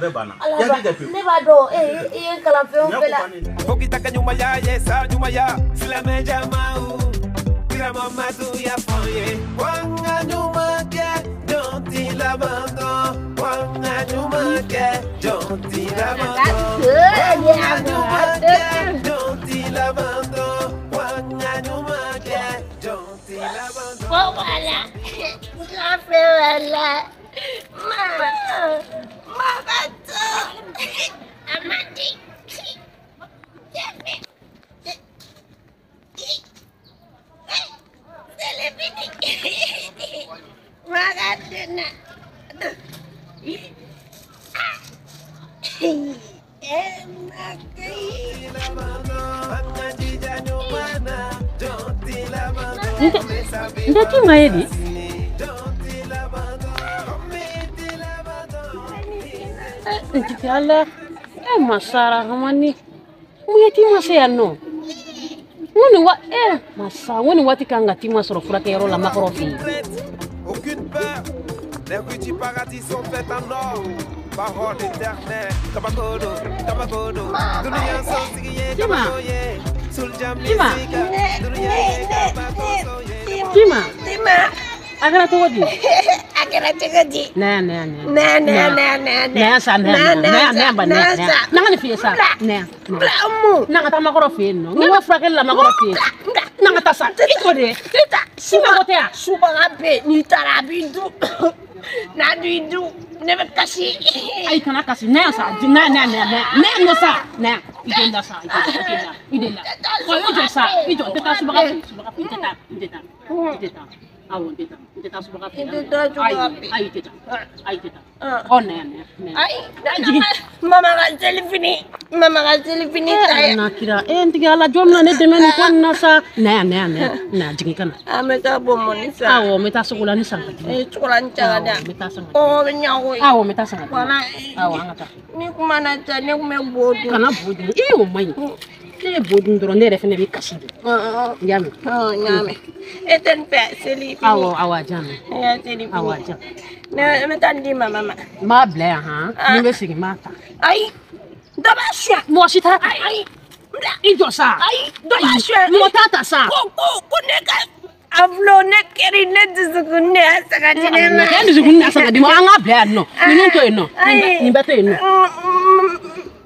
bɛ banna. Ala ne b'a dɔn e ye n kalan fɛn o fɛn la. Fokita ka ɲumanya ye sa ɲumanya silamɛ jamaw kira Mamadu ya fɔ ye wanga ɲuman kɛ jɔn t'i laban dɔn wanga ɲuman kɛ jɔn t'i Wala. Kafe wala. Ma. Ma bato. Amadi. Magadena. Ndati mayedi. Njiti Allah, masara hamani. Muyeti mase yanno. Ngoni wa masa ngoni wati kanga tima sɔrɔ furakɛyɔrɔ la makɔrɔ fɛ yen. Aucune peur, les rues du paradis sont faites en or. Parole éternelle, Kabakodo, Kabakodo. Dunia sosiye, Kabakoye. Sulja misika, dunia Kabakoye. Tima. Tima. A kɛra cogo di? A kɛra cogo di? Na na na. Na na na na na. Na sa na na na ba na. Na ka nin f'i ye sa. Na. Bila mu. Na ka taa makɔrɔ fɛ yen nɔ. Ne ka furakɛli la makɔrɔ fɛ yen. Na ka taa sa. I ko de. Subaga tɛ yan. Subaga bɛ yen n'i taara a b'i dun. N'a dun i dun ne bɛ kasi. Ayi kana kasi na yan sa na na na na na yan nɔ sa na yan. I den la sa i den la i den la. Wa i jɔ sa i jɔ n tɛ taa subaga fɛ yen subaga fɛ yen n tɛ taa n tɛ taa n tɛ taa. Awɔ n tɛ taa n tɛ taa subaga fɛ yen. Ayi ayi tɛ taa ayi tɛ taa. Ɔ na yan na yan. Ayi jigin. Mama ka selifini mama ka selifini ta ye. Na kira n tigi ala jɔn bɛna ne dɛmɛ nin ko nin na sa. Na yan na yan na yan na jigin ka na. An bɛ taa bɔnbɔnni san. Awɔ n bɛ taa sugulani san ka di. Sugulani san ka di. Awɔ n bɛ taa san ka di. Kɔngɔ bɛ ɲa koyi. Awɔ n bɛ taa san ka di. Wala. Awɔ an ka taa. Ni kuma na ca ne kun bɛ bo dun. Kana bo dun o man ɲi. Ne ye bo dun dɔrɔn ne yɛrɛ fɛnɛ bɛ kasi de. N y'a mɛn. N y'a mɛn. E tɛ nin fɛ seli fini. Awɔ awɔ a diyan mɛn. Ne ka seli fini. Awɔ a diyan. Ne bɛ taa nin di mama ma. N b'a bila yan han. Ni n bɛ segin n b'a ta. Ayi. Dɔ b'a suɲɛ. Mɔgɔ si t'a ta. Ayi. I jɔ sa. Ayi dɔ b'a suɲɛ. Mɔgɔ t'a ta sa. Ko ne ka a filɛ ne kɛri ne dusukun de y'a san ka di ne ma. Ne dusukun de y'a san ka di ma an k'a bila yan nɔ. Ninnu to yen nɔ. Nin bɛɛ to yen nɔ.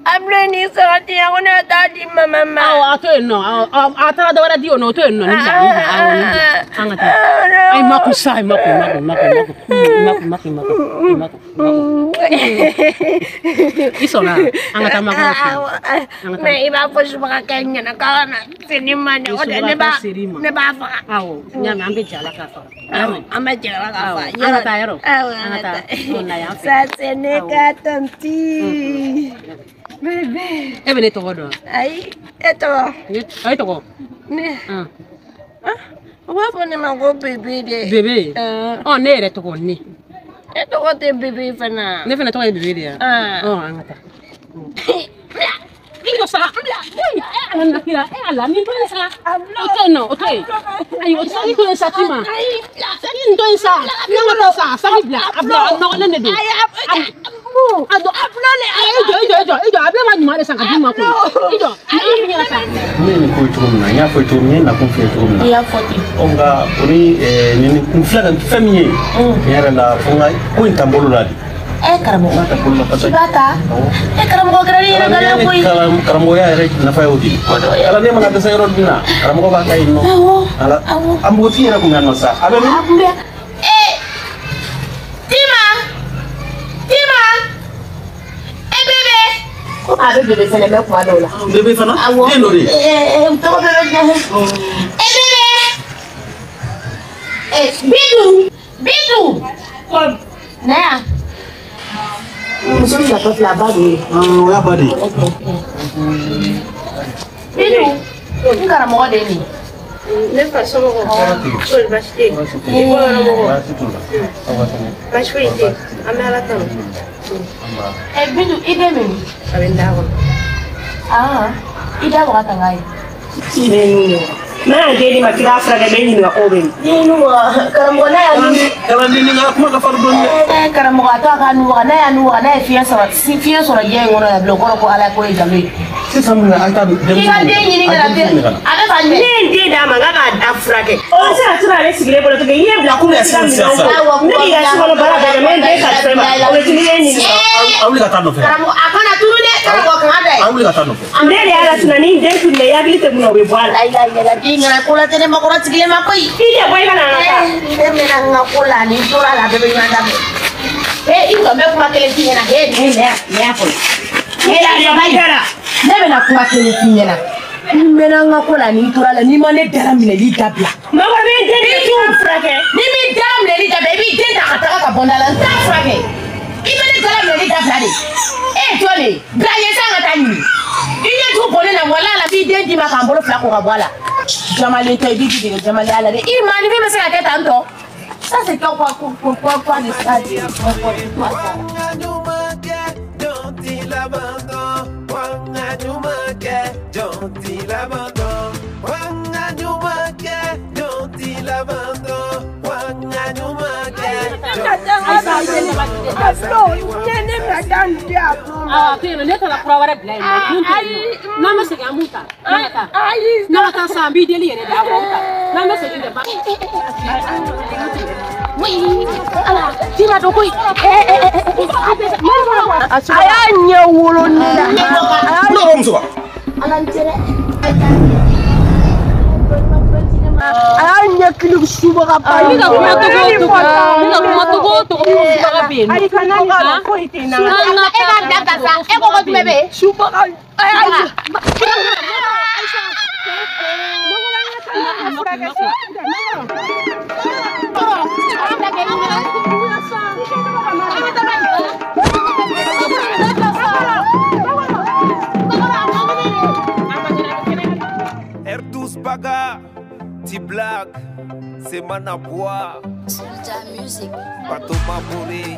A filɛ nin san ka di yan ko ne ka taa di mama ma. Awɔ a to yen nɔ a taara dɔ wɛrɛ di o nɔ o to yen nɔ nin bila nin bila awɔ nin bila an ka taa. Ayi ma kun sa ma kun ma kun ma kun ma kun ma kun ma kun ma kun ma kun. I sɔnna an ka taa makɔrɔ fɛ yen. Mais i b'a fɔ subagakɛ ɲɛna k'a ka na se ne ma dɛ o tɛ ne b'a ne b'a faga. Awɔ n y'a mɛn an bɛ jɛ a la k'a faga. An bɛ jɛ a la k'a faga. An ka taa yɔrɔ. Awɔ an ka taa. Ɔ na yan fɛ. Ça c'est ne ka tantie. Bébé. E bɛ ne tɔgɔ dɔn wa? Ayi e tɔgɔ. E tɔgɔ. Ne. U b'a fɔ ne ma ko bébé de. Bébé. Ɔ ne yɛrɛ tɔgɔ ne. E tɔgɔ tɛ bébé fana. Ne fana tɔgɔ ye bébé de ye. Ɔ an ka taa. I jɔ sa. Ala na kira ala nin to yen sa. O to yen nɔ o to yen. Ayi o saki to yen sa Tima. Saki nin to yen sa. N'an ka taa sa saki bila a bila a nɔgɔlen de don. A dɔn a bila le. I jɔ i jɔ i jɔ i jɔ a bila ma ɲuman de san ka d'i ma koyi. I jɔ n y'a f'i ɲɛna sa. Ne ye nin ko ye cogo min na n y'a fɔ cogo min n ye nakun f'i ye cogo min na. I y'a fɔ ten. Ɔ nka o ni nin kun filɛ ka fɛn min ye. Tiɲɛ yɛrɛ la fo n ka ko in ta n bolo la de. Karamɔgɔ i b'a ta karamɔgɔ kɛra ni yɛrɛ gala koyi. Karamɔgɔya yɛrɛ nafa y'o de ye. Kalanden mana dɛsɛ yɔrɔ min na karamɔgɔ b'a ta yen nɔ. Awɔ awɔ. A npogotigi yɛrɛ kun bɛ yan nɔ sa a bɛ min. A kun bɛ. Tima Tima bébé. Komi a bɛ bébé fɛnɛ mɛn kuma dɔw la. Bébé fana. Awɔ den dɔ de. Tɔgɔ bɛɛ bɛ jɛ. Bébé. Bintu Bintu. Na yan. Muso min natɔ filɛ a ba de ye. O y'a ba de ye. Bintu n karamɔgɔ de ye nin ye. Ne fa somɔgɔw kɔri baasi tɛ yen. I bɔ yɔrɔ mɔgɔw baasi foyi tɛ yen an bɛ Ala tanu. Bintu i den bɛ min? A bɛ n da kɔnɔ. I da waga ka n k'a ye. Ne ye nun ye. N'a y'a den di ma k'i b'a furakɛ bɛ ɲininka k'o bɛ min. Ni nu karamɔgɔ n'a y'a nu. Kalanden ni ka kuma ka farin dɔɔni dɛ. Karamɔgɔ a to a ka nu waga n'a y'a nu waga n'a ye fiɲɛ sɔrɔ fiɲɛ sɔrɔ diɲɛ in kɔnɔ yan bilen o kɔrɔ ko Ala ko ye nkalon ye. Sisan mun na an t'a dɔn. K'i ka den ɲini ka na den a bɛ fa jumɛn. Ne ye n den d'a ma n k'a k'a furakɛ. O bɛ se ka to ale sigilen bolo tuguni i ye bila k'u bɛ se ka minɛnw ko. Ne b'i ka so kɔnɔ baara bɛɛ kɛ n bɛ n den kalifa i ma o bɛ t'i ɲininka. A wuli ka taa nɔfɛ. Karamɔgɔ a kana tunu dɛ. karamɔgɔ kana da ye. An wuli ka taa nɔfɛ. Ne de y'a lasina ni den tununna i hakili tɛ mun na o bɛ bɔ a la. Ayi ayi ayi den kana ko la tɛ ne makɔrɔ sigilen ma koyi. I de bɔ i ka na an ka taa. Ne mɛnna n ka ko la ni n tora la a bɛɛ bɛ ɲɔgɔn da fɛ. I jɔ n bɛ kuma kelen f'i ɲɛna. Ne y'a fɔ. Ne bɛna kuma kelen f'i ɲɛna. Ni mɛnna n ka ko la ni n tora la n'i ma ne dara minɛli dabila. Makɔrɔ bɛ den de tun furakɛ. Ni m'i dara minɛli dabila i b'i den ta ka taga ka bɔ n da la n t'a furakɛ. I bɛ ne dara minɛli dabila de. E ye jɔn de ye? Bila ɲɛ sa ka taa ɲini. I ɲɛ jugu bɔnnen na walahi la n b'i den d'i ma k'an bolo fila ko ka bɔ a la. Jamalen tɛ i b'i dege jamalenya la dɛ. I maaninfin bɛ se ka kɛ tan tɔ. Ça c'est quoi quoi quoi quoi de ça de quoi ça. Ne taara kura wɛrɛ bila yen nɔ n'an bɛ segin an b'u ta n'an ka taa sa an b'i deli yɛrɛ de a b'aw ta n'an bɛ segin de ba. A y'a ɲɛ wolo ne la. Ne ko muso ba. Ala n cɛ dɛ. A y'a ɲɛ kili subaga ba. Ne ka kuma togo o togo ne ka kuma togo o togo subaga bɛ yen nɔ. Ayi kana nin foyi tɛ n na. E k'a bila ka sa e ko ko jumɛn bɛ yen. Subaga a y'a ɲɛ. R12 Baga, T-Black, c'est Manabois. Music. Bateau Mabouré.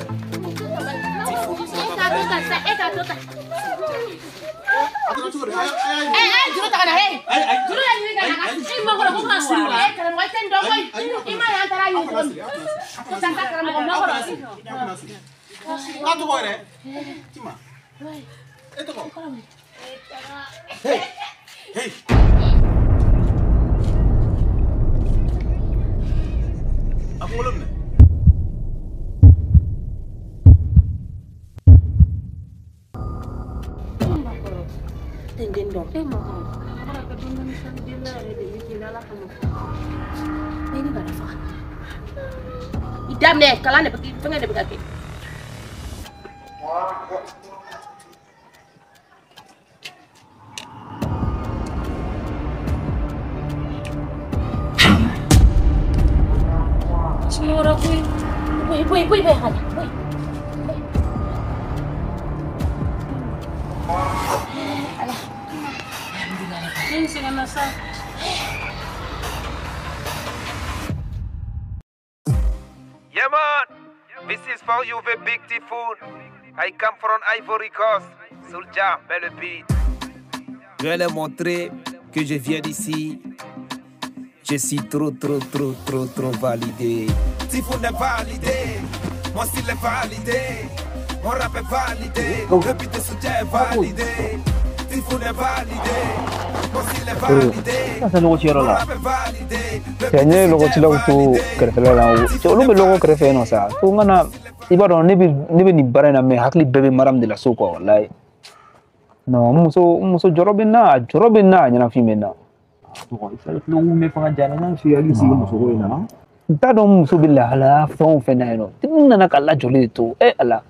Hey, hey. A kunkolo minɛ. Den den dɔn. E makɔrɔ a ka dɔɔni sani den la yɛrɛ de bɛ k'i la kama. Ne ni bana faga. I daminɛ kalan de bɛ fɛngɛ de bɛ ka kɛ. Sunɔgɔra koyi. Boyi boyi boyi boyi hali boyi. Ala. Ne sɛgɛnna sa. Yeah man, this is for you the big typhoon. I come from Ivory Coast. Soulja, mets le beat. Je vais leur montrer que je viens d'ici. Je suis trop, trop, trop, trop, trop validé. Typhoon est validé, mon style est validé, mon rap est validé, le beat de soutien est validé. Typhoon est validé, mon style est validé, mon rap est validé. Cɛ n ye lɔgɔcilaw to kɛrɛfɛla la cɛ olu bɛ lɔgɔ kɛrɛfɛ yen nɔ sa ko n kana i b'a dɔn ne bɛ nin baara in na mɛ hakili bɛɛ bɛ mara min de la so quoi walayi non n muso jɔrɔ bɛ n na a jɔrɔ bɛ n na a ɲɛnafin bɛ n na. N t'a dɔn n muso bɛ lahalaya fɛn o fɛn na yen nɔ n nana ka lajɔli de to e Ala.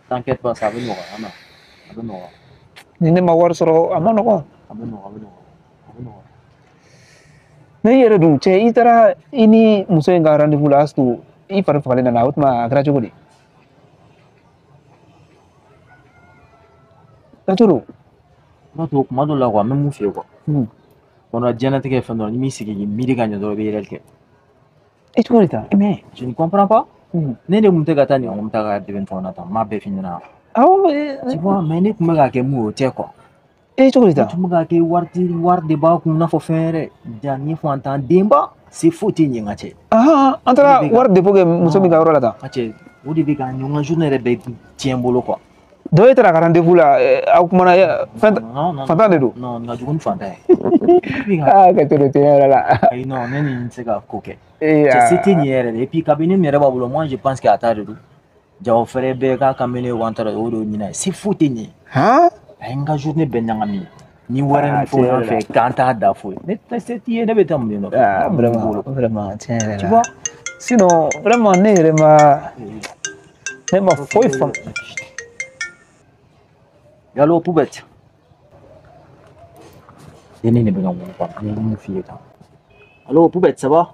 T'inquiète pas, ça a bɛ nɔgɔya a bɛ nɔgɔya. Ni ne ma wari sɔrɔ a ma nɔgɔn. A bɛ nɔgɔya a bɛ nɔgɔya a bɛ nɔgɔya. Ne yɛrɛ dun cɛ i taara i ni muso in ka rendez-vous la Astu i fari fagalen nana o tuma a kɛra cogo di? Laturu. N'a to kuma dɔ la quoi n bɛ mun f'i ye quoi. Kɔnɔ diɲɛlatigɛ ye fɛn dɔ ye n'i m'i sigi k'i miiri ka ɲɛ dɔrɔn i bɛ yɛlɛli kɛ. E cogo di tan? Mais je ne comprends pas. Ne de kun tɛ ka taa nin ko n bɛ taa ka dɛmɛ tɔn na tan n m'a bɛɛ f'i ɲɛna. Awɔ. Tu vois mais ne kun bɛ k'a kɛ mun ye o tɛ quoi. E cogo di tan? Ne tun bɛ k'a kɛ wari de b'a kun i n'a fɔ fɛn wɛrɛ. Ja ni fantan denba se foyi tɛ ɲɛ n ka cɛ. An taara wari dépôt kɛ muso min ka yɔrɔ la tan. N ka cɛ o de bɛ ka ɲɔgɔn ka journée yɛrɛ bɛɛ tiɲɛ n bolo quoi. Dɔ e taara a ka rendez-vous la aw kumana fɛn fantan de don. Non nin ka jugu ni fantan ye. Aa ka to tiɲɛ yɛrɛ la. Ayi non ne ni n tɛ se ka ko kɛ. Cɛ se tɛ nin yɛrɛ de et puis kabini min yɛrɛ b'a bolo moi je pense que a ta de don. Jago fɛrɛ bɛɛ k'a kamalen wa an taara o de y'o ɲinɛ ye se foyi tɛ nin ye. Han? A ye n ka journée bɛɛ ɲagami. Ni wari min fɔ an fɛ k'an t'a da foyi. Ne tɛ se t'i ye, ne bɛ taa mun de nɔfɛ? Ah, vraiment, vraiment, tiɲɛ yɛrɛ la. Tu vois? Sinon, vraiment, ne yɛrɛ ma ne ma foyi faamu. Allo, Poubette. Ne bɛ ka n wele quoi, n ye mun f'i ye tan. Allo, Poubette, ça va?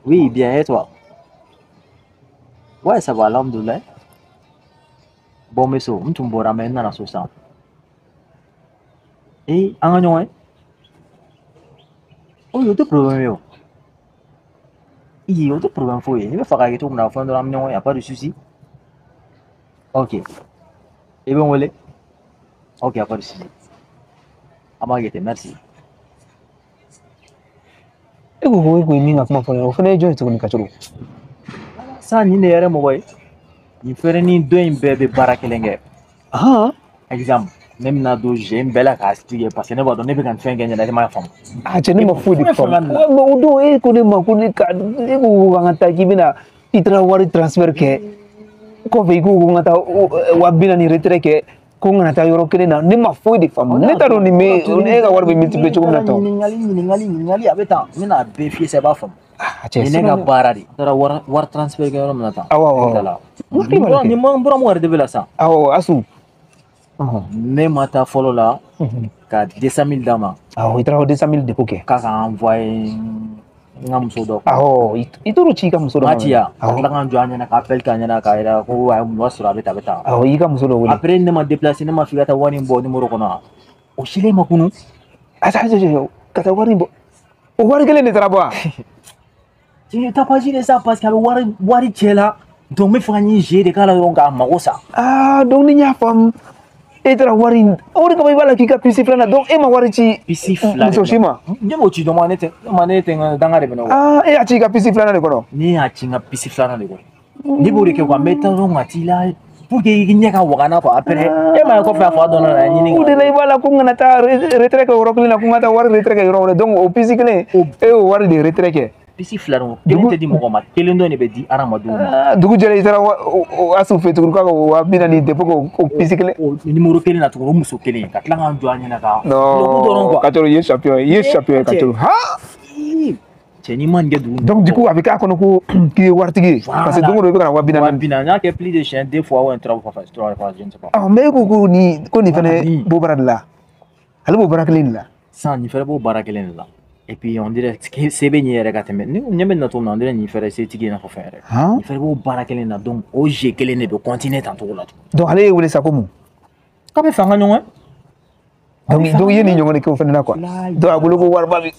Oui, bien, et toi? Ouais, ça va, alhamdoulilah. Bon, mais so, n tun bɔra mais n nana so sisan. Eh, an ka ɲɔgɔn ye? Oh, o tɛ problème ye o. Ii, o tɛ problème foyi ye. N'i bɛ fɛ k'a kɛ cogo min na, a fɔ n dɔrɔn an bɛ ɲɔgɔn ye, y a pas de souci. Ok. I bɛ n wele? Ok, y a pas de souci. An b'a kɛ ten, merci. E ko ko e ko ye min ka kuma fɔ ne ɲɛna, o fana ye jɔn ye tuguni Kacoro? Sa nin de yɛrɛ mɔgɔ ye. Nin fɛnɛ ni dɔ in bɛɛ bɛ baara kelen kɛ. Exemple, ne bɛna don jeu in bɛɛ la k'a expliquer parce que ne b'a dɔn ne bɛ ka nin fɛn kɛ n ɲɛna, ne m'a faamu. Ah cɛ, ne ma foyi de Foyi faamu. faamuya nin la. Ouais, mais o don e ko ne ma ko ne ka e ko ko an ka taa k'i bɛna i taara wari transfert kɛ kɔfɛ i ko ko n ka taa 40 000 retrait kɛ ko n kana taa yɔrɔ kelen na, ne ma foyi de faamu, ne t'a dɔn nin bɛ e ka wari bɛ multiplier cogo min na tan. Ɲininkali ɲininkali ɲininkali a bɛ tan, n bɛna a bɛɛ f'i ye sisan, i b'a faamu. Cɛ, Nin ne ka sinon- baara de. N taara wari transfert kɛ yɔrɔ min na tan. Awɔ, awɔ, Ne tilala. N hakili b'a la kɛ. Nin ma n buramuso yɛrɛ de bɛ la sisan. Awɔ, Asu. Ne ma taa fɔlɔ la ka 200 000 d'a ma. Awɔ, i taara o 200 000 dépôt kɛ. K'a ka envoyer n ka muso dɔ. Awɔ, i t'olu ci i ka muso dɔ ma. Ma ci ya. Ka tila ka n jɔ a ɲɛna ka appel k'a ɲɛna k'a yira ko a ye mun sɔrɔ a bɛ tan a bɛ tan. Awɔ, i ka muso dɔ wele. Après ne ma déplacé, ne ma f'i ka taa wari in bɔ numéro kɔnɔ wa? O silen ma kunun. Ata ata ka taa wari in bɔ. O wari kelen de taara bɔ wa? Tu t'as pas dit ça parce que a bɛ wari cɛ la. Donc n bɛ fɛ ka nin jeu de k'a la dɔrɔn k'a mago sa. Ah, donc ni n y'a faamu, e taara wari in o de kama i b'a la k'i ka puce filanan, donc e ma wari ci puce fila muso si ma. Ne m'o ci dɔn ma, ne tɛ ne ma ne tɛ n ka danga de bɛ ne kɔ. Ah, e y'a ci i ka puce filanan de kɔnɔ. Ne y'a ci n ka puce filanan de kɔnɔ. Ne b'o de kɛ quoi, n bɛ taa dɔrɔn ka t'i la pour que i ɲɛ ka waga n na quoi. Après e m'a ye kɔfɛ a fa dɔ nana ɲini. O de la i b'a la ko n kana taa retrait kɛ yɔrɔ kelen na, ko n ka taa wari retrait kɛ yɔrɔ wɛrɛ, donc o puce kelen e y'o wari de retrait kɛ. Puce fila dɔrɔn, kelen tɛ di mɔgɔ ma, kelen dɔ de bɛ di hadamadenw ma. Ah, dugu jɛra i taara Asu fɛ tuguni k'a ka 40 000 dépôt kɛ o puce kelen. O numéro kelen na tuguni, o muso kelen ka tila k'an jɔ a ɲɛna ka. Non, Kacoro, i ye champion ye, i ye champion ye Kacoro. Ha! Cɛ, n'i ma nin kɛ dugu. Donc du coup a bɛ k'a kɔnɔ ko k'i ye waritigi ye parce que don o don i bɛ ka na 40 000. 40 000, n y'a kɛ plus de siɲɛ deux fois ou trois fois, trois fois, je ne sais pas. Ah, mais e ko ko nin fɛnɛ b'o baara de la, ale b'o baara kelen de la. Sisan nin fɛnɛ b'o baara kelen de la. Et puis on dirait que se bɛ ɲɛ yɛrɛ ka tɛmɛ ni ɲɛ bɛ na cogo min na, on dirait nin fɛnɛ setigi ye i n'a fɔ fɛn yɛrɛ. Han? Nin fɛnɛ b'o baara kelen na, donc o jeu kelen de bɛ continuer tan cogo la tuguni. Donc ale ye wele sa ko mun? K'a bɛ fɛ an ka ɲɔgɔn ye. Donc i ye nin ɲɔgɔn de kɛ o fɛnɛ na quoi. Donc a bolo ko wariba bɛ.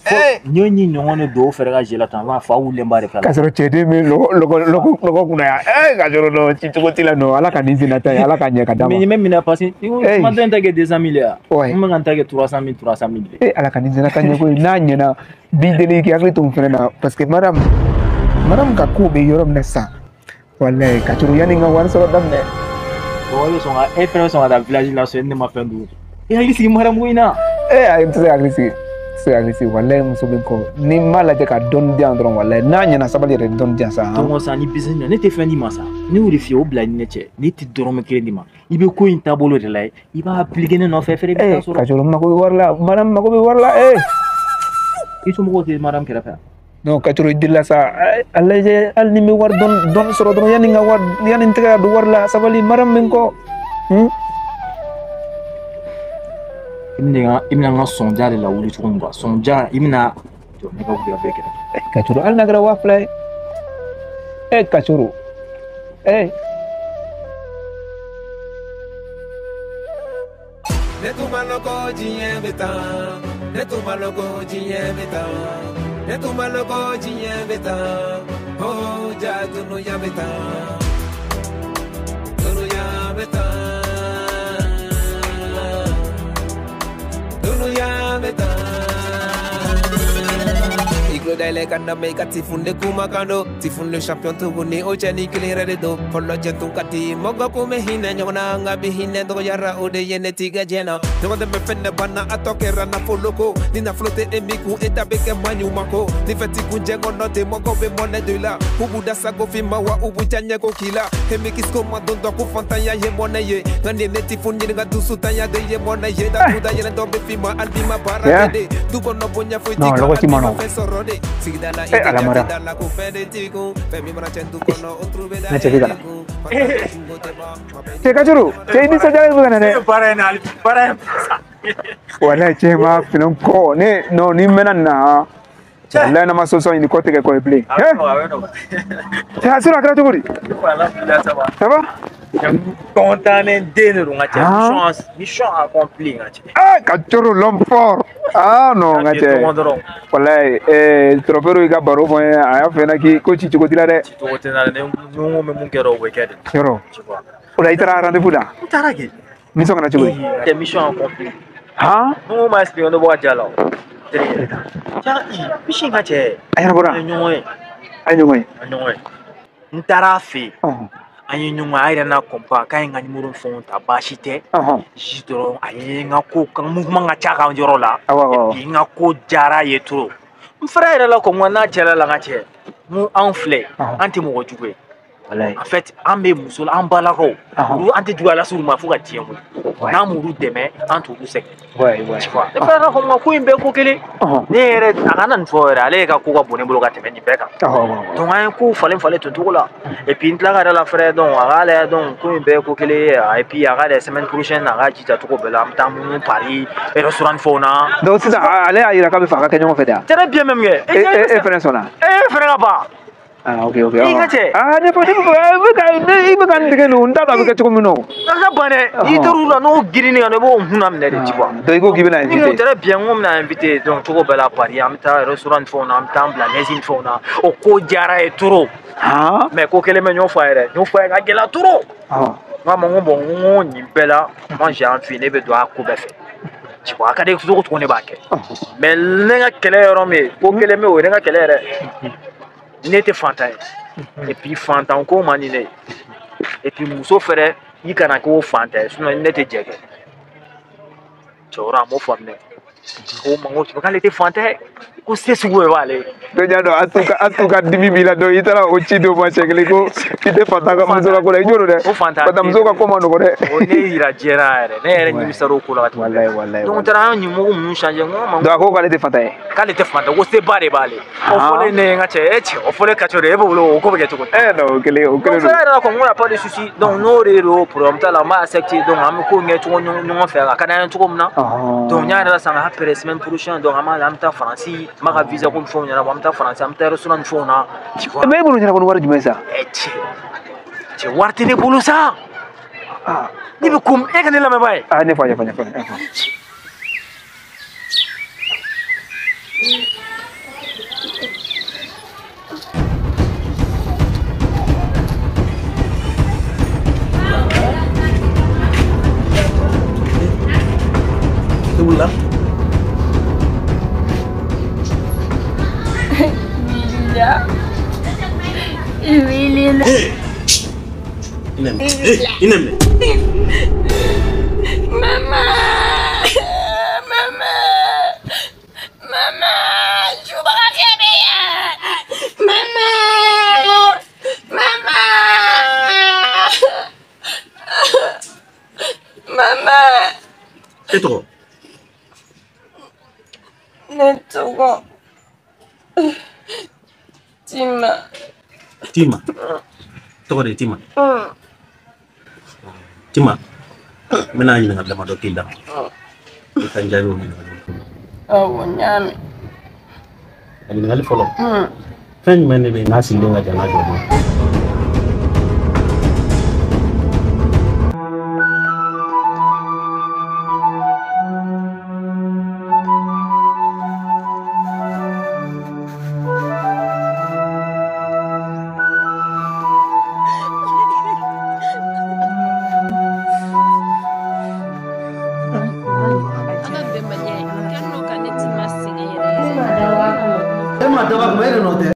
N ye nin ɲɔgɔn de don o fɛnɛ ka jeu la tan, n b'a fɔ a wulilenba de filɛ. K'a sɔrɔ cɛden bɛ lɔgɔ kunna yan. Ee, ka sɔrɔ nɔ ci cogo t'i la nɔ, Ala ka nin senna ta ye, Ala ka ɲɛ ka d'a ma. Mais nin bɛ minɛ parce que Hey. kuma dɔ in ta kɛ 200 000 ye wa? Ouais. N bɛ ka n ta kɛ 300 000 300 000 de. Ee, Ala ka nin senna ta ɲɛ koyi, n'a ɲɛna b'i deli k'i hakili to n fɛnɛ na parce que madame ka ko bɛ yɔrɔ min na sisan, walayi Kacoro, yanni n ka wari sɔrɔ daminɛ. Bon, e bɛ sɔn ka e fɛnɛ bɛ sɔn ka taa village la so ne ma fɛn dun. I hakili sigi madame ko in na. Ee ayi, n tɛ se ka hakili sigi, n tɛ se ka hakili sigi, walayi muso bɛ n kɔ, ni n m'a lajɛ ka dɔɔni di yan dɔrɔn, walayi n'a ɲɛna sabali yɛrɛ dɔɔni di yan sa. Donc sa ni business na ne tɛ fɛn d'i ma sa. Ne y'o de f'i ye, o bila i ni ne cɛ. Ne tɛ dɔrɔmɛ kelen d'i ma. I bɛ ko in taabolo de lajɛ. I b'a appliquer ne nɔfɛ fɛnɛ i bɛ taa sɔrɔ. Kacoro, n mako bɛ wari la, madame mako bɛ wari la ee. I somɔgɔw tɛ madame kɛrɛfɛ yan. Non, Kacoro, i delila sa, a lajɛ hali ni n bɛ wari dɔɔni dɔɔni sɔrɔ dɔrɔn, yanni n ka wari, yanni n tɛgɛ ka don wari la, sabali madame bɛ n kɔ. I bɛna n ka sɔnja de lawuli cogo min quoi. Sɔnja i bɛna jɔ ne ka wuli ka bɛɛ kɛrɛfɛ. Kacoro, hali n'a kɛra 2000 ye. Eh Kacoro, eh. Ne tun ma lɔn ko diɲɛ bɛ tan, ne tun ma lɔn ko diɲɛ bɛ tan, ne tun ma lɔn ko diɲɛ bɛ tan, oh ja dunuya bɛ tan, dunuya bɛ tan, dunuya bɛ tan. I tulo dayɛlɛ. Kɛlɛ ka na mɛ i ka Tifun de kumakan don. Tifun le champion tuguni o cɛ ni kelen yɛrɛ de don. Fɔlɔ cɛ tun ka di mɔgɔ kun bɛ hinɛ ɲɔgɔn na, nka bi hinɛ dɔgɔyara, o de ye ne tigɛ diɲɛ na. Ɲɔgɔn dɛmɛ fɛn de banna, a tɔ kɛra nafolo ko. Ni nafolo tɛ e min kun, e ta bɛ kɛ maɲuman ko. Ni fɛn t'i kun jɛ kɔnɔ ten, mɔgɔw bɛ mɔnɛ don i la. U b'u da sago f'i ma wa u b'u diya ɲɛko k'i la. Hemikisco ma don dɔ ko fantanya ye mɔnɛ ye. Nka nin ye ne Tifun ɲininka, dusutanya de ye mɔnɛ ye. Dakuda yɛlɛ dɔ bɛ f'i ma, hali n'i ma baara kɛ de. Du kɔnɔ bonya foyi t'i kan, hali n'i ma fɛn sɔrɔ de. Sigida la i tɛ jate da la ko fɛn de t'i kun. Fɛn min mana cɛn du kɔnɔ, o turu bɛ da Ne cɛ bɛ ka na. e kun. Cɛ Kajuru, cɛ i nisɔndiyalen bɛ ka na dɛ. Baara in na hali baara in sa. Walayi cɛ ma fini kɔ ne non ni mɛnna nin na, walayi n'a ma solution ɲini kɔ tɛ kɛ kɔ ye bilen. A bɛ nɔgɔya, a bɛ nɔgɔya. Cɛ a sera a kɛra cogo di? Alhamdulillah, ça va. Ça va? Content den de don n ka cɛ. Mission accomplie n ka cɛ. Ah Kajuru l'homme fort. Ah non n ka cɛ. Walayi trophée y'i ka baro fɔ n ye, a y'a fɔ n ɲɛna k'i ko ci cogo t'i la dɛ. Ci cogo tɛ n na dɛ, ni n ko n bɛ mun kɛ dɔrɔn o bɛ kɛ de. Yɔrɔ. O la i taara rendez-vous la? N taara kɛ. Mission kɛra cogo di? Cɛ mission accomplie. Han? N ko ma expliqué, ne bɔ ka ja la o. Terikɛ. Cɛ mission ka cɛ. A ɲɛnabɔra? An ye ɲɔgɔn ye. A ye ɲɔgɔn ye? An ye ɲɔgɔn ye. N taara a fɛ yen. An ye ɲɔgɔn ye, a yɛrɛ n'a kɔnpa k'a ye n ka numéro ni fɛnw ta, baasi tɛ. Juste dɔrɔn a ye n ka ko kan mouvement ka ca ka yɔrɔ la. Awɔ. Et puis n ka ko diyara ye trop. N fɛrɛ yɛrɛ la ko n n'a cɛla la n ka cɛ. N ko anw filɛ, an tɛ mɔgɔ jugu ye. En fait, an bɛ muso la, an balakaw. Olu an tɛ juguya lase olu ma fo ka diɲɛ wuli. N'an m'olu dɛmɛ, an t'olu sɛgɛn. Tu vois. Ne fana ko n ko in bɛɛ ko kelen. Ne yɛrɛ a kana nin fɔ yɛrɛ, ale yɛrɛ ka ko ka bon ne bolo ka tɛmɛ nin bɛɛ kan. Donc an ye kow falen falen ten cogo la. Et puis n tila ka yɛrɛ la fɛnɛ, donc a k'a lajɛ, donc ko in bɛɛ ko kelen ye. Et puis a k'a lajɛ semaine prochaine, a k'a jija cogo bɛɛ la, an bɛ taa munumunu Paris restaurant ni fɛnw na. Donc sisan ale y'a jira k'a bɛ fɛ a ka kɛ ɲɔgɔn fɛ de wa? Très bien même kɛ. E fɛnɛ sɔnna? E fɛnɛ ka ban. Ah ok ok. I ka cɛ. Ah ne fɔ ne bɛ ka n dege nin, n t'a dɔn a bɛ kɛ cogo min na o. A ka ban dɛ. N'i taar'u la n'o girinni kan i b'o hunna minɛ de, tu vois. Donc i ko k'i bɛna Ni ko invité. très bien, n ko bɛna invité, donc cogo bɛɛ la Paris, an bɛ taa restaurant ni fɛnw na, an bɛ taa an bila Nɛzi ni fɛnw na. O ko diyara ye trop. Mais ko kelen bɛ n y'o fɔ a ye dɛ, n y'o fɔ a ye ka gɛlɛya trop. N k'a ma n ko bon, n ko nin bɛɛ la, moi j'ai envie, ne bɛ don a ko bɛɛ fɛ. Tu vois, a ka di cogo o cogo ne b'a kɛ. Mais ne ka kɛlɛ yɔrɔ min ye, ko kelen bɛ yen, o ye ne ka kɛlɛ yɛrɛ. Ne tɛ fantan ye. Et puis fantan ko man di ne ye. Et puis muso fɛnɛ, i kana k'o fantan ye, sinon ne tɛ jɛ kɛ. Cɛkɔrɔba a m'o faamu dɛ. Ko ma ko k'ale tɛ fantan ye, ko se sugu bɛɛ b'ale ye. Donc y'a dɔn Atu ka dimi b'i la, donc i taara o ci dɔ ma siɲɛ kelen ko i tɛ fantan ka muso ka ko la, i jo don dɛ. O fantan Fantan muso ka ko ma nɔgɔn dɛ. O ne yira diɲɛ na yɛrɛ, ne yɛrɛ nimisara o ko la ka tɛmɛ. Walayi walayi. Donc n taara an ɲɛmɔgɔ ninnu changer, n ko ma Donc a ko k'ale tɛ fantan ye. K'ale tɛ fantan, ko seba de b'ale. O fɔlen ne ye n ka cɛ, e cɛ, o fɔlen ka cɛ de, e b'o bolo o ko bɛ kɛ cogo di? Eh non, o kelen o kelen Donc fɛn yɛrɛ la kɔni, n ko y a pas de souci. Donc n'o de don, problème t'a la, n b'a accepter. Donc an bɛ ko in kɛ cogo ɲɔgɔn fɛ, a ka d'an ye cogo min na. Donc n y'a yɛrɛ la sisan, après semaine prochaine, donc an b'a an bɛ taa Faransi, n b'a ka visa ko ni fɛnw ɲɛnabɔ, an bɛ taa Faransi, an bɛ taa restaurant ni fɛnw na. Tu vois. Mais e bolo ɲɛnabɔ ni wari jumɛn sa? Eh cɛ, cɛ wari tɛ ne bolo sa. Ne bɛ ko e ka ne lamɛn ba ye. Ah ne fa ɲɛfɔ ɲɛfɔ ɲɛfɔ. I wulila? Wulila. Wulila. I nɛ minɛ. I nɛ minɛ. Mama. Mama. Mama. Subaga bɛ yan. Mama. Mama. Mama. E tɔgɔ? Ne tɔgɔ Tima. Tima. Tɔgɔ de ye Tima. Tima, n bɛna ɲininkali damadɔ k'i la. I ka n jaabi o ɲininkali. Awɔ, n y'a mɛn. A ɲininkali fɔlɔ. Fɛn jumɛn de bɛ yen n'a sigilen ka jan n'a jɔlen ye? ma dabɔ a kama, e de nɔ tɛ.